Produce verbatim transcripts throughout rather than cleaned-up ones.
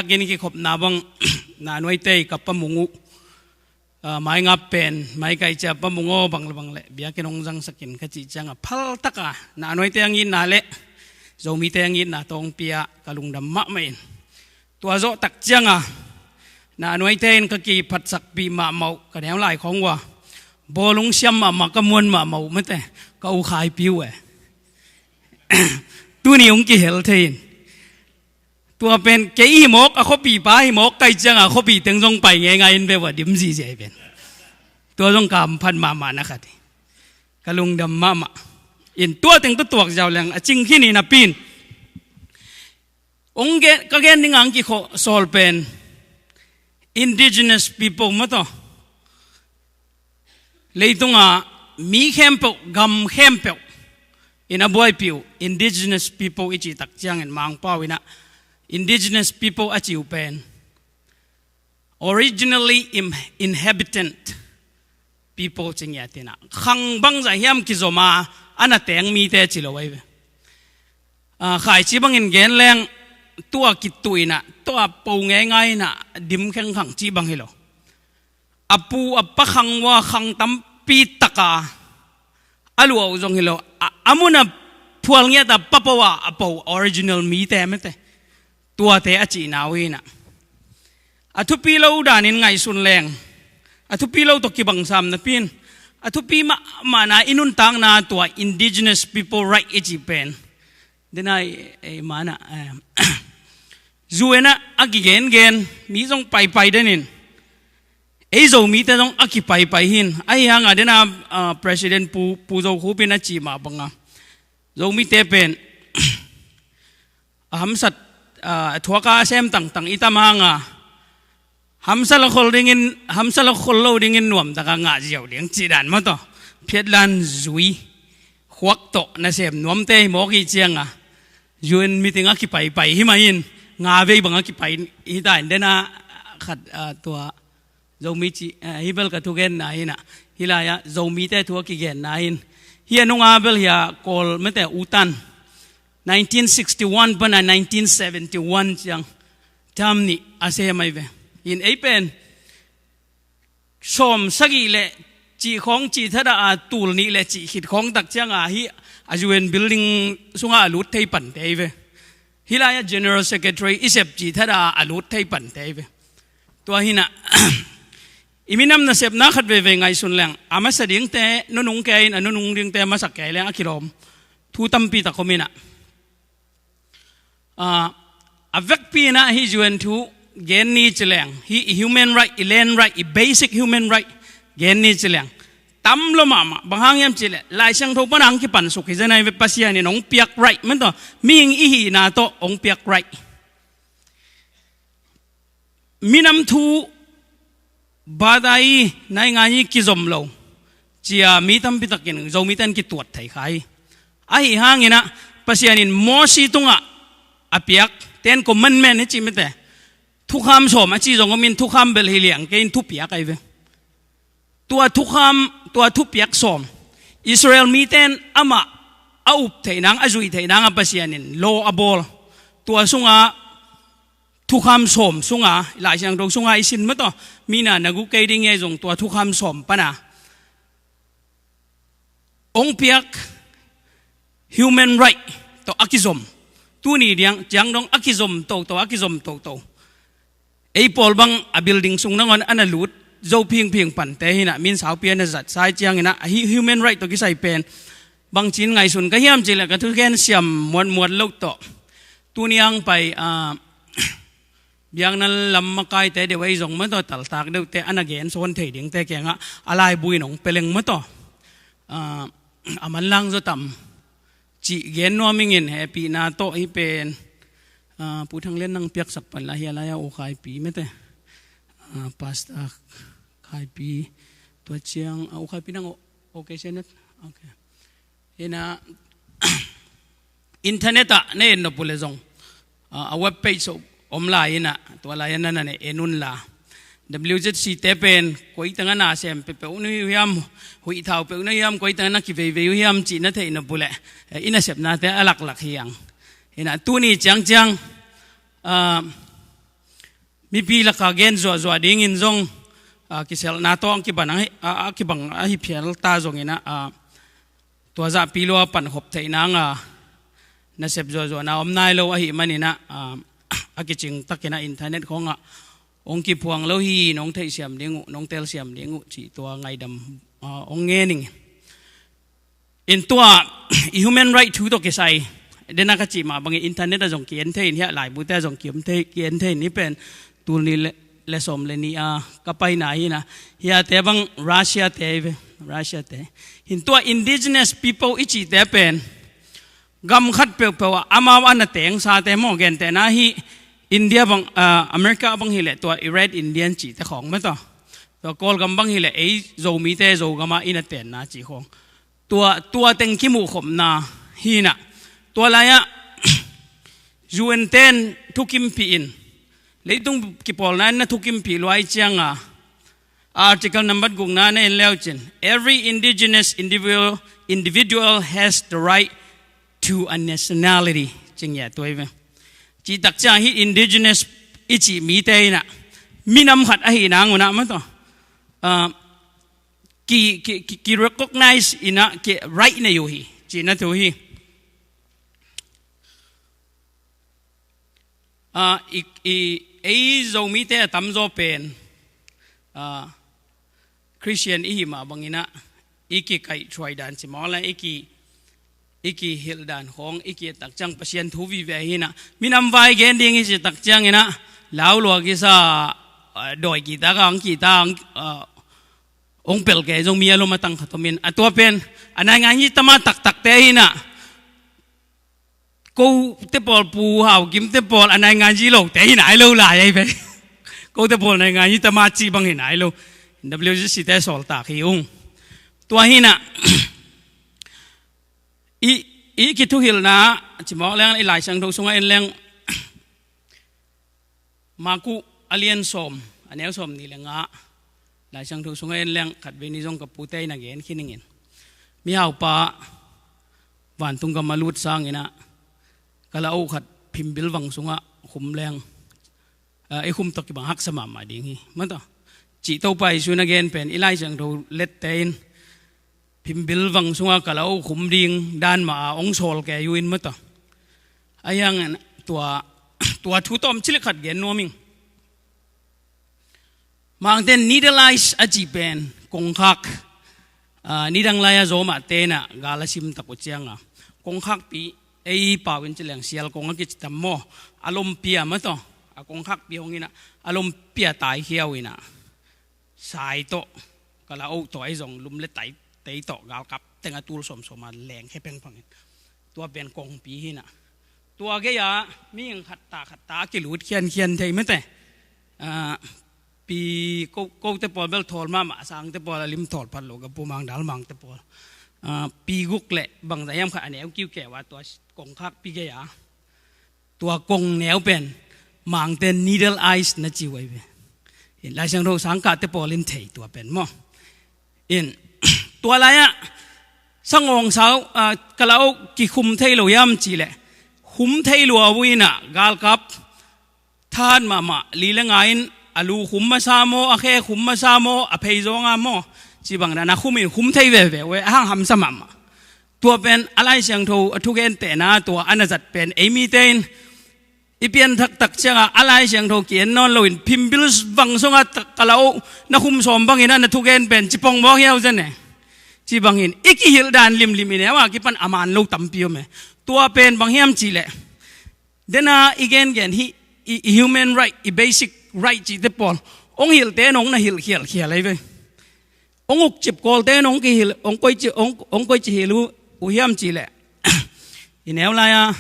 Biakinn kikhopna bang, na nuaite i ka Pa Mung uh, ah, maingap pen maikai cia, Pa Mung aw, bang le bang le biakinn hong zangsakin ka cih cianga phaltaka na nuaite a ngitna le Zomite a ngitna tawh hong pia, ka lungdam mahmah in. Tua zawh tak cianga na nuaite in ka kiphatsakpih mahmah uh, ka neu lai khawng uh a bawlung siam mahmah, ka muan mahmah uh mate, ka U Khai Pi uh e. Tuni hong kihel thei in. Tua pen kei hi mawk, a khuapipa hi mawk, kai cianga khuapi teng zong pai ngeingai in ve, va dim zizia hi pen. Tua zong ka hamphat mahmah na khat hi. Ka lungdam mahmah in. Tua teng tawh tuak ziau leng a cing khin hi napi in. Hong gen, ka gen ding a hong kikhawh sawl pen indigenous people mataw, leitunga mi khempeuh, gam khempeuh in a buaipih uh indigenous people i cih tak ciangin, Mangpau inah indigenous people a ci uh pen originally im-, inhabitant people ci ngiat inah, khang bangzah hiam kizoma a na teng mite ci lo ahi ve. Ah, khaici bangin gen leng, tua kituh inah, tua po ngeingai inah dim khengkhang cih bang hi lo. A pu a pa khang uh a khang tampi taka a luah uh zong hi lo. A, a mun a phual ngiat a pa po a, a po original mite mate, tuate a cihna uh inah, a thupi lo danin ngaihsun leng, a thupi lo tawh kibangsam napi in, a thupi mahmahna i nuntakna tua indigenous people right i cih pen, denai ei manah, eh, U N ah a kigengen mi zong paipai denin, ei Zomite zong a kipaipai hin. Ahi hanga dena, ah, President Pu, Pu Zo Khup in a cih mah banga, Zomite pen a hamsat, ah, thuaka a sem tangtang i tam hanga, hamsa la khol dingin, hamsa la khol lo dingin nuamtaka ngah ziau ding cih dan mataw, phiatlan zui khuak tawh nasem nuamte hi mawk hi cianga, U N meeting a kipaipai hi mah in, nga vei bang a kipai hi ta in. Dena khat, ah, tua Zomi ci, ah, hi bel ka thugenna hi inah, hi lai-ah Zomite thu a kigenna hi in. Hi a nunga bel hi a Kawl mate, U Tan, nineteen sixty-one pana nineteen seventy-one ciang tam nih a sem ahi ve. In ei pen sawm sagih le cih khawng cih thada a, tul nih le cih khit khawng tak cianga hi a U N building sungah a lut thei pante ahi ve. Hi lai-ah General Secretary i sep cih thada a lut thei pante ahi ve. Tua hinah i minam nasepna khat veivei ngaihsun leng, a masa dingte nunung kei in, a nunung dingte a masa kei leng a kilawm thu tampi tak om inah. Ah, a vekpi inah hih U N thu gen ni ci leng, hih i human right, i land right, i basic human right gen ni ci leng, tam lo mahmah. Bang hang hiam cihleh, Lai Siangtho pana hong kipansuk hi zen ahi ve, Pasian in hong piak right mataw, mihing i hihna tawh hong piak right. Minam thu bata i, naingan i kizom lo cia mi tampi takin Zomite in kituat thei kha hi. Ahi hanginah Pasian in Mosi tungah a piak Ten Commandment hi cih mate, thukham sawm a ci zong om in, thukham bel hi liang kei in, thupiak ahi ve. Tua thukham, tua thupiak sawm, Israel mite in amah a up theih nang, a zuih theih nang a Pasian in law a bawl. Tua sunga thukham sawm sunga, Lai Siangtho sunga i sin mataw, mina na gu kei ding hi a, zong tua thukham sawm pana hong piak human right tawh a kizom. Tuni diang ciang dong a kizom toto, a kizom toto. Ei pawl bang a building sung nangawn a na lut zo phingphing pante hinah, min saupi a na zat sai cianginah, a hi human right tawh kisai pen bangci in ngaihsun ka hiam cihleh, ka thugen siam muatmuat loh tawh, tuni ang pai, ah, biakna lam makaite deuh ei zong mataw, taltak deuhte a na gen sawn thei dingte kiangah a laibu in hong pia leng mataw, ah, a manlang zaw tam cih gen nuam ingin, hehpihna tawh. Hih pen, ah, Pu Thang Lian nang piaksak pan la, hia lai-ah U Khai Pi mate, ah, Pastor Khai Pi, tua ciang, ah, U Khai Pi nang, okay, Senate, okay. Hinah, internet ah na en nop uh leh zong, ah, a web page uh om lai inah, tua lai-ah na na en un la. W Z C te pen koi tengah na sem peuhpeuh na hi uh hiam, huihthau peuh na hi uh hiam, koi tengah na kiveivei uh hiam cih na theih nop uh leh, eh, i nasepnate a laklak hi ang. Hinah tuni ciangciang, ah, mipi laka gen zuahzuah dingin zong, a, kiselhna tawh a kibang ahi, a, a kibang ahi phial ta zongin ah, a, tua zahpi lua pankhop theih nang a nasep zuahzuahna om nai lo ahih manin ah, a, a kicing takin ah internet khawngah hong kiphuang lo hi, nong theihsiam ding uh, nong telsiam ding uh cih tua ngaidam, a, hong ngen ing. In tua i human right thu tawh kisai, den a ka cih mah bangin internet ah zong ki-en thei in, hiah laibute ah zong ki-om thei, ki-en thei in, hih pen tul nih le, le sawm le nih a ka paina hi in ah, hiate bang Russia te hi ve, Russia te. In tua indigenous people i cihte pen gam khat peuhpeuh ah amau a na tengsate maw, gentehna hih India bang, ah, America bang hileh tua i Red Indian cihte khawng maw taw. Tua Kawlgam bang hileh ei Zomite Zogam ah i na tenna cih khawng. Tua, tua teng kimuhkhopna hi in ah. Tua lai-ah U N ten thukimpih in, leitung kipawlna in na thukimpih lua ahih ciangin, article number gukna na en le uh cin, "Every indigenous individual, individual has the right to a nationality," ci ngiat uh hi ve. Cih tak ciang hih indigenous i cih mite in ah, minam khat ahih nang un ah maw taw, ah, ki, ki, ki, ki recognize in ah, ki right nei uh hi, cihna thu hi. Ah, i, i, ei Zomite a tamzaw pen, ah, Christian i hih mah bangin ah, i kikaih thuai dan ci mawk le, i ki, i kihilh dan khawng, i ki tak ciang Pasian thu vive hi in ah, minam vai gen ding i cih tak ciangin ah, lau lua kisa, ah, dawi kihtak a, ang kihtak a, ang, ah, hong pel kei zong mi a lom a tang khat om in, a tua pen, a naingan hi tama taktakte hi in ah, kote pawl, Pu Hau Kimte pawl, a naingan hi lote hi nai lo lai ahi ve. Kote pawl naingan hi tama cih bang hi nai lo. W Z C te sawltak hi ung. Tua hi in ah, i, i kithuhilhna, ci mawk leng, i Lai Siangtho sungah en leng, Maku a lian sawm, a neu sawm nih le nga, Lai Siangtho sungah en leng, khatvei ni zong ka pute in a gen khin ing in. Mihaupa vantung gam a lut sangin ah, kalaoh khat phimbil vang sungah khum leng, ah, i khum tawh kibang haksa mahmah ding hi, maw taw. Cih Topa Jesu in a gen pen, i Lai Siangtho lette in, phimbil vang sungah kalaoh khum ding dan mah a hong sawl kei uh in, maw taw. Ahi hangin tua, tua thu tawmcik le khat gen nuam ing. Mangten needle eyes a cih pen kongkhak, ah, nidang lai-a Zawmahte in ah gal a sim tak uh ciangin, kongkhakpi, ei pau in ci leng sial kong a kici tam maw, a lompi a maw taw, a kongkhakpi hong in ah, a lompi a taikhia uh in ah, sai tawh, kalaoh tawh, ahi zong lum le tai, tei tawh, galkap teng a tul sawmsawm a lengkhia pengpang in. Tua pen kongpi hi in ah. Tua gei-a mihing khat ta khat ta a kilut khiankhian thei mate. Ah, pi ko, kote pawl bel thawl mahmah, sangte pawl a lim thawl phat lo, ka Pu Mang Dal Mangte pawl. Ah, pi guk le bangzah hiam khat a neu kiukiau a, tua kongkhakpi gei-a. Tua kong neu pen Mangten needle eyes na ci uh ahi ve. In Lai Siangtho sangkahte pawl in thei tua pen maw. In, tua lai-ah sangawngsau, ah, kalaoh kikhum thei lo hiam cih leh, khum thei lua uh in ah, galkap thahat mahmah li le nga in a lu khum masa maw, a khe khum masa maw, a phei zawnga maw, cih bang dan a khum in khum thei veve uh e, a hang hamsa mahmah. Tua pen a Lai Siangtho a thugentehna, tua a na zat pen ei mite in i pianthak tak ciangah a Lai Siangtho ki-en nawn loin phimbil vang sungah ta-, kalaoh na khum sawm bangin a na thugen pen cipong mawk hiau zen e. Cih bangin i kihilh dan limlim i neu a kipan a man lo tampi om e. Tua pen bang hiam cih leh, dena i gengen hih i, i human right, i basic right cihte pawl hong hilhte in hong na hilh khialkhial ahi ve. Hong ukcip kawlte in hong kihilh, hong koici, hong, hong koici hilh uh, uh hiam cih leh, i neu lai-a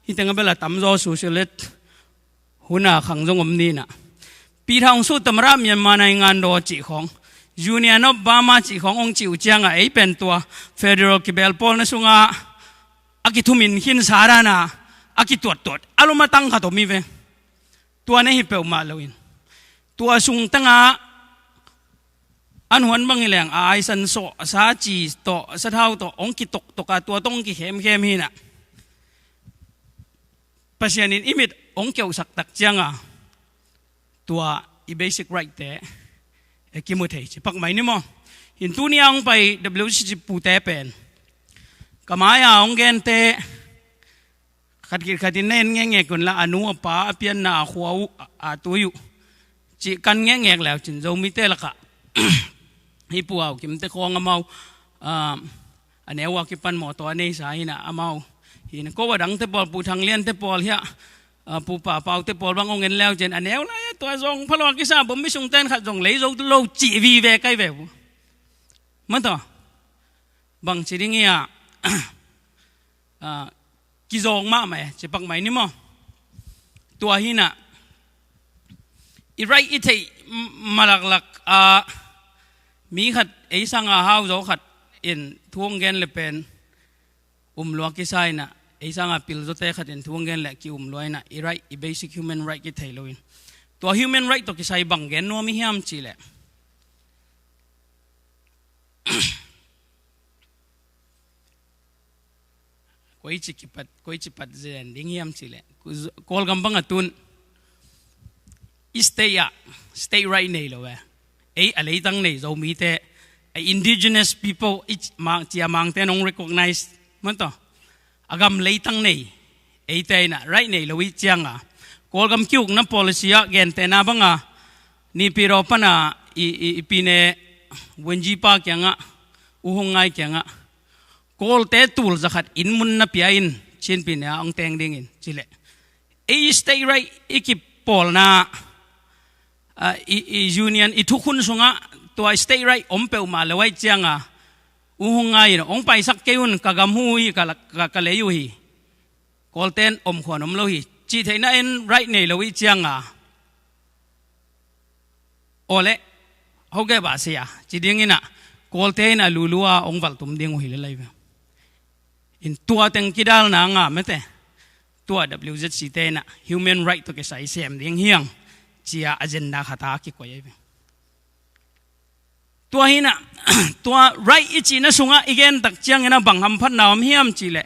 hih teng a bel a tamzaw socialist hun a khang zong om ni in ah, ပြည်ထောင်စုသမ္မတမြန်မာနိုင်ငံတော် cih khawng, Union of Burma cih khawng hong cih uh ciangah ei pen tua federal kibelpawlna sungah a kithumin khinsa dan a, a kituattuat a lom a tang khat om hi ve. Tua na hi peuhmah loin, tua sung tengah an huan bang hi leng a aisan sawh, a sa ci tawh, a sathau tawh hong kitoktok a, tua tawh hong kikhemkhem hi in ah, Pasian in i mit hong keuhsak tak ciangah Tua i basic right te e kimu thei ci pak mai ni maw. Hin tuni a hong pai W C C pute pen ka mai-a hong gente khat khit khat in na en ngekngek un la, a nu a pa a pianna a khua uh a tui uh cih kan ngekngek leu cin Zomite lakah hi Pu Au Kimte khawng amau a neu a kipan mawtaw a neisa hi na, amau hi na, ko a dangte pawl, Pu Thang Liante pawl hi a, Pu Pa Paute pawl bang hong en leu cin a neu lai a tua zong phalua kisa bom mi sungten khat zong lei zo lo cih vive kai ve uh. Mataw bang ci ding hi a kizawng mahmah e ci pak mai ni maw. Tua hi na i right i theih malaklak a mi khat ei sanga hau zaw khat in thu hong gen le pen um lua kisa hi na, ei sanga pil zawte khat in thu hong gen le ki um lua hi na, i right, i basic human right kithei lo in. Tua human right tawh kisai bang gen nuam i hiam ci le koici kipat, koici pat zen ding hiam ci le Kawlgam bang a tun i state ah state right nei lo e. Ei a leitang nei Zomite a indigenous people i ci a Mangte nong recognize mataw a gam leitang nei eite in a right nei lo i cianga Kawlgam kiukna policy ah gentehna banga Naypyidaw pana i, i, i pine Wenji pa kiangah, U Hung Ngai kiangah Kawlte tul zakhat inn mun na pia in Chin pine ah hong teng dingin ci le ei state right i kipawlna i, i union i thukhun sungah tua state right om peuhmah lo ai cianga U Hung Ngai in hong paisak kei un, ka gam hu hi, ka, ka, ka lei uh hi, Kawlten om khuan om lo hi cih theihna en right nei lo i cianga aw le ho ge bah sia ci dingin a Kawlte in a lulu a hong valtum ding uh hi le lai ve. In tua teng kidalna nga mete tua W Z C te in a human right tawh kisai sem ding hiang ci a agenda khat a kikoi ai ve. Tua hi na tua right i cihna sungah i gen tak ciangin a bang hamphatna om hiam ci le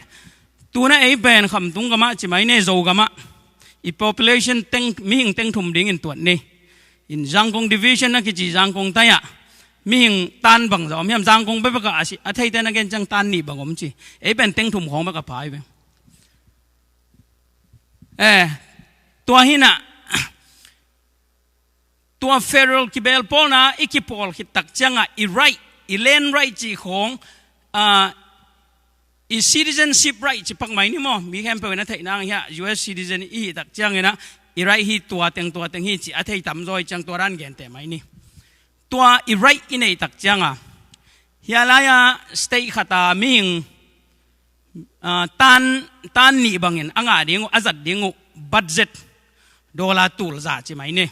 tuna ei pen Khamtung gamah ci mai ni, Zo gamah i population teng, mihing teng thum dingin tuat ni. In Zangkong division a kici Zangkong tai ah mihing tan bang za om hiam? Zangkong bekbek ah a theite na gen ciang tan nih bang om ci. Ei pen teng thum khawng bek a pha ai ve. Eh, tua hi na tua federal kibelpawlna i kipawl khit tak cianga i right, i land right cih khawng, i citizenship right ci pak mai ni maw. Mi khempeuh in a theih nang hi a U S citizen i hih tak ciangin a i right hi tua teng tua teng hi ci a thei tamzaw i ciang tua dan gente mai ni. Tua i right i neih tak cianga hia lai-a state khata mihing tan, tan nih bangin a ngah ding uh, a zat ding uh budget dollar tul za ci mai ni.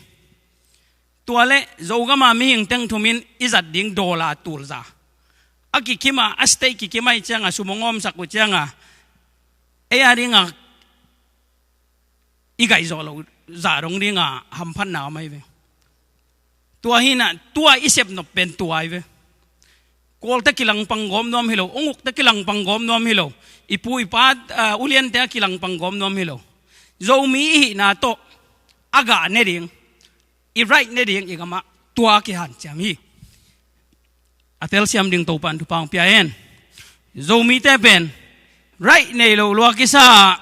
Tua le Zogama mihing teng thumin i zat ding dollar tul za a kikima, a state kikima i cianga sum hong awmsak uh cianga ei a dinga i gaihzawh loh zah dong dinga hamphatna om ai ve. Tua hi na tua i sepnop pen tua ai ve. Kawlte kilangpang gawp nuam hi lo, ungukte kilangpang gawp nuam hi lo, i pu i pa uliante a kilangpang gawp nuam hi lo. Zomi i hihna tawh a gah ne ding, i right ne ding i gamah tua kihanciam hi. A telsiam ding Topan thupha hong pia hen. Zomite pen right nei lo lua kisa.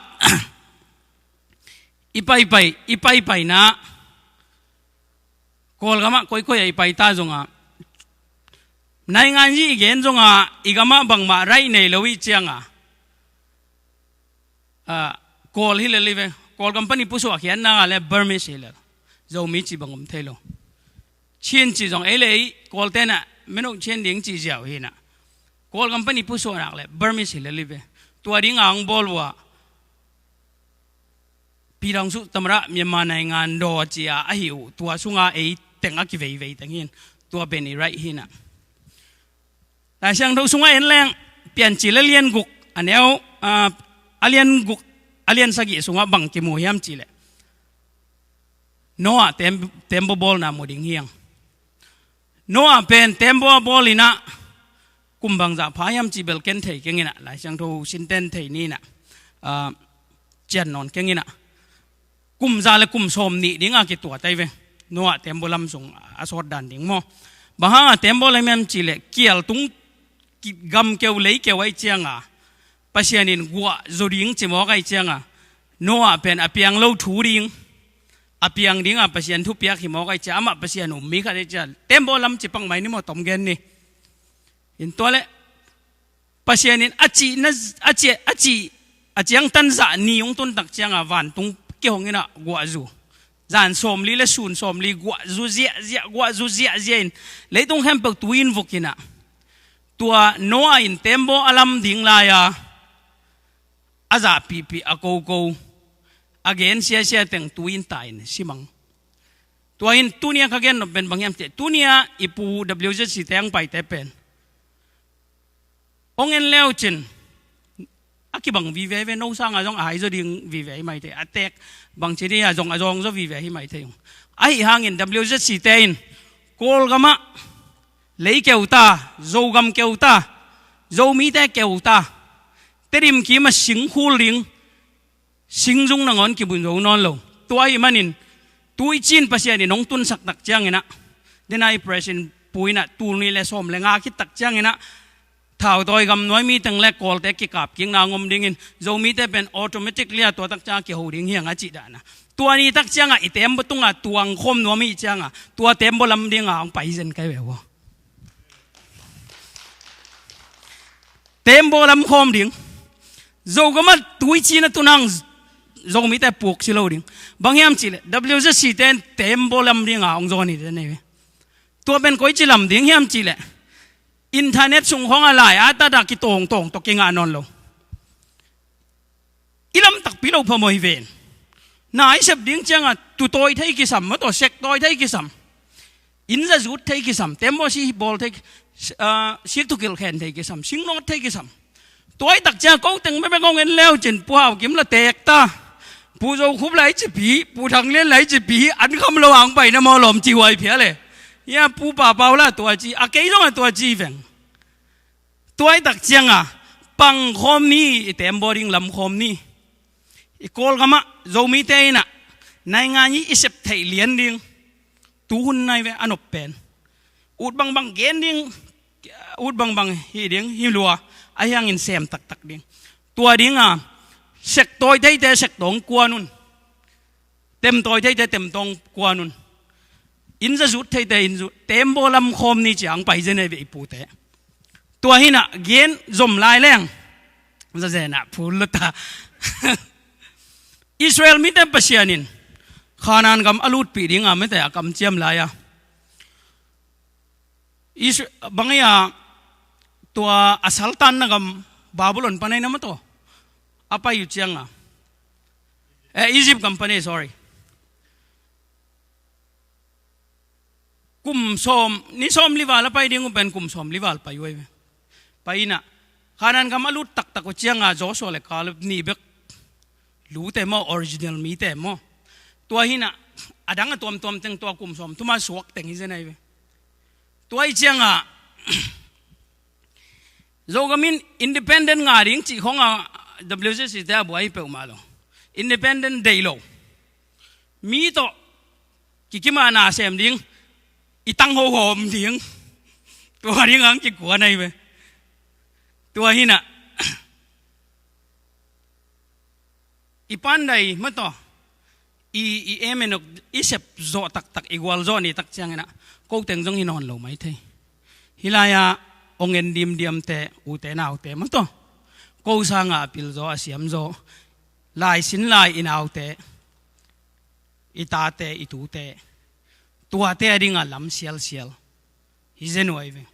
I paipai, i paipaina Kawlgamah koikoi a i paita zonga naingan i gen zonga i gamah bangmah right nei lo i cianga Kawl hi lel i ve. Kawlgam pan i pusuah khiatna le Burmese hi lel. Zomi ci bang om thei lo. Chin ci zong ei le ei Kawltena meno Chin ding ci ziau hi na. Kawlgam pan i pusuah nak le Burmese hi lel i ve. Tua dinga hong bawl uh a pidang suh tamara Myanmar naingan daw cia a hi uh. Tua sunga ei teng a kiveivei teng hin tua pen i right hi na. Laisiangtho sungah en leng Piancil a lian guk a neu a lian guk a lian sagih sungah bang kimu hiam cihleh Noah tem, tembaw bawlna mu ding hiang. Noah pen tembaw a bawl inah kum bangzah pha hiam cih bel ken thei keng inah Laisiangtho sinten thei ni inah cian nawn keng inah kum za le kum sawm nih dinga kituat ai ve. Noah tembaw lam sung a sawt dan ding maw. Bang hanga tembaw lam hiam cih leh kial tung ki-, gam keu lei keu ahih cianga Pasian in guah zo ding ci mawk ahih cianga Noah pen a piang lo thu ding, a piang dinga Pasian thupiak hi mawk ahih cianga amah Pasian um mi khat ahih cianga tembaw lam ci pak mai ni maw, tom gen ni. In tua leh Pasian in a cihna, a cih, a cih, a ciangtan zah ni hong tun tak cianga vantung kihong inah guahzu. Zan sawmli le sun sawmli guahzu ziahziah, guahzu ziahziah in leitung khempeuh tui in vuk inah. Tua Noah in tembaw a lam ding lai-a a zahpihpih a koko, a gen siasia teng tui in tai in simang. Tua in tunia ka gen nop pen bang hiam cih leh, tunia i pu W Z C te hong paite pen hong en leu cin a kibang vive ve, no sanga zong a hai zaw ding vive hi mai thei, a tek bangci ding a zong a zawng zaw vive hi mai thei ung. Ahi hangin W Z C te in Kawlgamah lei keu ta, Zogam keu ta, Zomite keu ta, Tedim kimah sing khul ding, singzung nangawn kibun zo nawn lo. Tua ahih manin tuicin Pasian in hong tunsak tak cianginah, denai president pu inah tulnih le sawm le nga khit tak cianginah thautawi gamnuai mi teng le Kawlte kikap kikna ngom dingin Zomite pen automatically a tua tak cianga kiho ding hi hang a cih dana. Tua ni tak cianga i tembaw tunga tuang khawm nuam i cianga tua tembaw lam dinga hong pai zen kai ve ua. Tembaw lam khawm ding. Zogamah tuicin a tun hang Zomite puk si lo ding. Bang hiam cih leh W Z C te in tembaw lam dinga hong zawn hi den hi ve. Tua pen koici lam ding hiam cih leh internet sung khawng a lai a tata kitawngtawng tawh kingah nawn lo. I lam takpi lo phamawh hi ven. Na i sep ding cianga tutawi thei kisam maw tawh, sektawi thei kisam. Inn zazut thei kisam, tembaw si bawl thei, ah, sik thukilh khen thei kisam, singnawt thei kisam. Tua i tak cianga ko teng bekbek hong en leu cin Pu Hau Kim la tek ta, Pu Zo Khup la i cipi, Pu Thang Lian la i cipi, an kham lo ang pai na maw lawm ci huai phia le. Ia Pu Pa Pau la tua ci, a kei zong a tua ci veng. Tua i tak cianga pangkhawm ni, i tembaw ding lamkhawm ni. I Kawlgamah Zomite inah naingan i i sep theih lian ding. Tuhun nai ve a nop pen. Ut bangbang gen ding, ut bangbang hi ding, hi lua, a hiangin sem taktak ding. Tua dinga sektawi theite sektawi kuan un. Temtawi theite temtawi kuan un. Inn zazut theite inn zut, tembaw lamkhawm ni ciang pai zen ei ve i pute. Tua hinah gen zom lai leng zazenah phul luta. Israel mite Pasian in Khanaan gam a lutpih dinga mite a kamciam lai-a Is-, bang a tua a saltanna gam Babylon pan ahi na maw tawh a pai uh cianga, eh, Egypt gam pan ahi, sorry. Kum sawm, ni sawm li val a pai ding uh pen kum sawm li val pai uh ahi ve. Pai inah Khanaan gam a lut taktak uh cianga Joshua le Caleb nih bek lute maw, original mite maw. Tua hinah a dang a tuamtuam teng tua kum sawm thuma suak teng hi zen ahi ve. Tua i cianga Zogamin independent nga ding cih khonga W Z C te a buai peuhmah lo. Independent deih lo. Mi tawh kikimah na sem ding, i tang hohawm ding. Tua ding ang kikuan ahi ve. Tua hinah i pandai maw tawh, i, i emenok i sep zawh taktak, i gualzawh ni tak cianginah ko teng zong hi nawn lo mai thei. Hih lai-ah ong en dimdiamte, ute naute maw tawh, ko sanga a pilzaw a siamzaw, laisin lai i naute, i tate i tute, tuate a dinga lam sialsial hi zen uh ahi ve.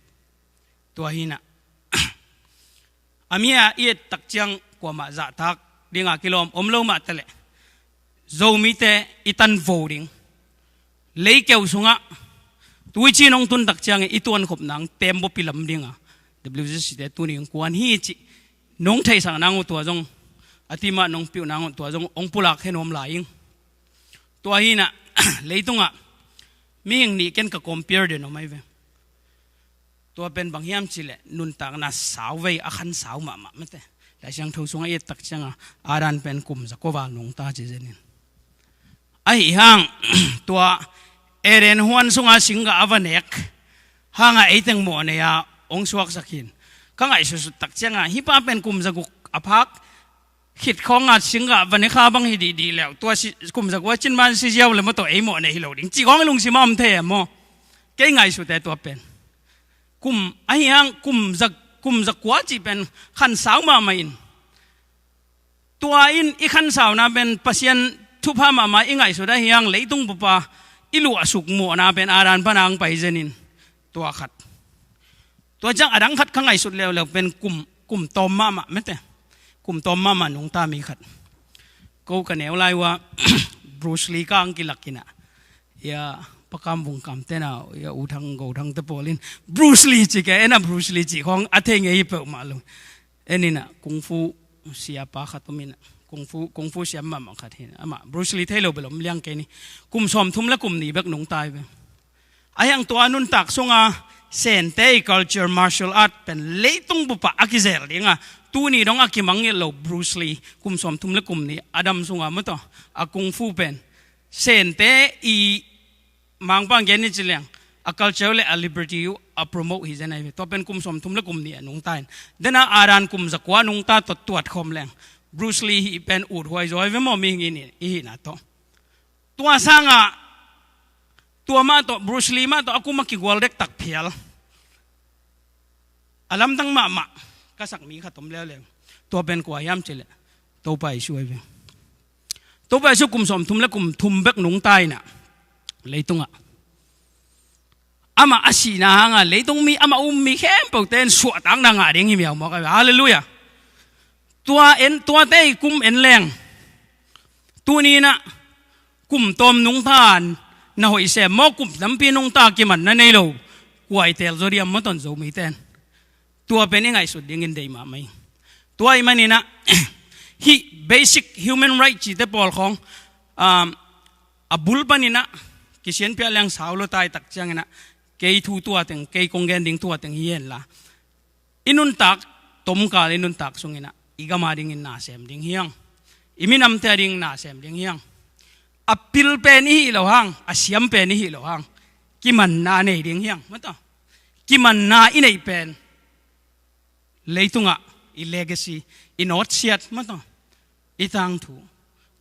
Tua hinah a mi a i et tak ciang kuamah zahtak dinga kilawm om lo mah taleh Zomite i tanvo ding, leikeu sungah tuicin hong tun tak ciangin i tuankhop nang tembaw pilam dinga W Z C te tuni hong kuan hi cih nong theihsak nang uh tua zong, a timah nong piuh nang uh tua zong hong pulak khe nuam lai ing. Tua hinah leitungah mihing nih ken ka compare den om ahi ve. Tua pen bang hiam cihleh nuntakna sau vei a khan sau mahmah mate. Lai Siangtho sungah i et tak cianga Adam pen kum za kua val nungta ci zenin. Ahi hang tua Eden huan sunga singgah a va nek hanga ei teng mawh nei-a hong suaksak hi in. Ka ngaihsutsut tak cianga hih pa pen kum zaguk a phak khit khawnga singgah va ne kha bang hi dihdih leuh, tua si, kum zaguk a cin man si ziau le maw, tua ei mawh nei hi lo ding cih khawng i lungsim a om thei e maw? Kei ngaihsut e tua pen. Kum ahi hang kum za, kum zakua cih pen khansau mahmah in. Tua in i khansauna pen Pasian thupha mahmah i ngaihsut ahi hang leitung bupa i luahsuk mawhna pen Adam pana hong pai zen in. Tua khat. Tua ciang a dang khat ka ngaihsut leuleu pen kum, kum tawm mahmah mete. Kum tawm mahmah nungta mi khat. Ko ka neu lai uh a Bruce Lee ka hong kilak in ah, ia, Pa Kam Vung Kam tena, ia, U Thang Go Thang te pawl in Bruce Lee ci ke, ena Bruce Lee ci khawng a thei ngei hi peuhmah lo. En in ah kung fu siapa khat om in ah, kung fu, kung fu siam mahmah khat hi in ah, amah Bruce Lee thei lo bel om liang kei ni. Kum sawmthum le kum nih bek nungta hi ve. Ahi hang tua nuntak sunga Sente i culture, martial art pen leitung bupa a kizel dinga tuni dong a kimangngilh lo Bruce Lee, kum sawmthum le kum nih a dam sunga maw tua, a kung fu pen Sente i mangpang gen ni ci leng a culture le a liberty uh a promote hi zen ahi ve. Tua pen kum sawmthum le kum nih a nungta in, dena Adam kum zakua nungta tawh tuat khawm leng Bruce Lee hih pen uthuai zaw hi ve maw, mihing i hihna tawh. Tua sangah tua mah tawh, Bruce Lee mah tawh a kum a kigual dektak phial, a lamdang mahmah ka sak mi khat om leuleu. Tua pen kua hiam cih leh Topa Jesu ahi ve. Topa Jesu kum sawmthum le kum thum bek nungta in ah leitungah, amah a sihna hanga leitung mi, amah um mi khempeuhte in suahtakna ngah ding hi miau mawk ahi ve. Halleluiah. Tua en, tuate i kum en leng, tuni in ah kum tawm nungta na hoih sem maw, kum tampi nungta kimanna nei lo kua i teel zaw diam maw, tua Zomite in. Tua pen i ngaihsut dingin deih mahmah hi. Tua ahih manin ah hih basic human right cihte pawl khawng, um, a bul panin ah kisianpiah leng sau lo tai tak ciangin ah, kei thu tua teng, kei kong gen ding tua teng hi henla, i nuntak, tomkal i nuntak sungin ah i gam a dingin na sem ding hi hang. I minamte a dingin na sem ding hi hang. A pil pen i hih loh hang, a siam pen i hih loh hang, kimanna nei ding hi hang, maw tua. Kimanna i neih pen leitungah i legacy, i nawtsiat, maw tua, i tangthu,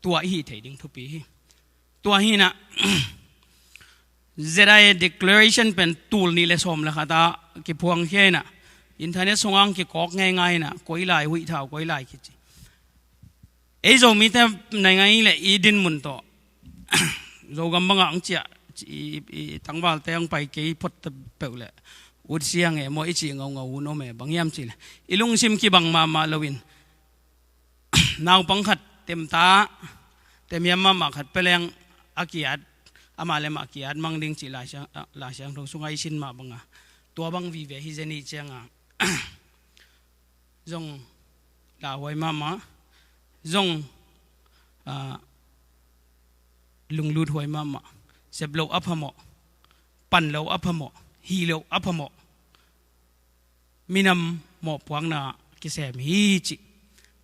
tua i hih theih ding thupi hi. Tua hi in ah Z I A declaration pen tul nih le sawm le khat a kiphuang khia in ah, internet sungah kikawk ngeingai in ah, koi lai huih thau, koi lai kici. Ei Zomite naingai le i dinmun tawh Zogam bangah ang ciah i, i tangvalte ang pai kei phot peuh le ut siang e maw i cih ngaungau un om e, bang hiam cih le i lungsim kibang mahmah loin naupang khat temta, temiam mahmah khat pia leng a kiat, amah le amah kiat mang ding cih Lai Siang, ah, Lai Siangtho sungah i sin mah banga, tua bang vive hi zen i cianga zong lauhuai mahmah, zong, ah, lunglut huai mahmah. Sep loh a phamawh, pan loh a phamawh, hih loh a phamawh, minam mawhpuakna kisem hi cih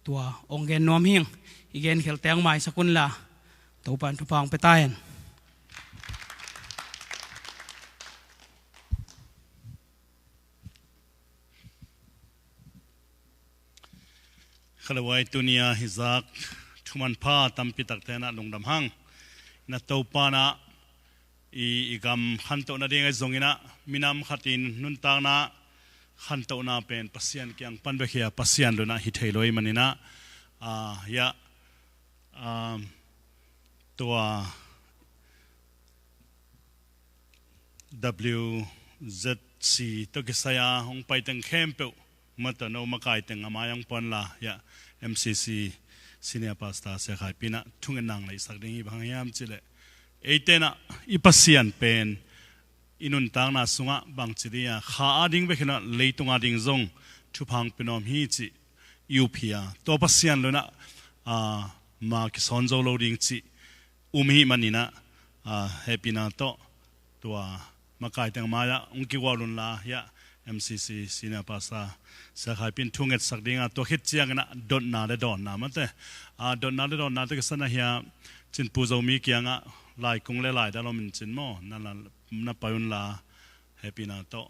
tua hong gen nuam hing. I gen khialte hong maisak unla, Topan thupha hong pia ta hen. Khaluai, tuni-a hizak thumanpha tampi takte na lungdam hang. Na Topa na i, i gam khantohna ding a zongin ah, minam khat in nuntakna khantohna pen Pasian kiang pan bek hi a, Pasian lo in ah hi thei lo i manin ah, ah, ya, ah, tua W Z C tawh kisai a hong pai teng khempeuh, mata no makai teng a mai hong pua unla, ya, M C C Senior Pastor Sia Khai Pi in ah thungetna hong neihsak ding hi. Bang hang hiam cih leh, eite in ah i Pasian pen i nuntakna sungah bangci ding a, kha a ding bek hi lo in ah leitung a ding zong thupha hong pia nuam hi cih i up hi a, tua Pasian lo in ah, ah, ma kisawn zo lo ding cih um i hih manin ah, ah, hehpihna tawh tua makai teng mai-ah hong kigual unla, ya, M C C Senior Pastor Sia Khai Pi in thungetsak ding a, tua khit ciangin ah dotna le dawnna mate, ah, dotna le dawnna tawh kisai in ah hi a, Cinpu Zomi kiangah Laikung le laidal om in cin maw, na la, na pai unla, hehpihna tawh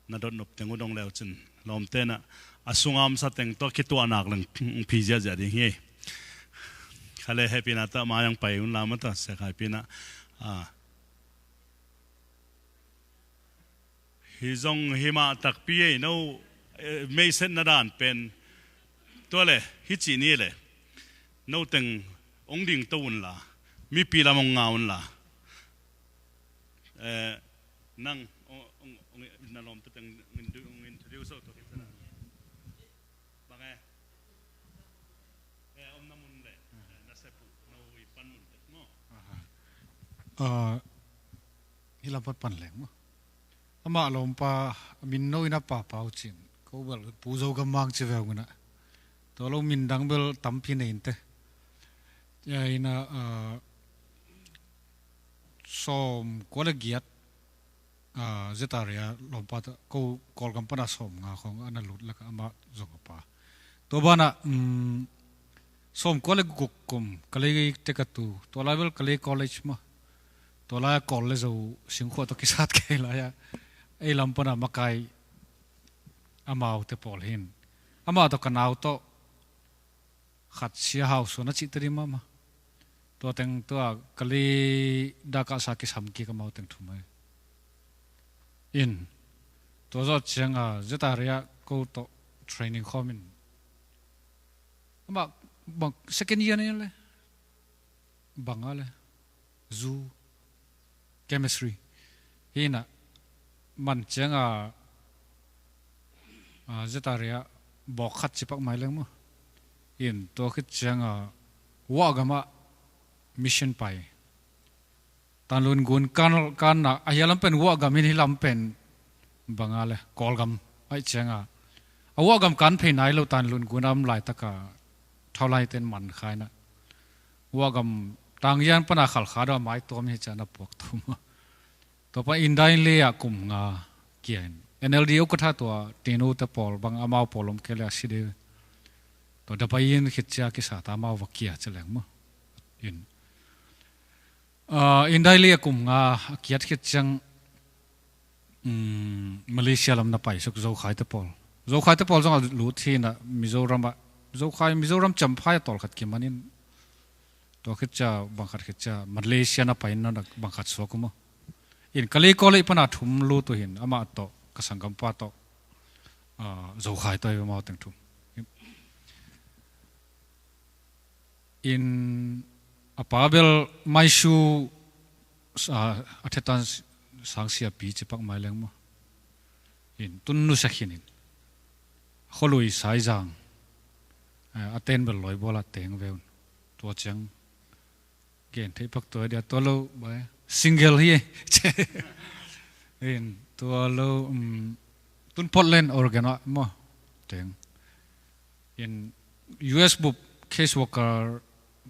na dotnop teng uh dong leu cin, lawmte na a sunga omsa teng tawh kituahnak leng phi ziahziah ding hi. Kha le hehpihna tawh mai ang pai unla maw, tawh Sia Khai Pi na, a, hi zong hi mah takpi ei, no, eh, meisetna dan pen tua le hi ci ni le, no teng ong dingto unla, mipi lam ong nga unla. Eh, nang ong, ong, ong, na lawmte teng ong introduce uh tua khit ciang a. Bang e? Eh, omna mun le, eh, na sep uh, no i pan mun tek maw? Aha. Ah, hi lam pan pan leng maw? Amah lawmpa, a min no in a papa uh cin. Ko bel Pu Zo Gam Mang ci ve ung in a. Tua lo min dang bel tampi nei in te. Tua in a, ah, sawm kua le giat, ah, Zetaria lawmpa ta, ko Kawlgam pana sawm nga khong ana lut laka amah zong a pa. Tua bana, um, sawm kua le guk kum Kalay tek a tu, tua lai bel Kalay College maw. Tua lai a Kawl le Zo singkhuah tawh kisat kei lai a, ei lam pana makai amaute pawl hin. Amah tawh ka nau tawh khat Sia Hau Suan a cih tadi mama. Tua teng tua Kalay dak ah sa kisam kik amau teng thum ai. In, tua zawh ciang a Zetaria ko tawh training khawm in. Amah bang second year ni le. Bang a le. Zu. Chemistry. Hi na man ciang a, a, Zetaria bawk khat ci pak mai leng maw. In tua khit ciang a, Wah gam ah mission pai. Tanlun gun kan, kan na, a hia lam pen Wah gam in hi lam pen bang a le, Kawlgam aih ciang a. A Wah gam kan phei nai lo Tanlun gun a om laitak a, thaulaiten man khai na. Wah gam Tangian pana Khalkha dong a mai tuam hi ciang a puak tuam a. Tua pan India in le ah kum nga kia in. N L D ukatha tua Tinu te pawl bang amau pawl om kei le a si de. Tua dabai in khit cia kisa ta amau va kia ci leng maw. In. Ah, India in le ah kum nga a kiat khit ciang, um, Malaysia lam na pai suk Zokhai te pawl. Zokhai te pawl zong a lut hi na Mizoram ah. Zokhai Mizoram Champhai a tawl khat kiman in. Tua khit cia, bang khat khit cia, Malaysia na pai in na bang khat suak uh maw. In Kalay College pana thum lut uh hin, amah tawh, ka sanggampa tawh, ah, Zokhai tawh hi amau teng thum. In a pa bel Maisu, ah, a thetan sang siapi ci pak mai leng maw. In tun nusia khin in. Khualui Saizang, eh, a ten bel Lawibual a teng ve un. Tua ciang gen thei pak tua dia tua lo, bai. Single hi. In tua lo, um, tun Portland, Oregon ah maw. Teng. In U S bup case worker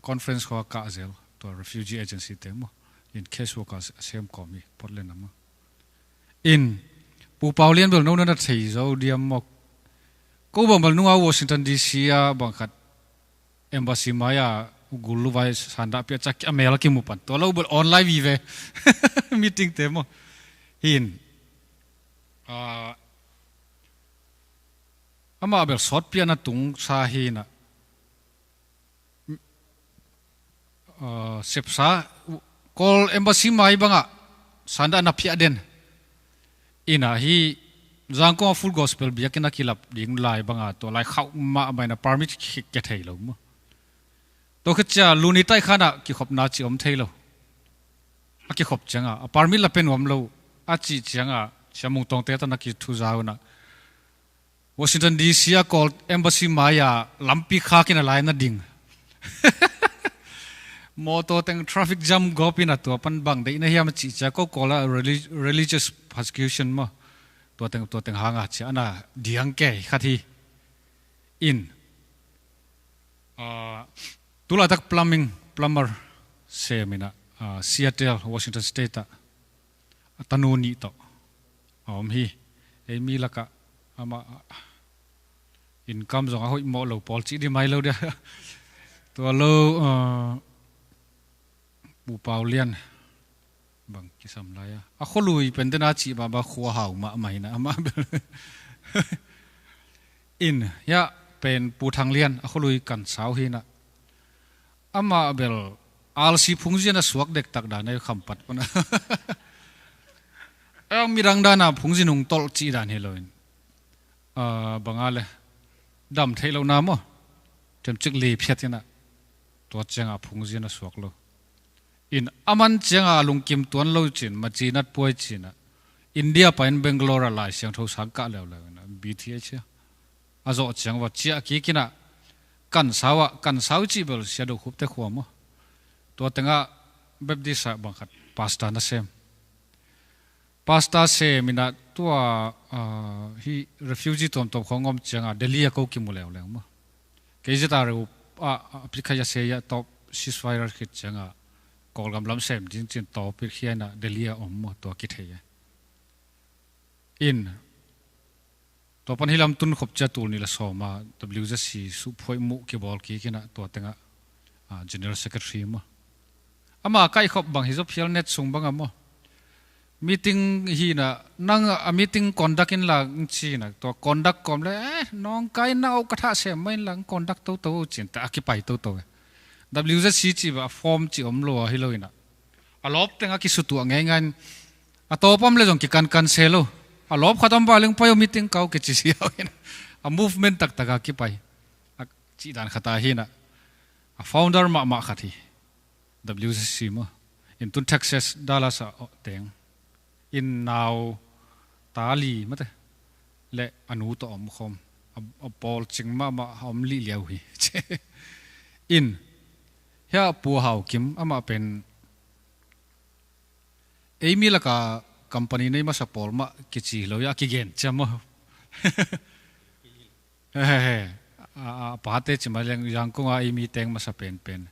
conference khua kah zel, tua refugee agency teng maw. In case worker sem kawm hi, Portland ah maw. In, Pu Pau Lian bel no na na thei zo diam maw. Ko bang bel nunga Washington D C a bang khat embassy mai a gul luvai sanda pia cak a mel a kimu pan. Tua lo bel online vive. Meeting te maw. Hin. Ah, amah bel sawt pia na tung sa hi na. Ah, sepsa, Kawl embassy mai bangah sanda na phiah den. Ina hi Zangkong a Full Gospel biakinn a kilap ding lai bangah tua lai khauh mahmah ina permit ki, kia thei lo maw. Tua khit cia luni taih khanah kikhopna ci om thei lo. A kikhop ciangah a permit la pe nuam lo a cih ciangah Sia Mung Tawngte tawh na kithuza unah Washington D C a Kawl embassy mai-ah lampi khakin a lai na ding. Mawtaw teng traffic jam gawpin a tua pan bang deihna hiam a cih cia ko Kawl ah reli-, religious persecution maw. Tua teng, tua teng hanga cia ana diang kei khat hi. In, ah, tulaitak plumbing, plumber semin ah, ah, Seattle, Washington State ah a tanu nih tawh a om hi. Ei mi lakah amah income zong a hoih mawh lo pawl cih dih mai lo dia. Tua lo, ah, Pu Pau Lian, Bang kisam lai a, a khualui pen tena cih baba khua hau mahmah hi na, amah bel. In, hiah pen Pu Thang Lian, a khualui Kan Sau hi na. Amah bel R C phungzia na suak dektak dan a, Khampat pana. Ang midang dana phungzia nung tolh cih dan hi loin, ah, banga le dam theih lohna maw, temcik liphiat hi na. Tua cianga phungzia na suak lo. In, aman cianga a lungkim tuan lo cin, maci nat puai cina, India pain Bangalore a Lai Siangtho sang kah leuleu ina, B T H a, a zawh ciang va ciah kik ina, Kan Sau a, Kan Sau cih bel Sia Do Khup te khua maw. Tua tengah Baptist a bang khat pastor na sem. Pastor sem ina tua, ah, hi refugee tuamtuam khong om cianga Delhi a ko kimu leuleu maw. Kei zeta reu a, a, a pikha ya se ya top ceasefire khit cianga Kawlgam lam sem ding cin tawpit khia ina Delhi a om maw, tua kithei a. In, tua pan hi lam tun khop cia tul nih le sawma W Z C suhphuaih muh kibawl kik ina tua tengah, ah, General Secretary maw. Ama kaihkhop bang hi zaw phial net sung banga maw. Meeting hina, nang a meeting conduct in la, ng cina, tua conduct kawm le, eh, nawngkai na au ka thah sem mai in la, ng conduct toto cin, ta a kipai toto e. W Z C ci ba, a form ci om lo a hi lo ina. A lawp teng a kisutuah ngeingai in, a tawpam le zong kikankan se lo. A lawp khat om ba leng pai aw meeting kau kici si au ina. A movement taktak a kipai. A cih dan khat a hina. A founder mahmah khat hi. W Z C maw. In tun Texas, Dallas ah teng. In nau ta li mate. Le a nu tawh om khawm. A, a pawl cing mahmah a om lih liau hi. In. Hia Pu Hau Kim amah pen. Ei mi laka company nei masa pawl mah kici lo hia kigen cia maw. He, he, he. A, a, a pate ci mai leng, Zangkong a ei mi teng masa penpen.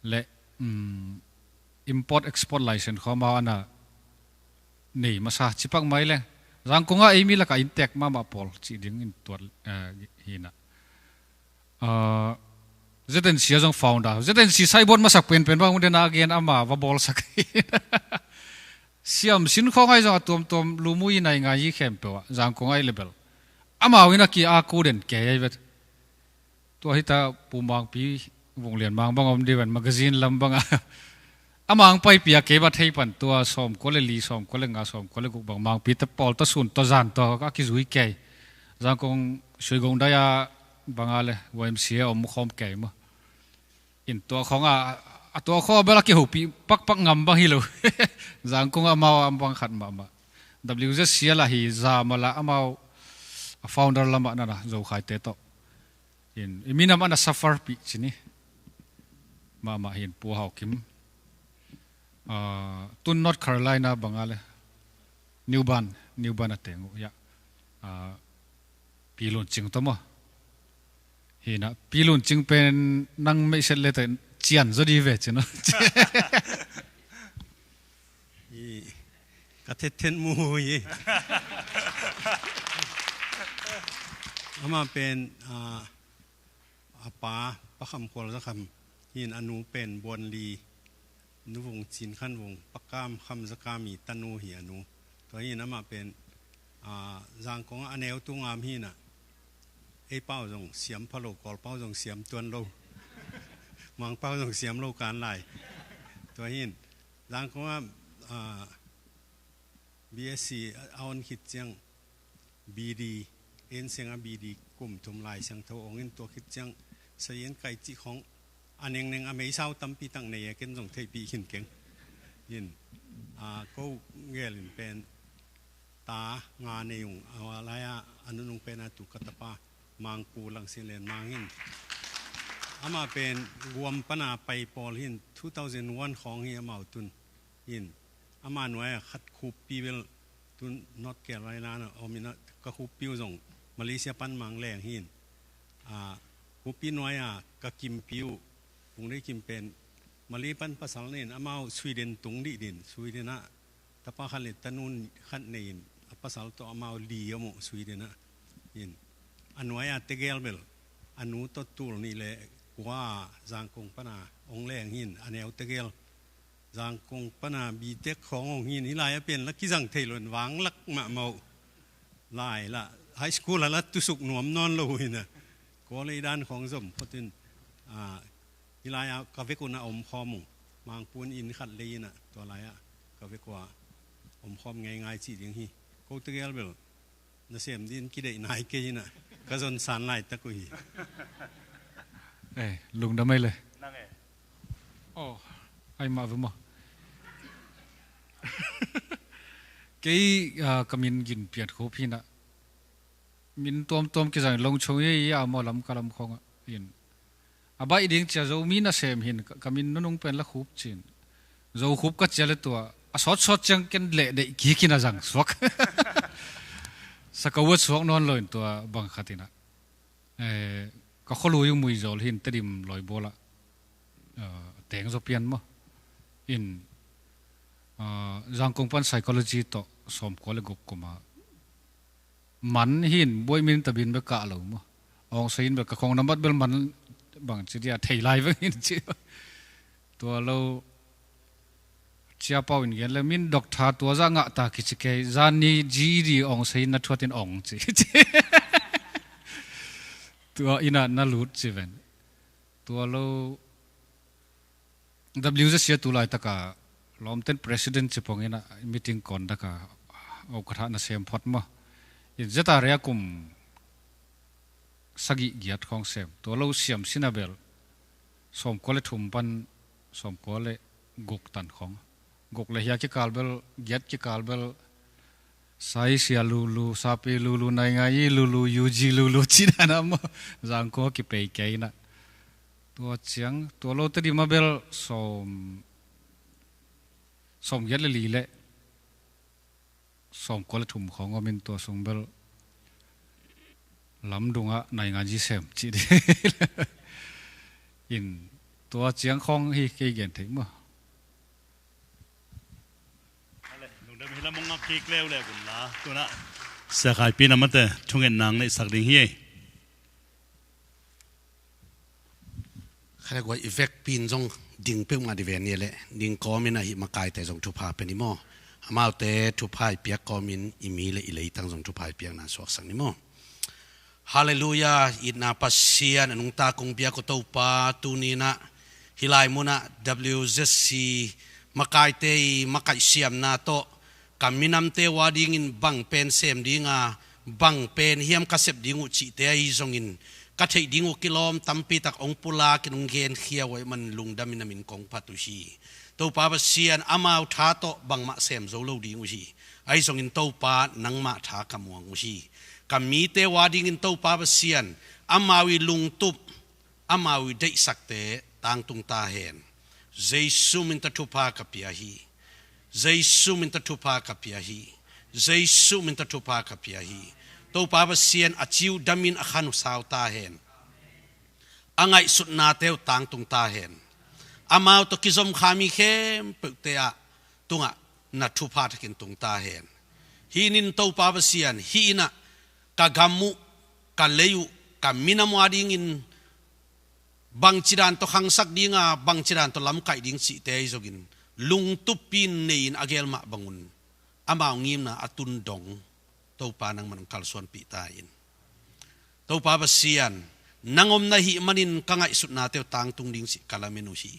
Le, mm, import export license khawm a ana nei masa cipak mai leng. Zangkong a ei mi laka intek mahmah pawl ci ding in tuat, eh, hina. Ah, Z N C a zong founder. Z N C saibuat masak penpen bang dena a gen ama va bawlsak. Siam sin khawng ai zong a tuamtuam lumui nai ngai hi khempeuh ah, Zangkong ai lebel. Amau in a ki a ku den kei ai vet. Tua hita Pu Mangpi Vung Lian Mang bang om diven magazine lam banga. A Mangpaipi a kei ba thei pan tua sawmkua le li, sawmkua le nga, sawmkua le guk bang Mangpi te pawl ta sun ta zan tua a kizui kei. Zangkong Suigong dai a banga le Y M C A om khawm kei maw. In tua khawng a, a tua khaw bel a kihopih pakpak ngam bang hi lo. Zangkong a amau a bang khat mahmah. W Z C a la hi za mala amau a founder lamah nana Zokhaite tawh. In, i minam ana suffer pih cini. Mahmah hin Pu Hau Kim. Ah, tun North Carolina banga le. New Bern, New Bern a teng uh, ya. Ah, Pi Lun Cing tawh maw. Hina, Pi Lun Cing pen nang meihset le te cian zaw di ve cin uh. Hi, ka thethen mu hi. Ama pen, ah, a pa, Pa Kham Khual Za Kham, hin a nu pen Buan Li, Nu Vung Cin Khan Vung, Pa Kam Kham Za Kam i tanu hi a nu. Tua hin ama pen, ah, Zangkong a neu tu ngam hina. Ei pau zong siam pha lo, Kawl pau zong siam tuan lo. Mang pau zong siam lo kan lai. Tua hin, Zangkong a, ah, B S C a on khit ciang B D, en seng a B D kum thum Lai Siangtho ong in tua khit ciang sayen kai cih khong a nengneng a meisau tampi tak nei a ken zong theihpih khin keng. In, a, ko gel in pen ta nga nei ung a lai a, a nunung pen a tu ka tapa Mangpu Langsin Len Mang in. Ama pen Guam pana pai pawl hin two thousand one khong hi amau tun. In, ama nuai a khat khuppi bel tun North Carolina na om in a ka khuppi uh zong Malaysia pan mang leng hin. A, khuppi nuai a ka kimpi uh, Pung Dei Kim pen Malay pan pasal nen amau Sweden tung dih din, Sweden a tapa khat le tanu khat nei in a pasal tawh amau li om uh Sweden a. In, a nuai a tegel bel a nu tawh tul nih le kua Zangkong pana ong leng hin a neu tegel Zangkong pana B Tech khawng hong hi in, hih lai-ah pen la kizang thei lo in, vanglak mahmah uh. Lai la, high school ah la tusuk nuam nawn lo uh hi in a, college dan khawng zom phot in, ah, hih lai-ah ka vek un a omkhawm uh. Mangpun inn khat lei in a, tua lai-ah ka vek uh a omkhawm ngeingai cih ding hi. Ko tegel bel nasem ding kideih nai kei in a, ka zon san laitak uh hi. Eh, lungdam ei le. Nang e. Oh, ai mah ve maw. Kei, ah, ka min Gin Pian Khup hi in a, min tuamtuam kizang Longchong hi a, maw, Lamka lam khawng ah in. A baih ding cia Zomi nasem hi in, ka, ka min nunung pen la Khup ci in. Zo Khup ka ci a le tua a sawtsawt ciang ken leh deih kik in a zang suak. Sakawat suak nawn lo in tua bang khat in a. Eh, ka khualui uh Muizawl hi in, Tedim lawibawl ah, eh, teng zaw pian maw. In, eh, Zangkong pan psychology tawh sawmkua le guk kum a man hi in, buai min tabin bek kah lo maw. Awngsa in bek ka khong nambat bel man bang ci dia thei lai veng in ci. Tua lo, Cia Pau in gen le, min doctor tua zah ngah ta kici kei, zan ni G E D awngsa in na thuat in awng ci. Tua in a na lut ci ven. Tua lo, W Z C a tu laitaka lawmten president ci pong in a, meeting conduct a, au ka thah nasem phot maw. In Z R A a kum sagih giat khawng sem. Tua lo siam sin a bel sawmkua le thum pan sawmkua le guk tan khawng. Guk le hia kikal bel, giat kikal bel, saisia lulu, sapi lulu, naingai lulu, U G lulu, ci dan a maw. Zangkong kipei kei in a. Tua ciang, tua lo Tedim a bel sawm, sawmgiat le li le sawmkua le thum khawng om in, tua sung bel lamdung ah naingan ji sem cih ding. In tua ciang khawng hi kei gen theih maw. Ale, lungdam hi lam hong ngak kik leuleu un la, tu in a Sia Khai Pi in a mate thungetna hong neihsak ding hi ei. Kha le guai i vekpi in zong ding peuhmah di ven ni le, ding kawmin a hih makaite zong thupha pia ni maw. Amaute thupha i piak kawmin i mi le i leitang zong thupha i piakna suaksak ni maw. Halleluiah, itna Pasian, a nungta kong biak uh Topa, tuni in a hih lai mun ah W Z C makaite i makaih siamna tawh ka minamte uh a dingin bang pen sem ding a, bang pen hiam ka sep ding uh cihte ahi zongin ka theih ding uh kilawm tampi tak hong pulak in hong genkhia uh ahih man lungdam in a min kong phat uh hi. Topa Pasian, amau tha tawh bangmah sem zo lo ding uh hi. Ahi zongin Topa, nangmah tha ka muang uh hi. Ka mite uh a dingin Topa Pasian, amau i lungtup, amau i deihsakte tangtung ta hen. Jesu min tawh thupha ka pia hi. Jesu min tawh thupha ka pia hi. Jesu min tawh thupha ka pia hi. Topa Pasian, a ci uh damin a khan uh sau ta hen. A ngaihsutnate uh tangtung ta hen. Amau tawh kizom kha mi khempeuhte ah tungah na thupha thakin tung ta hen. Hih in Topa Pasian, hih in ah ka gam uh, ka lei uh, ka minam uh a dingin bangci dan tawh khangsak ding a, bangci dan tawh lamkaih ding cihte ahi zongin lungtup pi in nei in a gel mah bangun amau ngimna a tun dong Topa nangman hong kalsuanpih ta in. Topa Pasian, nang om na hih manin ka ngaihsutnate uh tangtung ding cih ka lamen uh hi.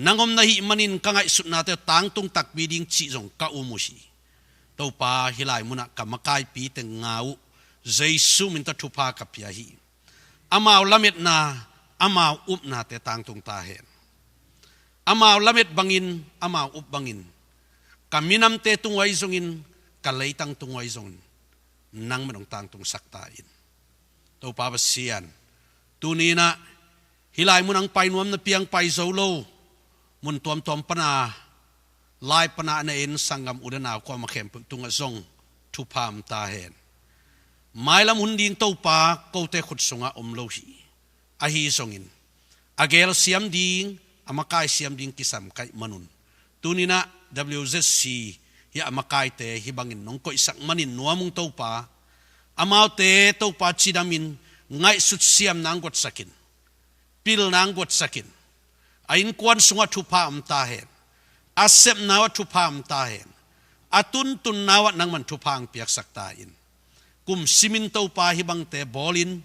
Nang om na hih manin ka ngaihsutnate uh tangtung takpi ding cih zong ka um uh hi. Topa, hih lai munah ka makaipi teng nga uh, Jesu min tawh thupha ka pia hi. Amau lametna, amau upnate tangtung ta hen. Amau lamet bangin, amau up bangin ka minamte tung uh ahi zongin, ka leitang tung uh ahi zongin nangman hong tangtungsak ta in. Topa Pasian, tuni in ah hih lai mun ah hong pai nuam napi a hong pai zo lo, mun tuamtuam pana, lai pana na en sanggam u le nau kuamah khempeuh tungah zong thupha om ta hen. Mailam hun ding Topa kote khut sungah om lo hi. Ahi zongin a gel siam ding, a makai siam ding kisam ka hih manun, tuni in ah W Z C hi a makaite hih bangin nong koihsak manin nuam ung Topa. Amaute Topa cidamin ngaihsut siamna hong guatsak in, pilna hong guatsak in, a innkuan sungah thupha om ta hen. A sepna uh ah thupha om ta hen. A tuntunna uh ah nangman thupha hong piaksak ta in. Kum simin Topa hih bangte bawlin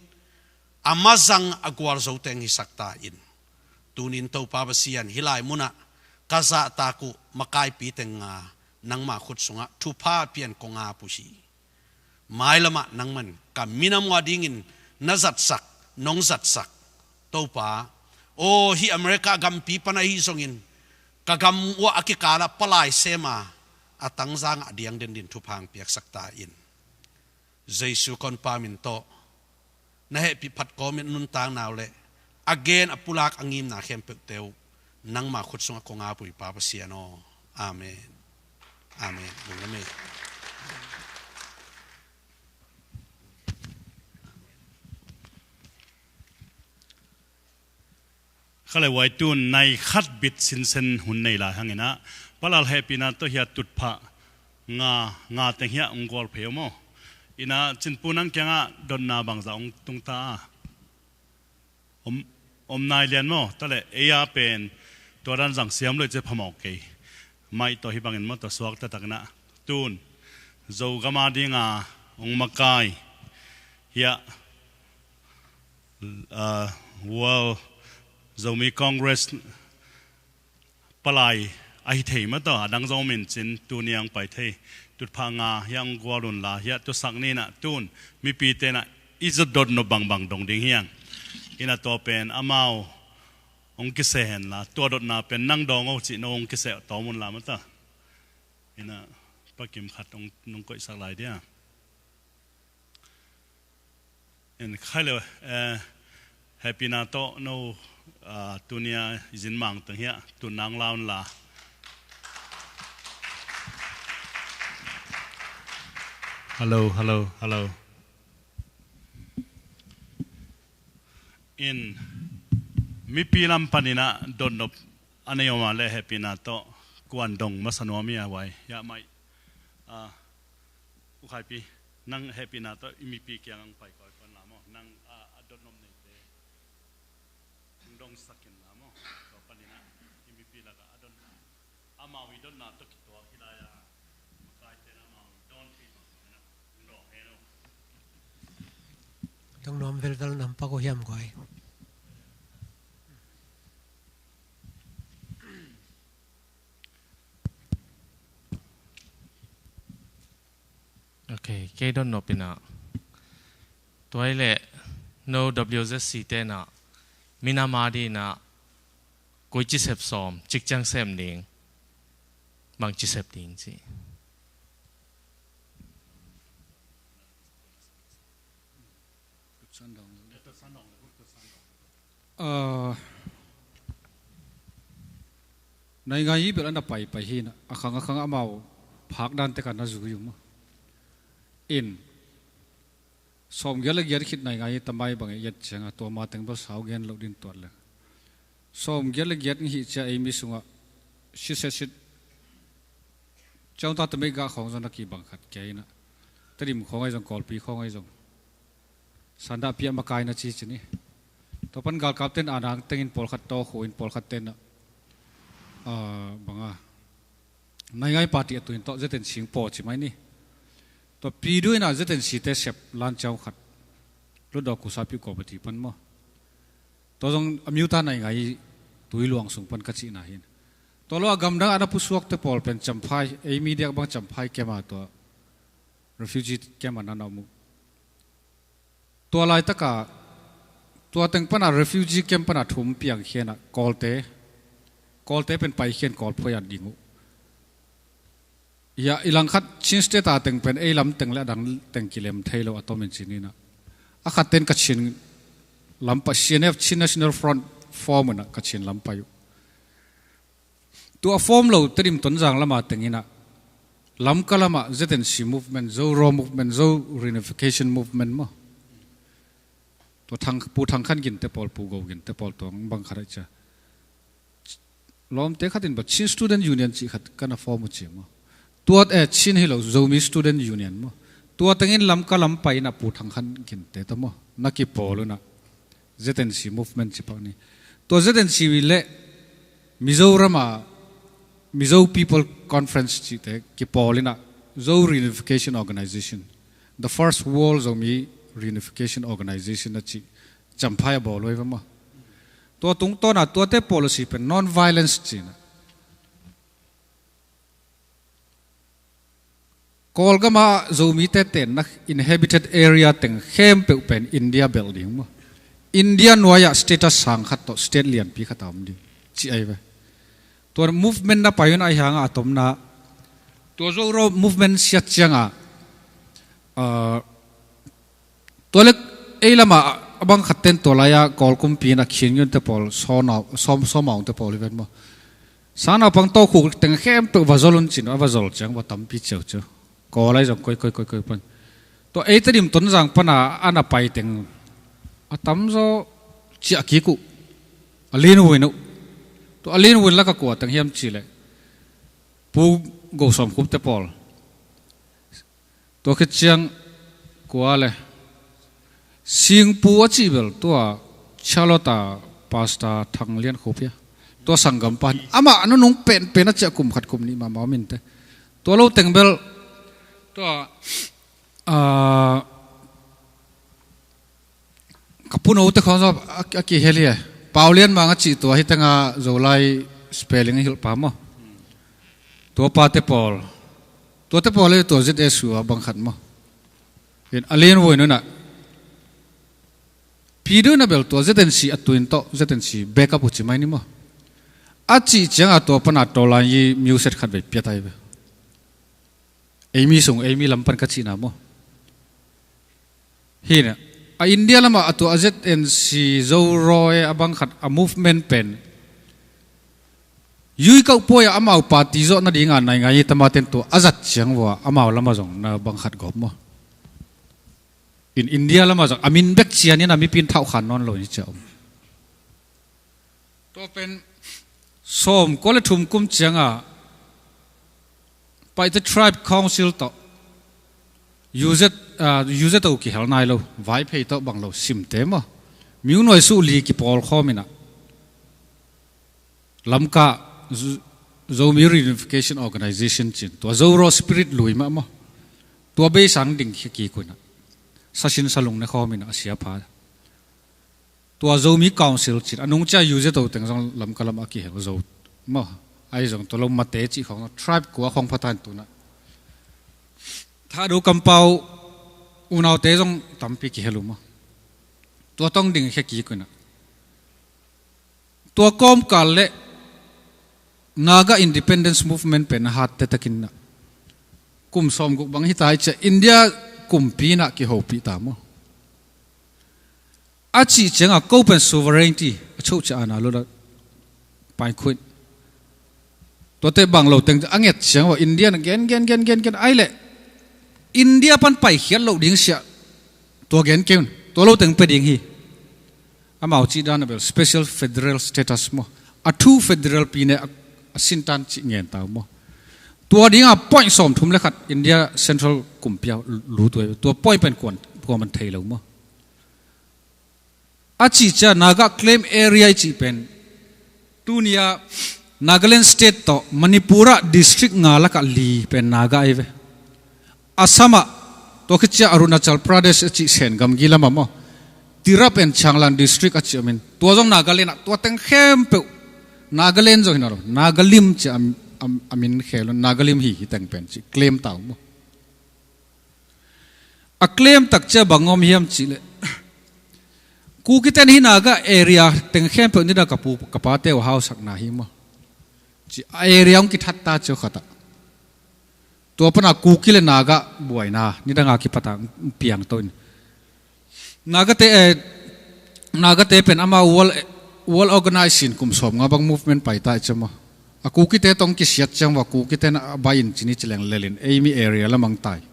a mazang a gualzo teng hisak ta in. Tunin Topa Pasian, hih lai munah ka zahtak uh makaipi teng nga nangma khut sungah thupha pian kong ap uh hi. Mailamah nangman ka minam uh adingin na zatsak, nong zatsak Topa aw, hih America gampi pan ahi zongin ka gam uh ah a kikalah palai sem a, a tangzang ah a diang dendin thupha hong piaksak ta in. Jesu ka honpa min tawh na hehpih phat kawmin nuntakna uh le a gen a pulak a ngimna khempeuhte uh nangma khut sungah kong ap uh hi Pa Pasian aw. Amen. Amen. Lungdam ei. Khaleuai tun nai khat bit sinsen hun nei lai hangin ah, palal hehpihna tawh hiah tutphah nga, nga teng hiah hong gual phei uh maw? Inah Cinpu nang kiangah dotna bangzah hong tungta a? Om, om nai lian maw? Taleh ei a pen tua dan zang siam lo i ci phamawh kei. Maih tawh hih bangin maw, tua suak taktak inah tun Zogam a dinga hong makai hiah, ah, World Zomi Congress palai ahi thei mah tawh, a dang zong om in cin, tuni hong pai thei. Tutphah nga hiah hong gual unla, hiah tusak ni inah tun mipite inah i zot dotnop bangbang dong ding hi hang. Inah tua pen amau hong kiseh henla, tua dotna pen nang dawng o cih no hong kiseh tawm unla mah tawh. Inah Pa Kim khat hong nong koihsak lai dia. En khai le, eh, hehpihna tawh no, ah, tunia i zin mang teng hiah tun nang la unla. Hello, hello, hello. In mipi lam paninah dotnop a nei om a le hehpihna tawh kuan dong masa nuam hi a, huai hiah maih. Ah, U Khaipi, nang hehpihna tawh i mipi kiang ang pai kawikawi la maw? Nang a, a dotnop neite hong dongsak in la maw? Tua paninah i mipi lakah a dotna, amau i dotna tawh kituak hi lai a, makaite in amau i dawnpih bang bang inah hong dawng hen aw. Dong nuam velvel nam pak uh hiam guai. Ok, kei dotnop inah tua i leh no W Z C te inah minam a dinah koi ci sep sawm, cikciang sem ding, bang ci sep ding ci. Ah, naingai i bel a na paipai hi inah, a khang a khang amau phak dan tek a na zui uh maw? In sawmgiat le giat khit naingai i tamai bang i et ciangah tua ma teng bel sau gen loh din tuat leng. Sawmgiat le giat hih ciah ei mi sungah sisesit ciangta tamei gah khawng zong na kibang khat kia inah, Tedim khawng ahi zong, Kawlpi khawng ahi zong, sanda piah makai na ci ci ni. Tua pan galkap ten a nang tengin pawlkhat tawh khu in pawlkhat ten ah, ah, banga naingai party a tuin tawh Z N C hing paw ci mai ni. Tua pidu inah Z N C te sep lan ciang khat lutdawk kusa piu kawpati pan maw? Tua zong a miuta naingai tui luang sung pan ka cihna hin. Tua lo a gamdang a na pusuakte pawl pen Champhai, ei mi diak bang Champhai camp a, tua refugee camp a na na om uh. Tua laitaka tua teng pana refugee camp pana thum piang khiana Kawlte, Kawlte pen pai khian Kawl phuai an ding uh. Ia, i langkhat Chin State a teng pen ei lam teng le a dang teng kilem thei lo a tomin ci nina. A khat ten Kachin lampa, C N F, Chin National Front form una Kachin lampai uh. Tua form lo Tedim Tonzang lama tengina Lamka lama Z N C movement, Zo Raw movement, Zo reunification movement maw? Tua Thang, Pu Thang Khan Gin te pawl, Pu Go Gin te pawl tua bang khat a cia. Lawmte khatin ba Chin Student Union cih khat kana form uh ci maw? Tua, eh, Chin hi lo, Zomi Student Union maw? Tua tengin Lamka lampai ina Pu Thang Khan Gin te ta maw? Na kipawl una Z N C movement ci pak ni. Tua Z N C le Mizorama Mizo People Conference cihte kipawl inah, Zo Reunification Organization, the first World Zomi Reunification Organization a cih Champhai a bawl uh hi ve maw. Tua tungtawnah tuate policy pen non-violence cihna. Kawlgama Zomite tenna inhabited area teng khempeuh pen India belh ding maw. India nuai-ah status sang khat tawh state lianpi khat a om ding cih ahi ve. Tua movement na pai un ahi hangah a tomna, tua Zoro movement siat ciangah, ah, tua le ei lamah a bang khat ten tua lai-ah Kawl kumpi in a Khian Ngun te pawl, Sawmau, Sawm, Sawmau te pawl hi ven maw. Sangnaupang tawkhuk teng khempeuh va zol un cin, a va zol ciang va tampi ciauciau. Kawl ahi zong koi koi koi koi pan. Tua ei Tedim Tonzang pana a na pai teng a tamzaw ciah kik uh. A lin uh in uh. Tua a lin uh in lak a kua teng hiam cih leh Pu Go Sawm Khup te pawl. Tua khit ciang kua le Singpu a cih bel tua Charlotte a Pastor Thang Lian Khup hia. Tua sanggam pan amah nunung penpen a ciah kum khat kum nih mahmah om in teh. Tua lo teng bel tua, ah, ka puno te khawng zaw a, a kihel hi e. Pau Lian Mang a cih tua hi tenga Zolai spelling a hilh pa maw. Tua pa te pawl. Tua te pawl le tua Z S U a bang khat maw. In a lian voi nunah. Pi duh na bel tua Z N C a tuin tawh, Z N C backup uh ci mai ni maw. A cih ciangah tua pana tawlan yi music khat vei piat ahi ve. Ei mi sung, ei mi lam pan ka cihna maw. Hi na, a India lamah a tua a Z N C Zoro e a bang khat a movement pen. Yui kauh puai a amau party zawh nadinga nai ngai tama ten tua a zat ciang vua amau lamah zong na bang khat gawp maw. In India lamah zong a min bek cian in a mipi in thauh khan nawn lo ni cia om. Tua pen sawm kua le thum kum cianga Paite Tribe Council tawh U Z, ah, U Z O kihel nai lo, Vaiphei tawh bang lo simte maw. Miu nuai suh li kipawl khawm inah Lamka Z-, Zomi Reunification Organization cin, tua Zoro spirit lui mah maw. Tua beisang ding khia kik uh inah sasin salung ne khawm inah a sia pha. Tua Zomi Council cin a nung cia U Z O teng zong Lamka lamah a kihel zo maw. Ahi zong tua lo mate cih khawng tribe kua khawng pha ta in tunah Thado Kampau unaute zong tampi kihel uh maw. Tua tawng ding khia kik uh inah tua kawmkal le Naga Independence Movement pen a hat tetakin inah kum sawmguk bang hita i ciah India kumpi inah kihopih ta maw. A cih ciangah ko pen sovereignty a choh ciah ana lo la paikhuin. Tuate bang lo teng a nget ciang uh India na gen gen gen gen gen ai leh India pan paikhiat loh ding siah. Tua gen keun tua lo teng pe ding hi. Amau cih dan a bel special federal status maw. A thu federal pi ne a, a sintan cih ngen ta uh maw. Tua dinga point sawmthum le khat India Central kumpi a lu tua, tua point pen kuan, kuan man thei lo maw. A cih cia Naga claim area i cih pen tunia Nagaland State tawh Manipur ah district nga lakah li pen Naga ahi ve. Assam ah tua khit cia Arunachal Pradesh a cih Sen gamgi lamah maw. Tirap and Changlang district a cih om in tua zong Nagaland ah tua teng khempeuh Nagaland zong hi na lo Nagalim cia a, a, a min khel un Nagalim hi hi teng pen cih claim ta uh maw. A claim tak cia bang om hiam cih leh Kukiten hi Naga area teng khempeuh nidang ka pu ka pate uh hausakna hi maw. Ci a area hong kithat ta cia khatah. Tua pana Kuki le Naga buaina nidanga kipata piang to in. Nagate, eh, Nagate pen ama World, World Organize in kum sawm nga bang movement pai ta i cia maw. A Kukite tawng kisiat ciang vua Kukiten a bai in cini ci leng lelin ei mi area lamang tai.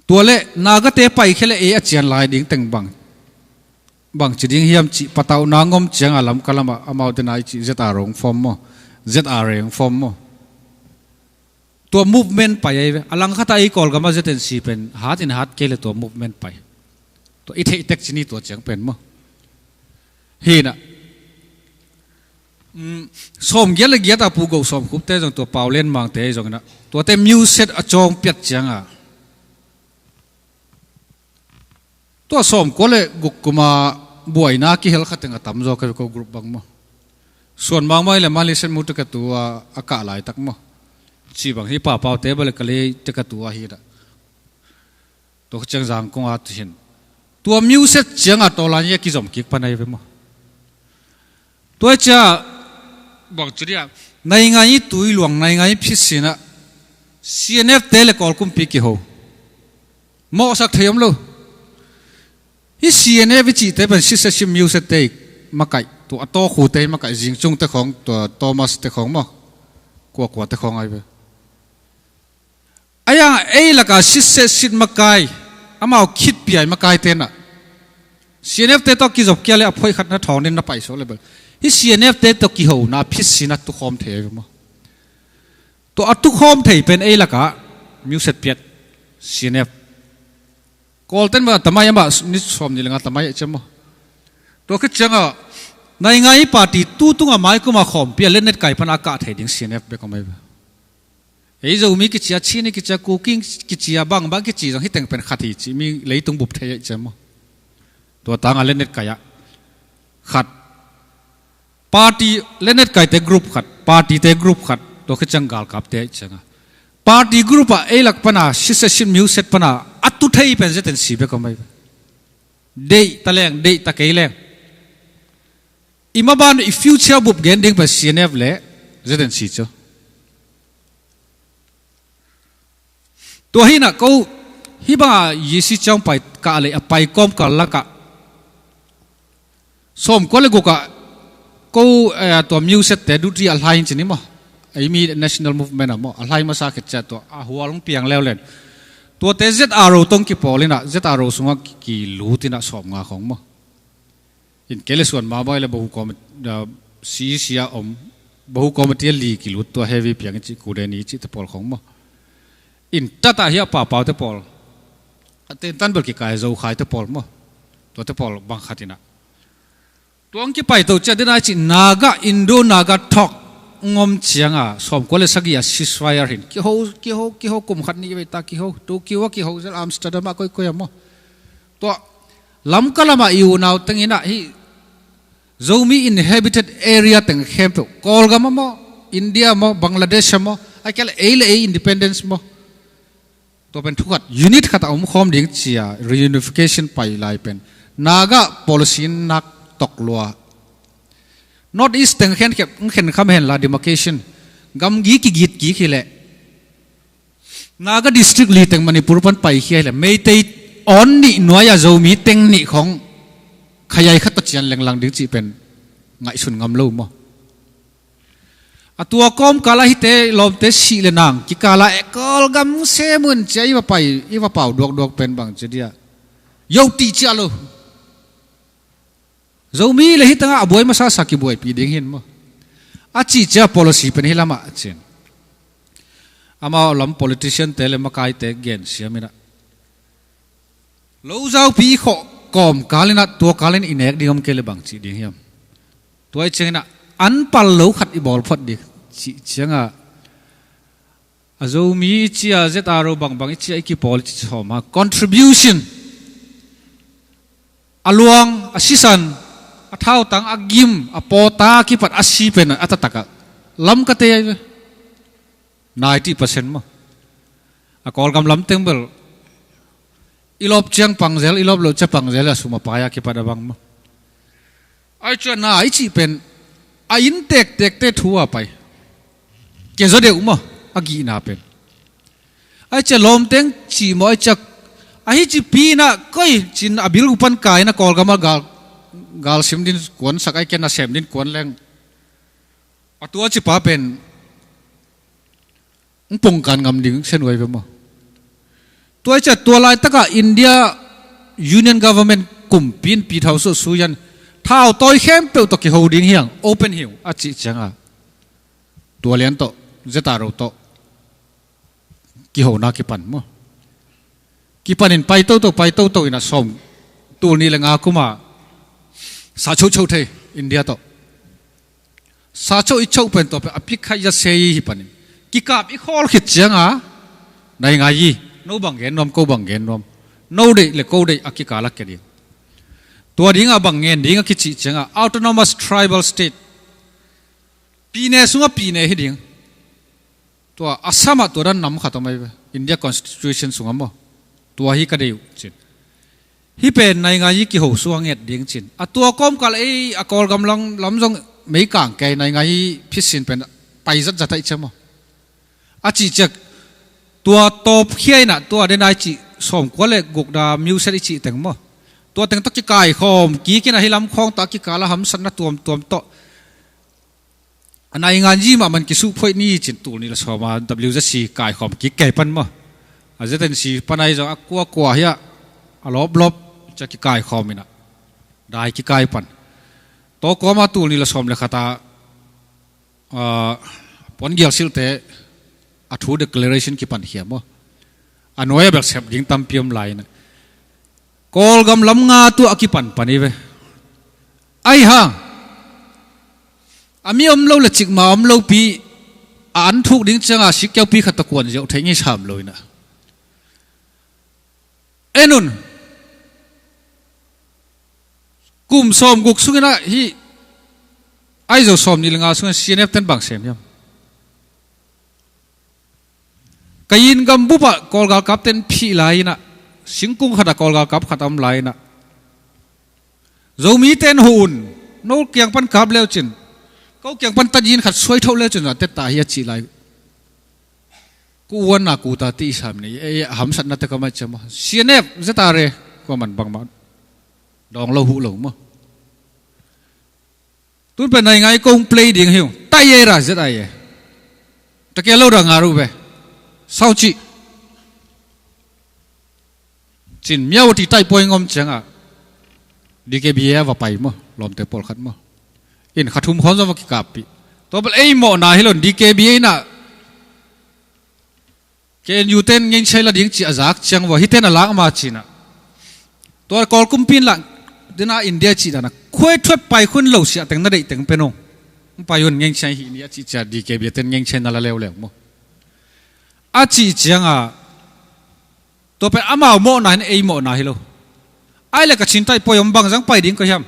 Tua le Nagate paikhia le ei a cian lai ding teng bang, bang ci ding hiam cih patauhna ngom cianga Lamka lamah amau dena i cih Z R hong form maw. Z R hong form maw. Tua movement pai ahi ve. A langkhatah ei Kawlgama Z N C pen hat in hat kei le tua movement pai. Tua i theih tek cini tua ciang pen maw. Hinah Um, sawmgiat le giat a Pu Go Sawmkupte zong tua Pau Lian Mangte zong inah tuate music a cawng piat cianga tua sawmkua le guk kuma buaina kihel khateng a tamzaw ka ko group bang maw. Suan Mang Mai le Mali Sen Mu te ka tua a kah laitak maw. Ci bang hi Papaute bale ka lei te ka tua hi dah. Tua ciang zangkong a tuhin tua music cianga tawlan ia kizom kik panai ve maw. Tua cia bang cu dia naingai tui luang naingai phit sinah C N F te le Kawl kumpi kiho. Mawhsak thei om lo. Hi C N F i cihte pen sisasi music te makaih tua a tawkhute hi makaih zingcungte khawng tua Thomas te khawng maw. Kuakua te khawng ai ve. Ayang ei laka sitset sit makai amau khitpiai makai tenah C N F te tawh kizop kia le a phoih khat na thawngin na paisuak le bel hi C N F te tawh kihona phit sinah tukhawm thei ai ve maw. Tua a tukhawm thei pen ei laka music piat C N F. Kawlten mah tamai amah ni sawm ni lenga tamai a ciam maw. Tua khit cianga naingai party tu tunga maikuma khawmpi a letnet kai pana a kah thei ding C N F bek amai ve. Ei Zomi kicia Chini kicia Kuki kicia bangbang kici zong hiteng pen khat hi ci mi leitung bup thei a ciam maw. Tua tanga letnet kai ah khat party letnet kaite group khat party te group khat tua khit ciang galkapte a cianga party group ah ei lak pana sisasi music pana a tu thei pen zeten si bek amai ve. Deih ta leng deih ta kei leng i maban i future bup gen ding pen C N F le zeten si cu. Tua hinah ko hih banga yisi ciang pai kah lei a pai kawmkal lakah sawmkua le gukah ko tua music te duty a hlai in cini maw. Ei mi national movement a maw a hlai masa khit ciah tua a hual hong piang leuleu. Tuate Z R O tong kipawl inah Z R O sungah kilut inah sawmnga khawng maw. In kei le Suan Mang Mai le bahu committee a om bahu committee a li kilut tua heavy piang i cih kude ni i cihte pawl khawng maw. In tatah hi a Papaute pawl a tentan bel kikai Zokhaite pawl maw. Tuate pawl bang khat inah tuang kipaito ciah dena i cih Naga Indo Naga thawk ngom cianga sawmkua le sagih a ceasefire hin kiho kiho kiho kum khat nih veita kiho Tokyo a kiho zel Amsterdam a koikoi a maw. Tua Lamka lama i unau tenginah hi Zomi inhabited area teng khempeuh Kawlgam a maw India maw Bangladesh a maw a kial ei le ei independence maw. Tua pen thukhat unit khat a omkhawm ding cia reunification pai lai pen Naga policy in nak tok lua. North East teng khenkep khen kham henla demarcation gamgi kigit kik hileh Naga district li teng Manipur pan paikhia hileh Meitei awn nih nuai-a Zomi teng nih khawng khayai khat tawh cian lenglang ding cih pen ngaihsun ngam lo maw. A tua kawmkala hite lawmte sih le nang kikala ekol gam semun cia i va pai i va pau duakduak pen bang cia dia yo tih cia lo. Zomi le hitanga a buai masasa kibuaipi ding hin maw. A cih cia policy pen hi lamah a cin amau lam politician te le makaite gen siaminah lo zaupi i khawh kawm kalinah tua kalin i nek ding om kei le bang cih ding hiam. Tua i cianginah an pal lo khat i bawl phot ding cih cianga a Zomi i cia Z R O bangbang i cia i kipawl i ci hawma contribution a luang a sisan a thautang a gim a pawta kipat a si pen a tatakah lam ka tei ai ve. Ninety percent maw. A Kawlgam lam teng bel i lawp ciang pangzel i lawp loh cia pangzel a sum a pai a kipat a bang maw. Ai cia na i cih pen a inntektekte thu a pai. Kia zaw deuh maw a gihna pen. Ai cia lawmteng cih maw ai cia a hi ci pinah koi cin a bil upan kaina Kawlgam a gal gal sim din kuan sak ai kia na sem din kuan leng. A tua cipa pen hong pongkan ngam ding sia nuai ve maw. Tua i ciah tua laitakah India Union Government kumpi in pithau suh suyan thau tawi khempeuh tawh kiho ding hiang open hiu a cih cianga tua lian tawh Z R O tawh kihona kipan maw. Kipanin pai toto pai toto ina sawm tul nih le nga kuma sa chocho thei India tawh. Sa choh i choh pen tua pen a pik kha i a sei hi panin kikap i khawl khit cianga nai ngai hi. No bang gen nuam, ko bang gen nuam, no deih le ko deih a kikal a kia ding. Tua dinga bang ngen ding a kicih cianga autonomous tribal state, pine sunga pine hi ding. Tua Assam ah tua dan nam khat om ai ve, India Constitution sunga maw. Tua hi ka dei uh cin. Hih pen nai ngai hi kiho sua nget ding cin. A tua kawmkal ei a Kawlgam lam, lam zong meikang kei nai ngai hi phitsin pen pai zatzat ahi cia maw. A cih ciak tua tawp khia inah tua denai cih sawmkua le gukda music i cih teng maw. Tua teng tawh kikaikhawm kik inah hih lam khawng tawh a kikal a hamsatna tuamtuam tawh a nai ngan yi mahmah kisuh phoih ni cin tul nih le sawma W Z C kaikhawm kik kei pan maw. A Z N C pan ahi zong a kuakua hiah a lawplawp cia kikaikhawm inah dai kikai pan. Tawkawma tul nih le sawm le khata puan gial silhte a thu declaration kipankhia maw. A nuai a bek sep ding tampi om lai inah Kawlgam lam nga tuah a kipanpan hi ve. Ahi hang a mi om lo le cikma om lopi a an thuk ding cianga sikkeupi khat a kuan ziauh theih ngisam lo inah. En un. Kum sawmguk sunginah hih Aizo sawm nih le nga sungin C N F ten bang sem hiam? Ka yin gam bupah Kawlgalkap ten phih lai inah singkung khatah Kawlgalkap khat a om lai inah Zomi ten huh un, no kiang pan kap leucin ko kiang pan tat yin khat suai thoh leucin a tetta hi a cih lai. Ku uanna kuta ti i sam ni ei a hamsatna te ka mai ciam maw. C N F Z R A kua man bangmah dawng lo huh lo maw. Tun pen nai ngai kong play ding hiu tai ei ra Z I A. Takia lo da nga ruh ve. Sau cih cin miau ti tai puai ngom ciangah D K B A a va pai maw. Lawmte pawlkhat maw. In kha thum khawn zong va kikappih. Tua bel ei mawhna hi lo in D K B A inah K N U ten ngenchai la ding cih a zak ciang vua hiten a lak ma cinah. Tua Kawl kumpi in lah dena India cih dana khuai thuat pai khun lo siah teng na deih teng pen ung. Pai un ngenchai hih ni a cih cia D K B A ten ngenchai na la leuleu maw. A cih cianga tua pen amau mawhna hin ei mawhna hi lo. Ai le ka cin taih puai om bang zang pai ding ko hiam?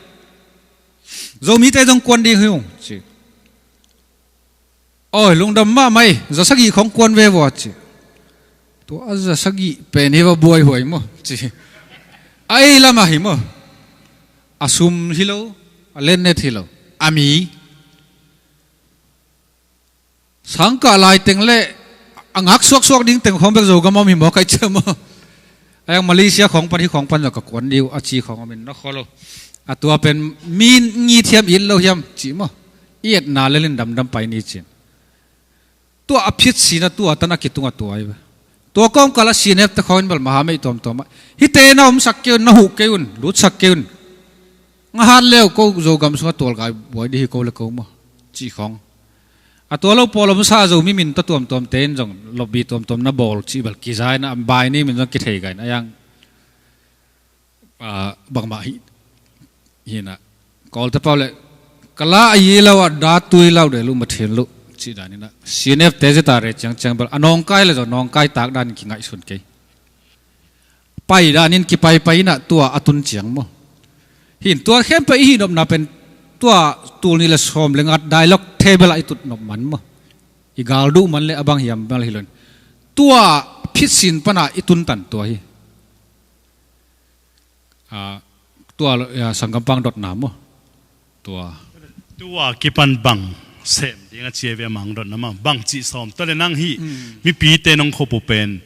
Zomite zong kuan ding hi ung ci. Oi lungdam mahmah ei, za sagih khong kuan ve vua ci. Tua a za sagih pen hi va buaihuai maw ci. A ei lamah hi maw. A sum hi lo, a lennet hi lo, a mi sangkah lai teng le a ngak suaksuak ding teng khawng bek Zogam om hi maw kaih ciah maw. A yang Malaysia khawng pan hi khawng pan zong ka kuan dih uh a ci khawng om in na khawl uh. A tua pen mi ngit hiam it lo hiam cih maw. I etna lelin damdam pai ni cin. Tua a phit sina tua tan a kitung a tua ahi ve. Tua kawmkal a C N F te khawng in bel maha meih tuamtuam ah hihte na omsak kei un, na huh kei un, lutsak kei un. Nga hat leu ko Zogam sungah tualgai buai dih hi ko le ko maw cih khawng. A tua lo pawl omsa a Zomi min ta tuamtuamte in zong lobby tuamtuam na bawl cih bel kizaina a bai ni min zong kithei gain a yang bangmah hi. Hinah Kawlte pau le ka la a yi lo ah da tui lo de lu ma thin lu cih daninah C N F te zeta re ciangciang bel a nawngkai le zong nawngkai tak danin kingaihsun kei. Pai danin kipaipai inah tua a tun ciang maw. Hin tua khempeuh i hihnopna pen tua tul nih le sawm le ngat dialogue table ah i tutnop man maw. I gal duh man le a bang hiam bang le hi loin tua phitsin pana i tuntan tua hi. Tua sanggam pang dotna maw. Tua tua kipan bang sem ding a cia ve a mang dotna maw bang cih sawm tua le nang hi. Mipite nong khop uh pen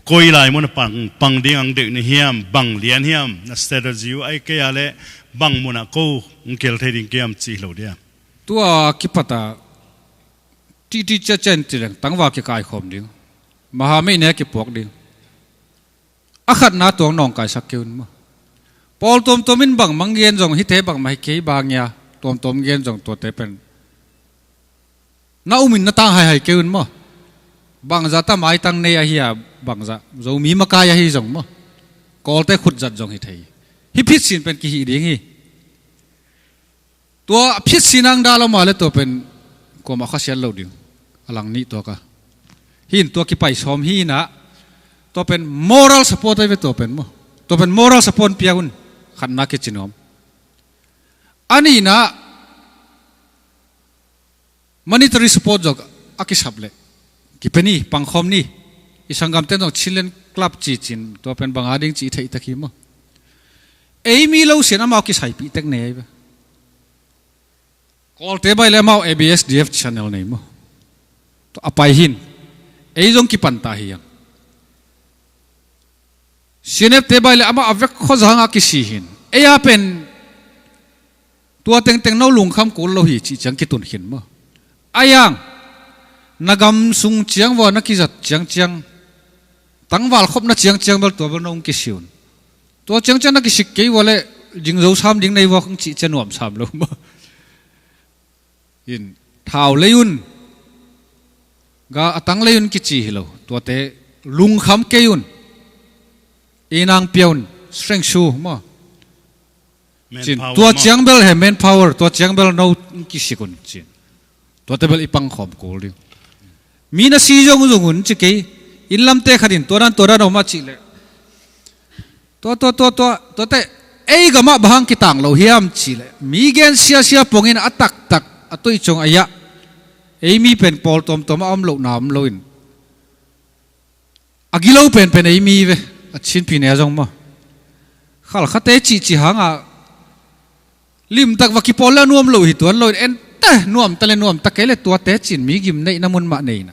koi lai mun a pang, pang ding ang deuh ni hiam, bang lian hiam, na strategy uh ai kei a le bang mun a ko ng kel thei ding kiam cih lo dia. Tua kipata titi cia cia in ti leng tangva kikaikhawm ding. Maha meih ne kipuak ding. A khatna tuang nawngkaisak kei un maw. Pawl tuamtuam in bangmang gen zong hite bangmah hi kei bangia tuamtuam gen zong tuate pen na umin na tang haihai kei un maw. Bangzah ta maitang nei ahi a bangzah Zomi makai ahi zong maw. Kawlte khutzat zong hi thei hi. Phitsin pen kihih ding hi. Tua phitsin ang dah lo mah le tua pen Kuamah khasiat lo ding a lang nih tuaka. Hi in tua kipai sawm hi inah, tua pen moral support ahi ve tua pen maw. Tua pen moral support pia un, khatna kici nuam. A nihna, monetary support zong a kisap leh kipia ni, pangkhawm ni. I sanggamte zong Chinland Club cicin tua pen bang a ding ci i theih tak hi maw. Ei mi lo sian amau kisaipih tek nei ahi ve. Kawlte baih le amau A B S D F channel nei maw. Tua a pai hin ei zong kipanta hi ang. C N F te baih le amau a vek khuazang a kisi hin ei a pen tua tengteng no lungkham kul lo hi cih ciang kitun khin maw. A yang na gam sung ciang vua na kizat ciangciang, tangval khopna ciangciang bel tua bel no hong kisi un. Tua ciangciang na kisik kei vua le jingzo sam ding nei vua hong cih ciang nuam sam lo maw. In thau lei un, ga a tang lei un kici hi lo. Tuate lungkham kei un. Inang pia un, strength su maw. Cin tua ciang bel he manpower, tua ciang bel no kisik un cin. Tuate bel i pangkhawm kul ding. Mi na si zongzong un ci kei. Inn lamte khatin tua dan tua dan a om a cih leh, tua tua tua tua tuate ei gamah bang hang kitang lo hiam cih leh, mi gen siasia pongin a taktak a tuih cung a iah ei mi pen pawl tuamtuam a om lohna om loin a gilo penpen ei mi ve. A Chinpi ne a zong maw, khalkhate cihcih hanga limtak va kipawl le a nuam lo hi tuan loin, ente nuamta le nuamta kei le tuate cin mi gim neihna mun mah neina.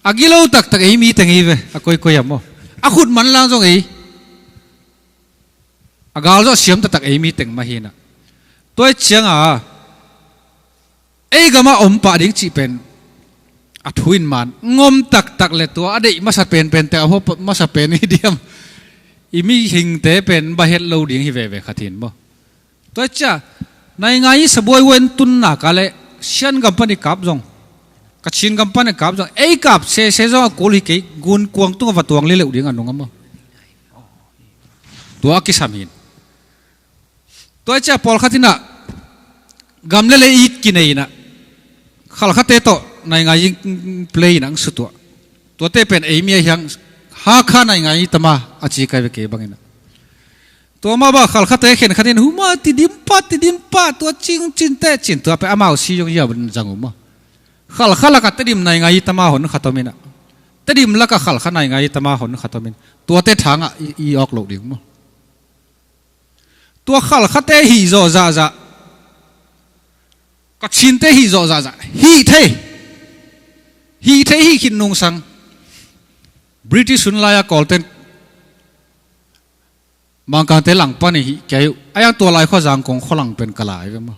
A gilo taktak ei mi teng hi ve, a koikoi a maw. A khut manlang zong ei, a galzawh siam taktak ei mi teng mah hinah. Tua i cianga ei gamah om pah ding cih pen a thu in man ngom taktak le tua a deih masa penpente a hua masa pen hi diam. I mihingte pen bahet lo ding hi veve khat hin maw. Tua i cia naingai i sabuai wen tunna ka le Sian gam pan i kap zong, Kachin gam pan i kap zong, ei kap sese zong a kul hi kei, gun kuang tungah va tuang leleuh ding a nung a maw. Tua a kisam hin. Tua i cia pawlkhat inah gam le lei it kinei inah khalkhate tawh naingai ing play inah ang sutuah. Tuate pen ei mi a hiang Hakha naingai tama a ci kai ve kei banginah. Tua mah bah khalkhate khenkhat in huma tidim pah tidim pah tua cingcinte cin tua pe amau si zong hia zang uh maw. Khalkha lakah Tedim naingai tama hon khatominah, Tedim lakah khalkha naingai tama hon khatomin tuate thangah i awk loh ding maw. Tua khalkhate hih zawh zahzah, Kachinte hih zawh zahzah, hih thei, hih thei hih khit nungsang. British hun lai-a Kawlten Mangkangte langpan i hih kei uh a, yang tua lai khua Zangkong khualang pen Kala hi ve maw.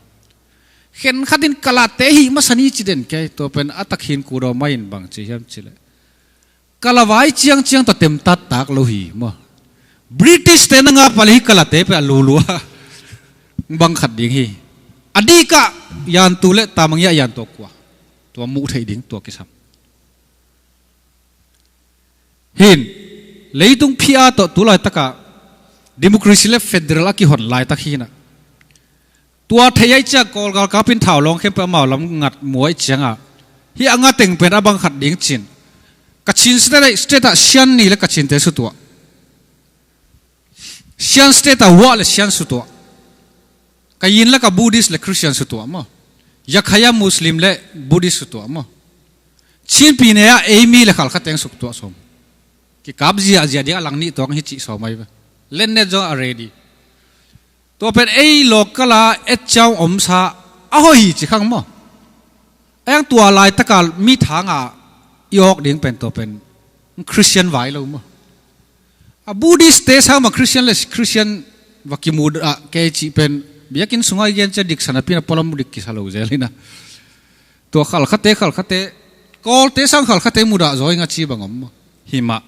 Khenkhat in Kalate hih masa ni ci den kei, tua pen a takhin kudaw mai in bang ci hiam cileh Kala vai ciangciang tawh temtat tak lo hi maw. British te na ngah pah le hi Kalate pe a lulua bang khat ding hi. A dikah Yantu le Tamangia Yantu kua tua muh theih ding tua kisam. Hin leitung phia tawh tu laitakah democracy le federal a kihon laitak hinah. Tua thei aih ciang Kawl galkap in thau lawng khempeuh amau lam ngat muaih ciangah hih a nga teng pen a bang khat ding cin. Kachin state ah Sian ni le Kachinte sutuah. Sian state ah Wa le Sian sutuah. Kayin lakah Buddhist le Christian sutuah maw. Yakhaya Muslim le Buddhist sutuah maw. Chinpi ne ah ei mi le khalkhateng suktuah sawm. Kikap ziahziah ding a lang nih tuang hi cih sawm ahi ve. Lennet zong a ready. Tua pen ei local a etciang omsa a hoih hi ci khang maw. A yang tua laitaka mi thanga i awk ding pen tua pen Christian vai lo maw. A Buddhist te sang bang Christian le Christian va kimu ah kei cih pen biakinn sungah i gen cia dik sana pina polam dik kisa lo zel hina. Tua khalkhate khalkhate Kawlte sang khalkhate mudah zaw inga ci bang om maw. Himah.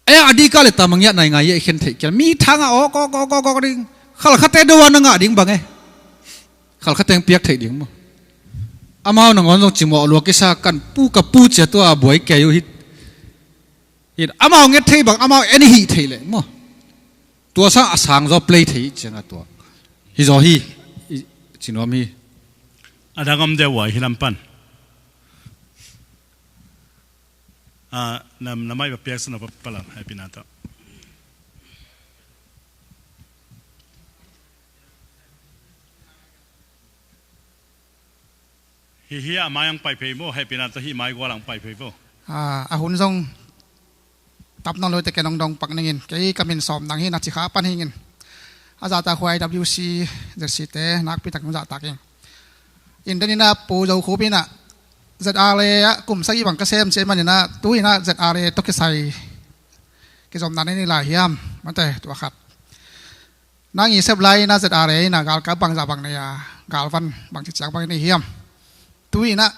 Ei a dikah le Tamangia naingai i khen theih kial mi thanga awk awk awk awk awk ding. Khalkhate do a na ngah ding bang e. Khalkhateng piak theih ding maw. Amau nangawn zong cimawh lua kisa kan pu ka pu cia tua buai kei uh hit. Hit amau nget thei bang amau en hih thei leh maw. Tua sang a sang zaw play thei cianga tua hi zaw hi. Cinuam hi. A dang om deuh uh a, hih lam pan. Ah, na, na mic va piak sun a, pa, pa lam, hehpihna tawh. Hih, hih a mai ang pai phei maw, hehpihna tawh hih mai gual ang pai phei maw. Ah, a hun zong tap nawn lo hi teh, ken hong dong pak ning in, kei ka min Sawm Dang hi, na ci kha pan hi ing. A zahtak huai W C, Z C te nakpi takin zahtak ing. In den in a, Pu Zo Khup in a, Z R A ah kum sagih bang ka sem cih manin a, tu in a Z R A tawh kisai kizopna na nei lai hiam, mate, tua khat. Nang i sep lai in a Z R A in a galkap bangzah bang nei a, galvan bangci ciang bang nei hiam? Tu in a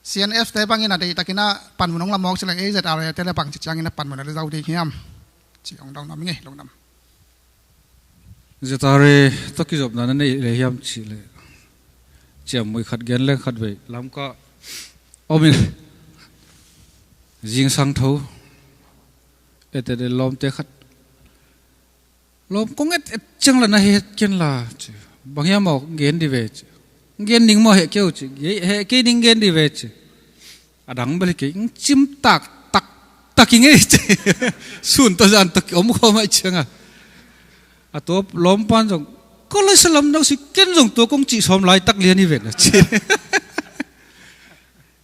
C N F te bangin a deihtakin a panmun hong la mawk cih leh, ei Z R A te le bangci ciangin a panmun a la zo ding hiam? Ci hong dong nuam ing ei, lungdam. Z R A tawh kizopna na nei lel hiam cih leh, ciammui khat gen leng khatvei Lamka om in, zingsang tho, et et et lawmte khat lawm kong et et ciang la na het ken la ci. Bang hiam maw gen di ve ci. Gen ning maw, heh kei uh ci. Heh kei ning, gen di ve ci. A dang bel hi kei, cimtak taktak ing ei ci. Sun tawh zan tawh kiom khawm ahih ciang a, a tua lawmpan zong, ko lai sa lam no si, ken zong tua kong cih sawm laitak lian hi ven a ci.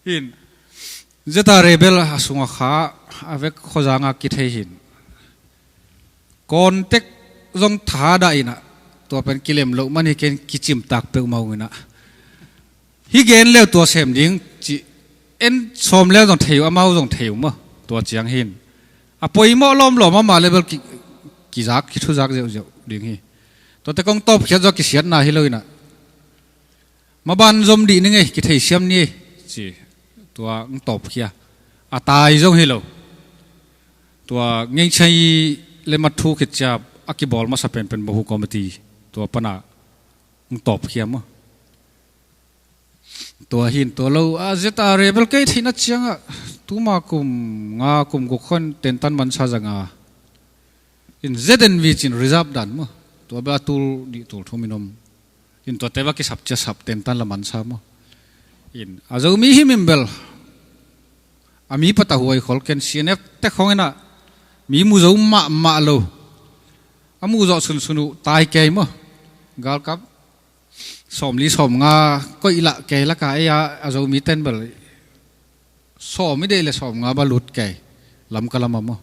Hin, Z R A bel a sungah kha, a vek khuazangah kithei hin. Contact zong thadah in a, tua pen kilem loh man hi ken, kicimtak peuhmah ung in a. Hih gen leu tua sem ding cih, en sawm leu zong thei uh, amau zong thei uh maw, tua ciang hin. A poimawh lawmlawm a, amah le bel ki, kizak, kithuzak zeuhzeuh ding hi. Tuate kong tawpkhiat zong kisiatna hi lo in a. Maban zom dih ning ei, kitheisiam ni ei, ci. Tua hong tawpkhia. A tai zong hi lo. Tua Ngeichai le Mathu khit ciang a kibawl masa penpen Bahu Committee, tua pan a hong tawpkhia maw. Tua hin tua lo a, Z R A bel kei theihna ciang a, tuma kum nga kum guk khawng tentan mansa za nga. In Z N V ci-in reserve dan maw. Tua bel a tul nih tul thum in om. In tuate bel kisap cia sap, tentan la mansa maw. In a Zomi himhim bel a mi patah huai khol ken, C N F te khawng in a mi mu zo mahmah lo. A muh zawh sunsun uh tai kei maw. Galkap sawmli sawmnga koih lah kei lak a, ei a, a Zomi ten bel sawm i deih le sawmnga bang lut kei, Lamka lam ah maw.